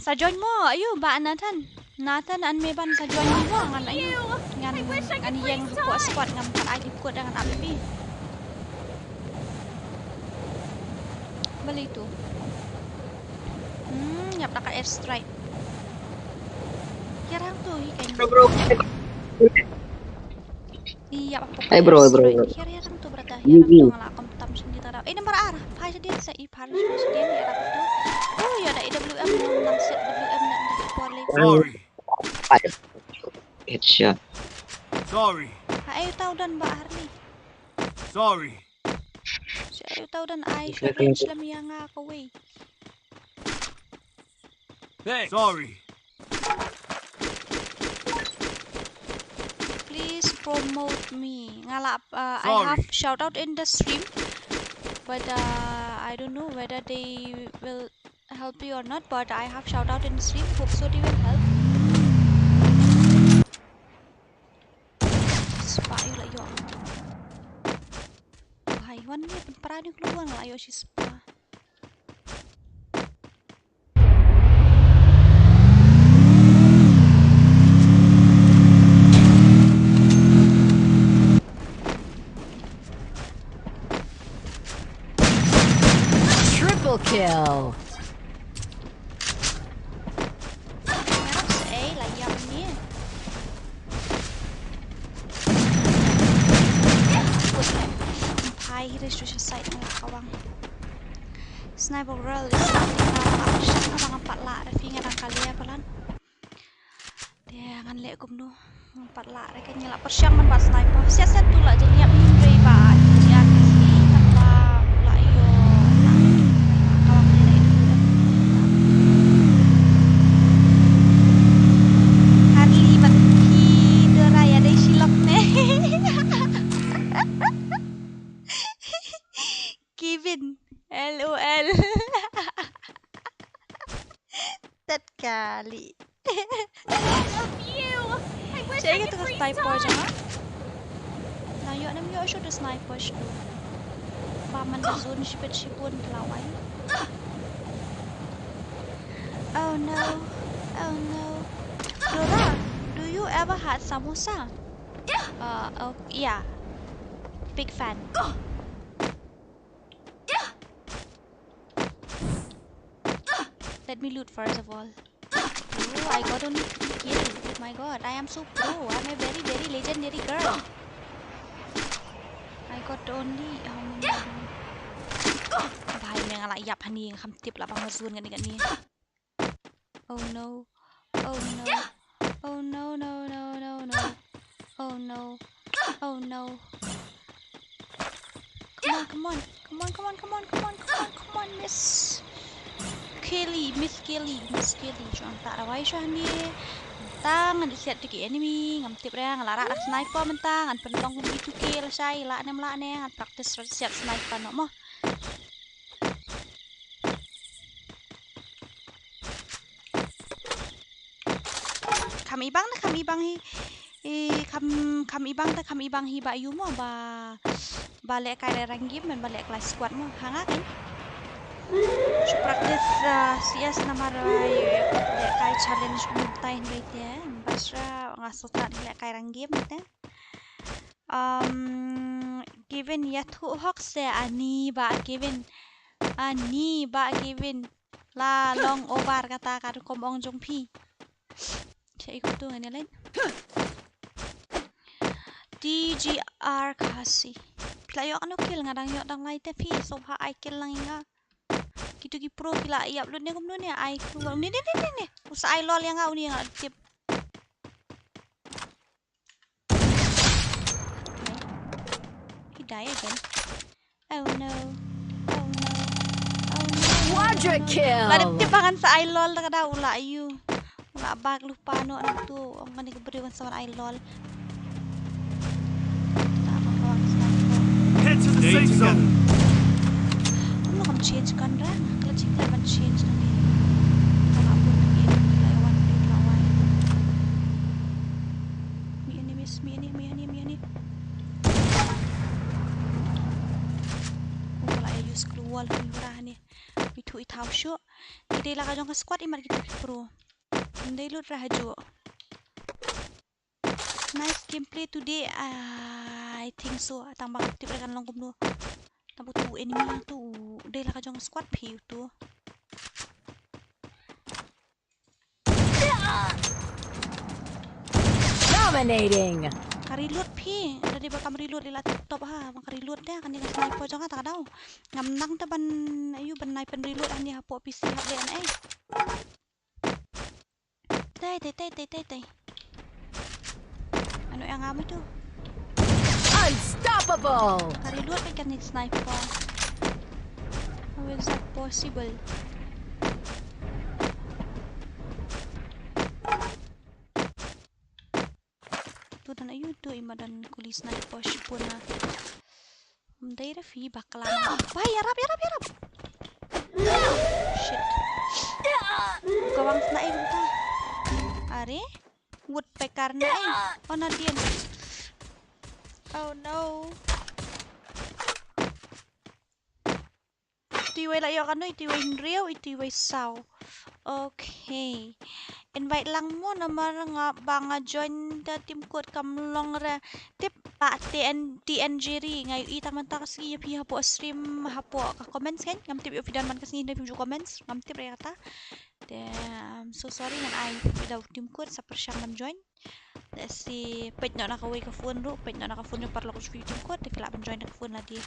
Sa join mo, ayu ba Nathan. Nathan an me ban sa join mo ngan ayu. Ngan, ngan ïeng hapoh squad ngam pat ai ki code ngan ap ïa phi. Balei tu? Hmm, ïap da ka airstrike. Ïa rang tu hi kan. Bro, bro. Ïa, apa? Hey, bro, bro, bro. Ïa rang tu, brother. Ïa rang tu, nga la kam tam sendiri tara. Eh, number ar. Phai sendiri sa i phar sendiri, ïa rang tu. Oh, ïa da A W M, nang set W M na di por lagi. Sorry. Headshot. Sorry. Ai uta u don ba Harley. Sorry. Ai uta u don ai shu range lem ïa nga kawei. Thanks. Sorry. Please promote me. Nga la, uh, I have shout out in the stream, but, uh, I don't know whether they will help you or not, but I have shout out in the stream. Hope so they will help. Spah ïa la ïoh. Bhai, wan ni pynpra ni klub wan la ïoh shi spah. Triple kill. Ei, la ïap ni. Phai hi re shu sha side na la kawang. Sniper rel is something na la shang na bang pat la da fi nga dang kali apa lan. Te ngan leh kumno. Ngan pat la re kan ngi la pyrshang man bad sniper. Siat siat tu la jylliew ni rei ba. Siat ni kan ba la ïoh. Na kawang ni la ïoh. Harley bad phi dora ïa dei shilok ne. Kevin, L O L. Tat kali. Check it out, sniper jong nga. Na ïoh nam ïoh shu tu sniper shu. Ba man da zone shipet shibun kelawai. Oh no. Oh no. Dora, do you ever had samosa? Uh, oh, yeah. Big fan. Let me loot first of all. Oh, I got only three kills. Oh my god, I am so pro. I'm a very, very legendary girl. I got only how many? Bhai, me nga la ïap hani, nga kham tip la ba nga zone kane kane. Oh no. Oh no. Oh no, no, no, no, no. Oh no. Oh no. Come on, come on. Come on, come on, come on, Miss Kelly, Miss Kelly, Miss Kelly. Jong ta rawai shwa ni. Tang ngan siat tu ki enemy, ngam tip re, ngan la rak sniper mynta, ngan pynlong kum itu ki lashai, la nem la ne, ngan practice siat sniper no mo. Kham ibang da kham ibang hi. I kham, kham ibang da kham ibang hi ba yu mo ba, ba leh kai rang game ban ba leh kai squad mo. Hanga kan. Shu practice, uh, C S namar, uh, leh kai challenge mun tai ni te. Basra nga sosat leh kai rang game te. Um, Kevin ïathuh hok se ani ba Kevin. Ani ba Kevin. La long over kata ka rukom ong jong phi. Che ikut tu ngene lain. T G R Khasi. Phi la ïoh kano kill nga dang ïoh dang lai te phi so ha ai kill lang nga. Kitu ki pro ki la ïap lut ne kumno ne ai ku. Ne ne ne ne ne. Usa ai lol ïa nga uni ïa nga tip. He died again. Oh no. Oh no. Oh no. Quadra kill. Ba dep tip ba ngan sa ai lol da ka dau u la ïu. U la bak lupa no na tu. Ong kane ka briew ngan sa wan ai lol. Head to the safe zone. Kumno kam change gun ra? Kala chik la ban change na ni. Kala pun ni la wan ni la wan. Mi ani miss, mi ani, mi ani, mi ani. Kala ya use glue wall ni ra ni. Mi tu i thaw shu. Ki dei la ka jong ka squad i mar ki tu ki pro. Ndei lut ra haju. Nice gameplay today, I think so. Tang ba ngam tip re kan long kumno. Tang ba utu enemy tu dei la ka jong squad phi utu. Dominating. Ka reload phi. Tadi ba kam reload ila tip top ha. Ba ka reload de kan dei ka sniper jong ka ta ka dau. Ngam nang ta ban ayu ban nai pen reload ani hapoh P C hap de an eh. Tei, tei, tei, tei, tei, tei. Ano ïa nga mo tu? Unstoppable! Ka reload ka kan sniper. How is that possible? Tu don aïu tu i ma don kuli sniper shibun na. Ym dei re phi bakla. Bai, ïarap, ïarap, ïarap. Shit. Ka wang sniper ta. Are? Woodpecker na eh. Oh, na dien. Oh no. Iti wei la ïoh kano, iti wei hynriew, iti wei saw. Okay. Invite lang mo namar nga ba nga join da team code kam long re. Tip ba T N, T N Jerry nga ïohi tang mynta ka sngi ïa phi hapoh stream, hapoh ka comments kan. Ngam tip ïoh phi don man ka sngi hynrei phim ju comments. Ngam tip re kata. Te, I'm so sorry ngan ai phi da team code sa pyrshang ban join. Let's see, peit noh na kawei ka phone ruh, peit noh na ka phone jong paralok jong phi, jong ko, te phi lah ban join na ka phone lade.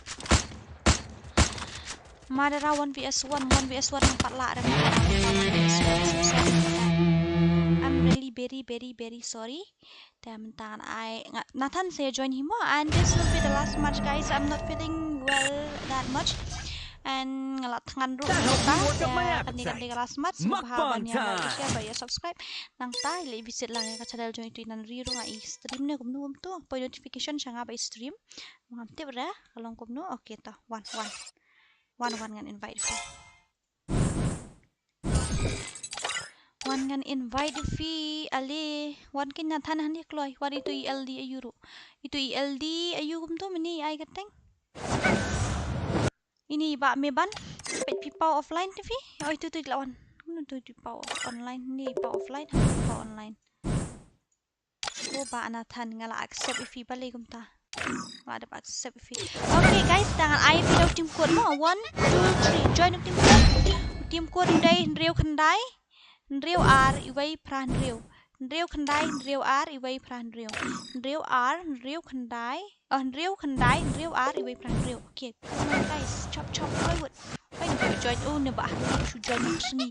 Madara one v one, one v one, nga pat lah re Madara. I'm really very, very, very sorry. Te mynta ngan ai, nga, Nathan sa join hi mo, and this will be the last match, guys. I'm not feeling well that much. And nga la thngan ruh mynta, te kane ka dei ka last match, sngewbha ban ïa like, share bad ïa subscribe. Nangta ïa leit visit lang ïa ka channel jong itu i Nanri ruh, nga i stream ne kumno kumto. Poi notification sha nga ba i stream. Ngam tip re ka long kumno. Okay to, wan, wan. Wan, wan ngan invite phi. Wan ngan invite phi, ale. Wan kin Nathan hangne kloi. Wan itu i L D aïu ruh. Itu i L D aïu kumto mynne i ai kyrteng. Ini i Bah Meban. Peit phi paw offline te phi. Oh, itu tu la wan. Kumno tu, tu paw online. Ni paw offline, paw online. Ko Bah Nathan, nga la accept ïa phi balei kumta. Nga la dep accept ïa phi. Okay guys, te ngan ai phi da u team code mo. One, two, three. Join u team code. U team code u dei hynriew khyndai, hynriew ar, iwei phra hynriew. Hynriew khyndai, hynriew ar, iwei phra hynriew. Hynriew ar, hynriew khyndai. Oh, hynriew khyndai, hynriew ar, iwei phra hynriew. Okay, come on guys. Chop chop plywood. Oi, ne join, oh, ne Bah Harli shu join. Sini.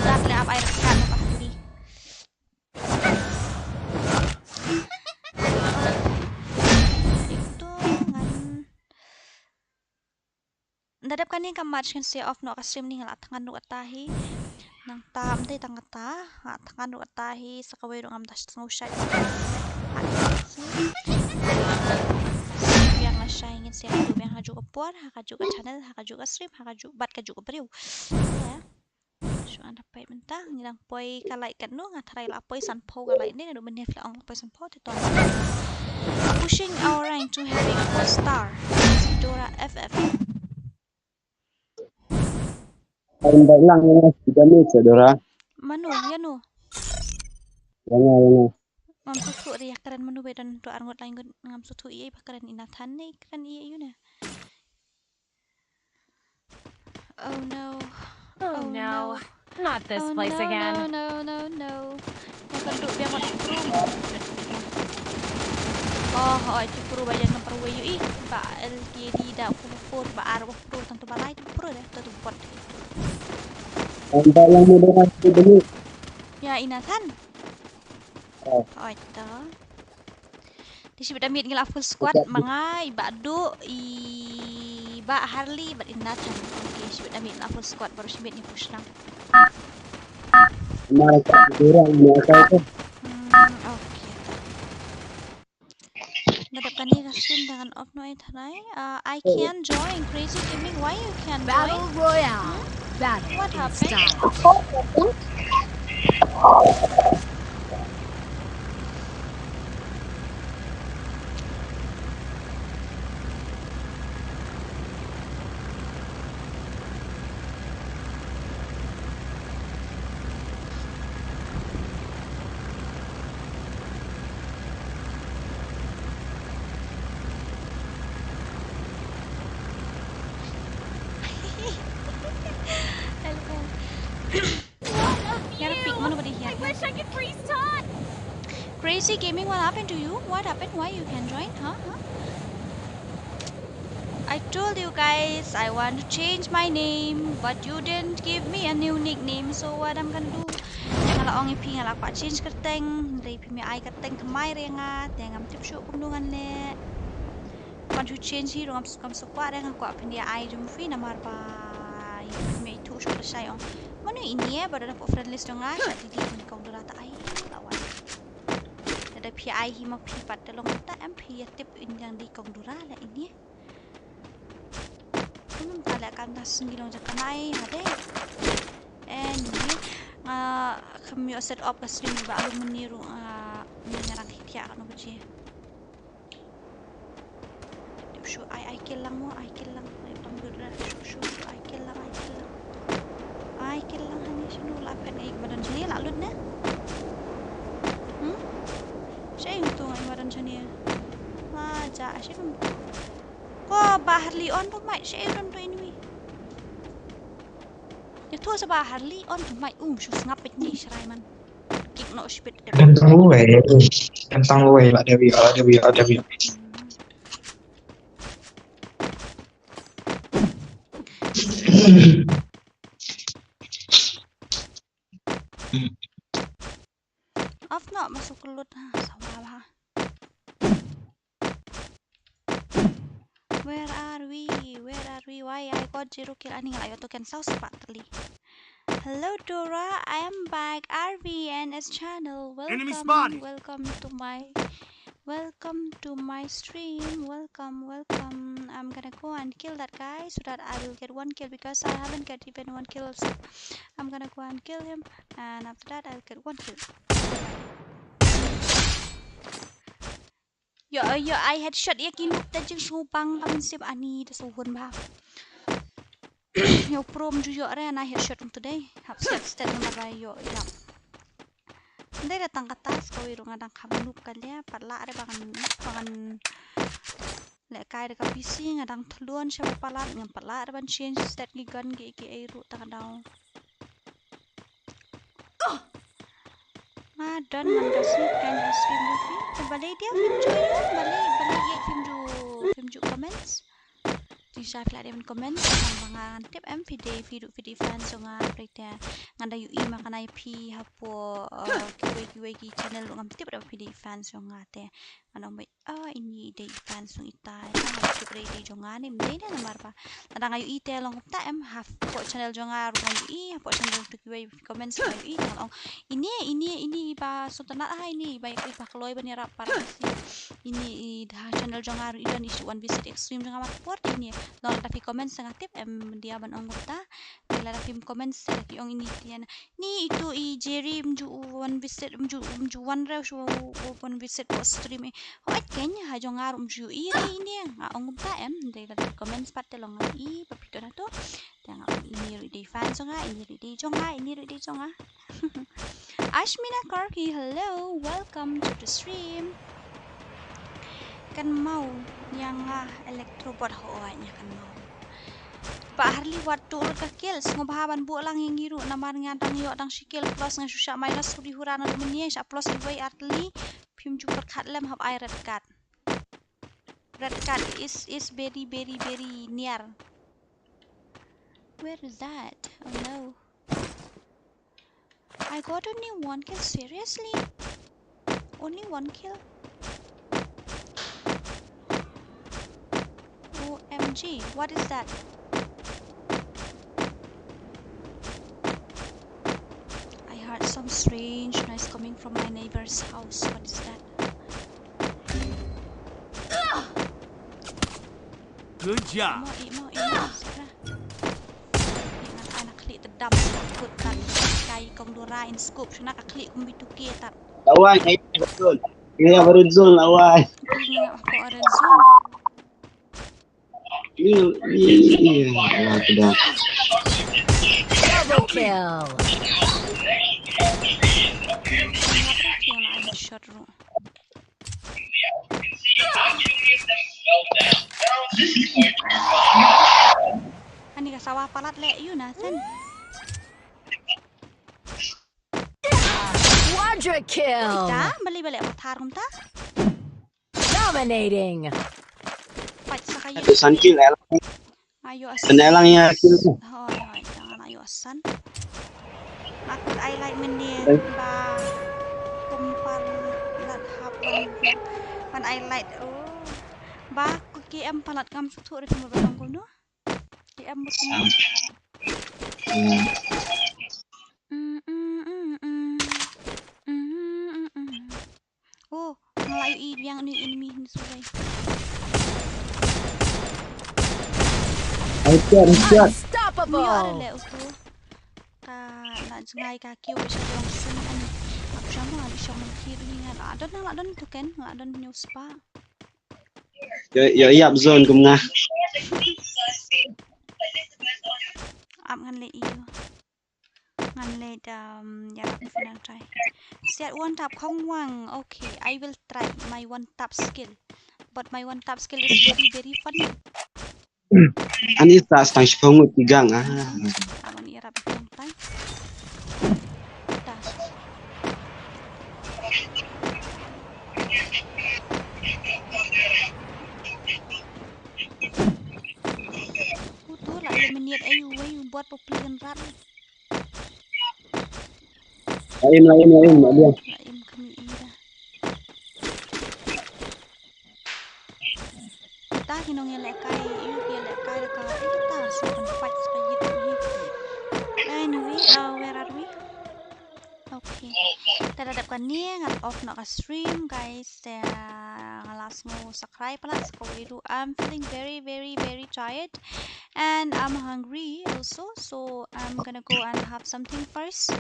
Dak le ap ai rakat ne Bah Harli. Itu ngan. Nda dep kane ka match ngan sa off noh ka stream ne, nga la thngan ruh kata hi. Nangta ym dei tang kata, nga la thngan ruh kata hi, sa kawei ruh ngam da sngew shait. Biang lashai, ngin sa ïakynduh biang ha kajuh ka por, ha kajuh ka channel, ha kajuh ka stream, ha kajuh, bad kajuh ka briew. Ïa. Shu anda peit mynta, ngi dang poi ka light katno, nga tharai la poi sanphew ka light ne, naduh mynne phi la ong la poi sanphew, te to. Pushing our rank to having four star. Dora F F. Ai, invite lang ïa nga, shu da mute, Dora. Mano, ïano? Ïa nga, ïa nga. Ngam sngewthuh re ïa kren mano ba don to arngut lain ngut, ngam sngewthuh ïa i ba kren i Nathan ne, kren ïa i ïu ne. Oh no. Oh no. Not this place again. No, no, no, no. Nga kan duk biang wat pro. Oh, oh, itu pro ba ïa number wei ïu i. Ba L K D da ku pro ba ar pro tang tu ba lai tu pro deh, tu tu bot. Anda yang muda tu dulu. Ya, i Nathan. Oh. Oh, itu. Te shibit da miet ngi la full squad, ma nga, i Bah Duh, i Bah Harli bad i Nathan. Okay, shibit da miet ngi la full squad, baroh shibit ngi push lang. Mara ka orang ni akai tu. Hmm, okay. Nadap kane ka stream dah kan off noh, eh, tharai. Uh, I can join Crazy Gaming. Why you can join? Battle Royale. Hmm? Battle. What happened? Hello. What a view! You're a pig, mano ba dei hiar. I wish I could freeze time. Crazy Gaming, what happened to you? What happened? Why you can join? Huh? Huh? I told you guys I want to change my name, but you didn't give me a new nickname, so what I'm gonna do? Nga la ong ïa phi nga la kwah change kyrteng, hynrei phi me ai kyrteng thymmai re nga, te ngam tip shuh kumno ngan leh. Ju change hi ruh ngam su, ngam su kwah re, nga kwah pynïa ai jong phi namar ba ïa phi mei tu shu da shai ong. Mano ini eh ba da pok friend list jong nga sha didi ni kong dura ta ai la wan. Da phi ai hi ma phi pat te long ta em phi ïa tip in yang di kong dura la ini. Kum ta leh kam ta sngi long jaka mai ha de. Anyway, nga kham ïoh set up ka stream ba alu muni ruh nga ni ngarang hi thiah ka no baje. Shu ai ai kill lang mo, ai kill lang. Ai pang dut ra shu shu shu ai kill lang, ai kill lang. Ai kill lang hani shinu la phet ngai ma don jani la lut ne. Hmm? Shay tu ngai ma don jani. Ma ja shay tu. Ko bahar li on tu mai shay don tu inwi. Ya tu sa bahar li on tu mai um shu sngap pet ni shrai man. Kick no shpit. Tentang gue, tentang gue, ada bio, ada bio, ada bio. Of not masuk kelut ha sawa ha. Where are we? Where are we? Why I got zero kill? Ani ngai to ken saus patli. Hello Dora, I am back. R V N S channel. Welcome. Enemy spotted. Welcome to my Welcome to my stream. Welcome, welcome. I'm gonna go and kill that guy so that I will get one kill because I haven't get even one kill. So I'm gonna go and kill him, and after that I'll get one kill. Yo, yo, I headshot ya ki nuk ta jing su bang kam sip ani da su hun ba. Yo prom ju yo re na headshot um today. Hap step step number ba yo ya. Ndai da tang kata sko i rung adang kham nuk ka lia pat la re bangan bangan le kai da ka P C nga dang thlon sha palat ngam pat la re ban change stat ki gun ki ki ai ru tang dau. Ma don man ka si kan ha stream rufi. Te balei dia phim ju ya balei balei ye phim ju phim ju comments. Ti sha phi la dei ban comment nang ba ngan tip em phi dei phi ruh phi dei fans jong nga phi te ngan da yu i ma kana phi hapo kiwei kiwei ki channel ruh ngam tip da phi dei fans jong nga te ngan ong bai ah ini dei fans jong itai ngan tip dei dei jong nga ne mdei ne namar ba ngan da nga yu i te long ta em hapo channel jong nga ruh nga yu i hapo channel ruh kiwei comments nga yu i ngan ong ini ini ini ba sultanat ha ini ba yak ba kloi ban yarap para si ini i da channel jong nga ruh i don i shu wan visit stream jong nga mat por te ini long lada phi comment sa nga tip em dia ban ong kumta. Ni lada phim comment sa ki ong ini tian ni itu i Jerry mju wan visit mju mju wan rew shu wan visit ko stream i. Hoi ken ha jong nga ruh mju i re ini nga ong kumta em. Dei lada phi comment pat te long i pa phi to na to. Te nga ong ini ruh dei fan jong nga ini ruh dei jong nga ini ruh dei jong nga. Ashmina Karki, hello, welcome to the stream. Kan mau ïa nga electrobot ho ïa kan mau. Ba harli wat tu ka kills ngo ba ban bu lang ïa ngi ruh namar nga dang ïoh dang shi kill plus nga shu sha minus huri hura na domini sha plus iwei artli phim ju khat lem hap ai red card. Red card is is very very very near. Where is that? Oh no. I got only one kill, seriously? Only one kill? O M G, what is that? I heard some strange noise coming from my neighbor's house. What is that? Good job. Imo, imo, imo, sila. Ngan ai na khlieh te dam, kut tat. Kai kong dura in scope, shuna ka khlieh kum bitu kie tat. Lawan, eh, red zone. Iya, red zone, lawan. Ini apa red zone? Iya, iya, iya, iya, iya, iya, iya. Double kill. Kenapa sih yang ada shot, bro? Ani ka sawa palat le yu Nathan. Quadra kill. Ita bali bali pathar kumta. Dominating. Pat sa kayu. Atu san kill el. Ayo asan. Kena lang ya kill tu. Hoi hoi jangan ayo asan. Aku ai like meni ba kumpar lat hap wan ai like oh. Ba ku K M palat kam suk thuk ri kumno ba tong kumno. K M ba kumno. Hmm. Mm, mm, mm, mm. Mm, mm, mm, mm. Oh, nga la ïohi biang uni enemy ni subai. Ai, siat, siat. Uni ora le utu. Ka la jngai ka kiew ba sha jong sun ani. Ap sham ma bi shong man kiew ni nga la don, la don tu ken, la don new spa. Ïa, ïa, ïa, zone kum nga. Ap ngan leh ïa u. Ngan leh, um, ïa, ap ngan try. Siat one tap khong wang. Okay, I will try my one tap skill. But my one tap skill is very, very funny. Ani sa stang shipong ngut tigang, ah. Ap ngan ïa rap ngan try. Dah. Utu la eliminate ayu, ayu bot pop pli kan rat. La im, la im, la im, la im. La im kami ira. Kita ki nong ïalehkai, ïa ki ïalehkai ka, eh, kita su kan fight sa ka yit ni. Anyway, uh, where are we? Okay. Te da dep kane ngan off noh ka stream, guys. Te, uh, nga la sngew sa cry palat sa kawei ruh. I'm feeling very, very, very tired and I'm hungry also. So I'm gonna go and have something first.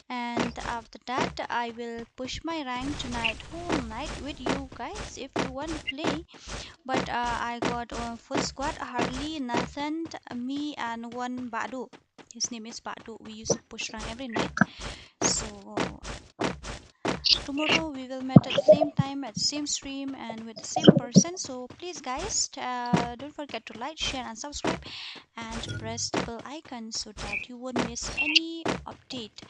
And after that, I will push my rank tonight, whole night with you guys if you want to play. But, uh, I got, uh, full squad, Harley, Nathan, me, and one Badu. His name is Badu. We used to push rank every night. So tomorrow we will meet at the same time, at the same stream, and with the same person. So please, guys, uh, don't forget to like, share, and subscribe, and press the bell icon so that you won't miss any update.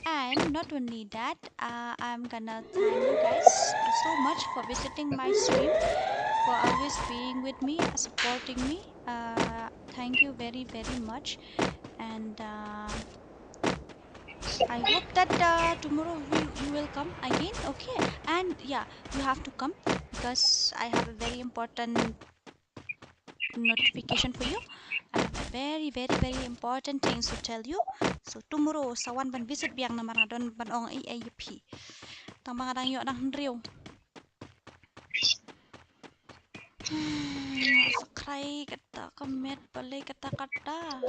And not only that, uh, I'm gonna thank you guys so much for visiting my stream, for always being with me, supporting me. Uh, thank you very, very much. And, uh, I hope that, uh, tomorrow you, you will come again, okay? And yeah, you have to come because I have a very important notification for you. I have a very, very, very important things to tell you. So tomorrow sa wan ban visit biang namar nga don ban ong ei ei ïa phi. Tang ba nga dang ïoh dang hynriew. Hmm, sa krai kata ka met balei kata kata.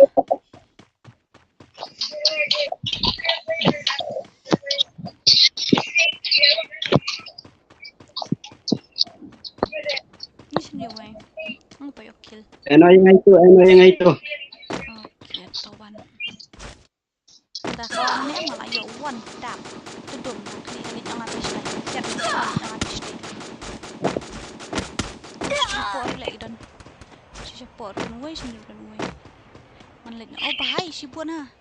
Ni sini wei. Ang pa ïoh kill. Eno yang itu, eno yang itu. Okay, tawan. Da ka ne ma la ïoh one tap. Tudum na kli kli nang atas lai. Siap siap nang atas lai. Siap por le don. Siap por don wei sini don wei. Man le oh bahai sibun ha.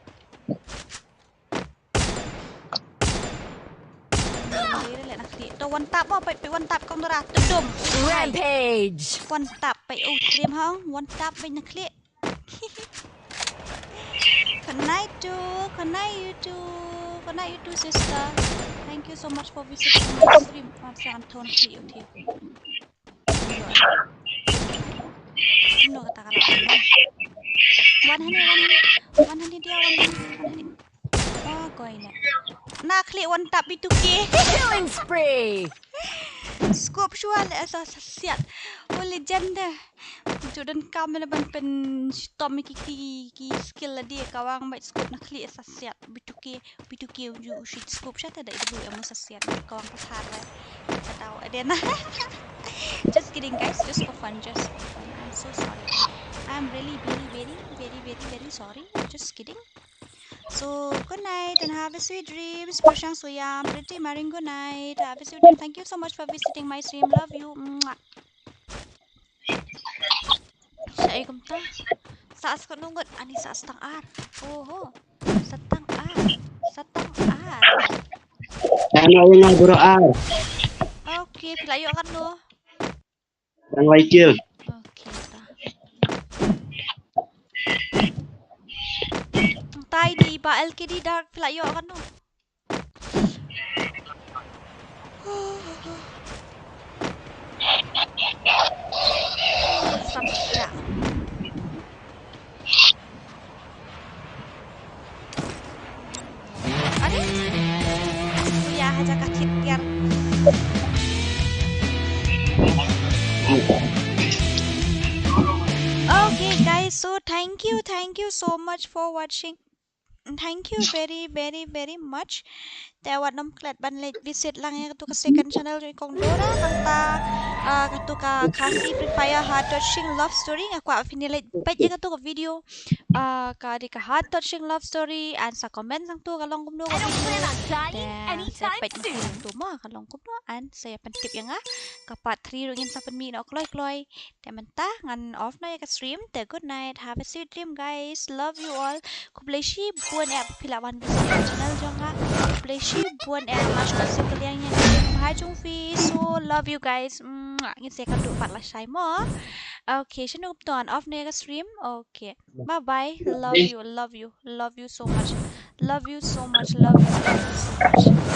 Dei le na kli. To one tap oh, pai pai one tap kong dara. Tudum. Rampage. One tap pai oh trim hong. One tap pai na kli. Good night to, good night you too, good night you too, sister. Thank you so much for visiting my stream. Wan sa kan thon kli ïa u thied. No kata ka la. Wan hani, wan hani, wan hani dia, wan hani, wan hani. Oh, koi ne. Na kli one tap itu ke. Killing spree. Scope shuwa le sa sa siat. Oh, legend. Ju donkam ne ban pynshitom ki ki ki skill lade ka wang bad scope na khlieh sa siat. Bituke bituke ju u shu scope sha ta da i dei em sa siat ka wang ka thar. Ka dau ade na. Just kidding guys, just for fun, just for fun. I'm so sorry. I'm really very very very very very sorry. Just kidding. So good night and have a sweet dreams. Pyrshang Suyam, Pretty Maring, good night. Have a sweet dream. Thank you so much for visiting my stream. Love you. Mwah. Sa ai kumta. Sa as ko nungut ani sa stang ar. Oho. Sa tang ar. Sa tang ar. Ano yung nga bro ar. Okay, pila yo kan no. Dang lai kill. Okay, ta. Tai di ba L K D dark pila yo kan no. Okay, guys, so thank you, thank you so much for watching. Thank you very, very, very much. Te wat nym klet ban leit visit lang ïa katu ka second channel jong i Kong Dora, nangta, ah, katu ka Khasi Free Fire Heart Touching Love Story. Nga kwah phin leit peit ïa katu ka video, ah, ka dei ka Heart Touching Love Story, and sa comment sangtu ka long kumno ka video. Te sa peit sangtu ma ka long kumno, and sa ïa pyntip ïa nga ka part three ruh ngin sa pynmih noh kloi kloi. Te mynta ngan off noh ïa ka stream. Te good night, have a sweet dream, guys, love you all. Khublei shibun eh ba phi la wan visit ïa ka channel jong nga. Khublei shibun eh ba shu sngewthuh ïa ka channel jong phi. So love you guys. Mwah. Ngin sa ïakynduh pat lashai mo. Okay, shano kumto, ngan off noh ïa ka stream. Okay, bye bye, love you, love you, love you so much. Love you so much, love you, love you so much.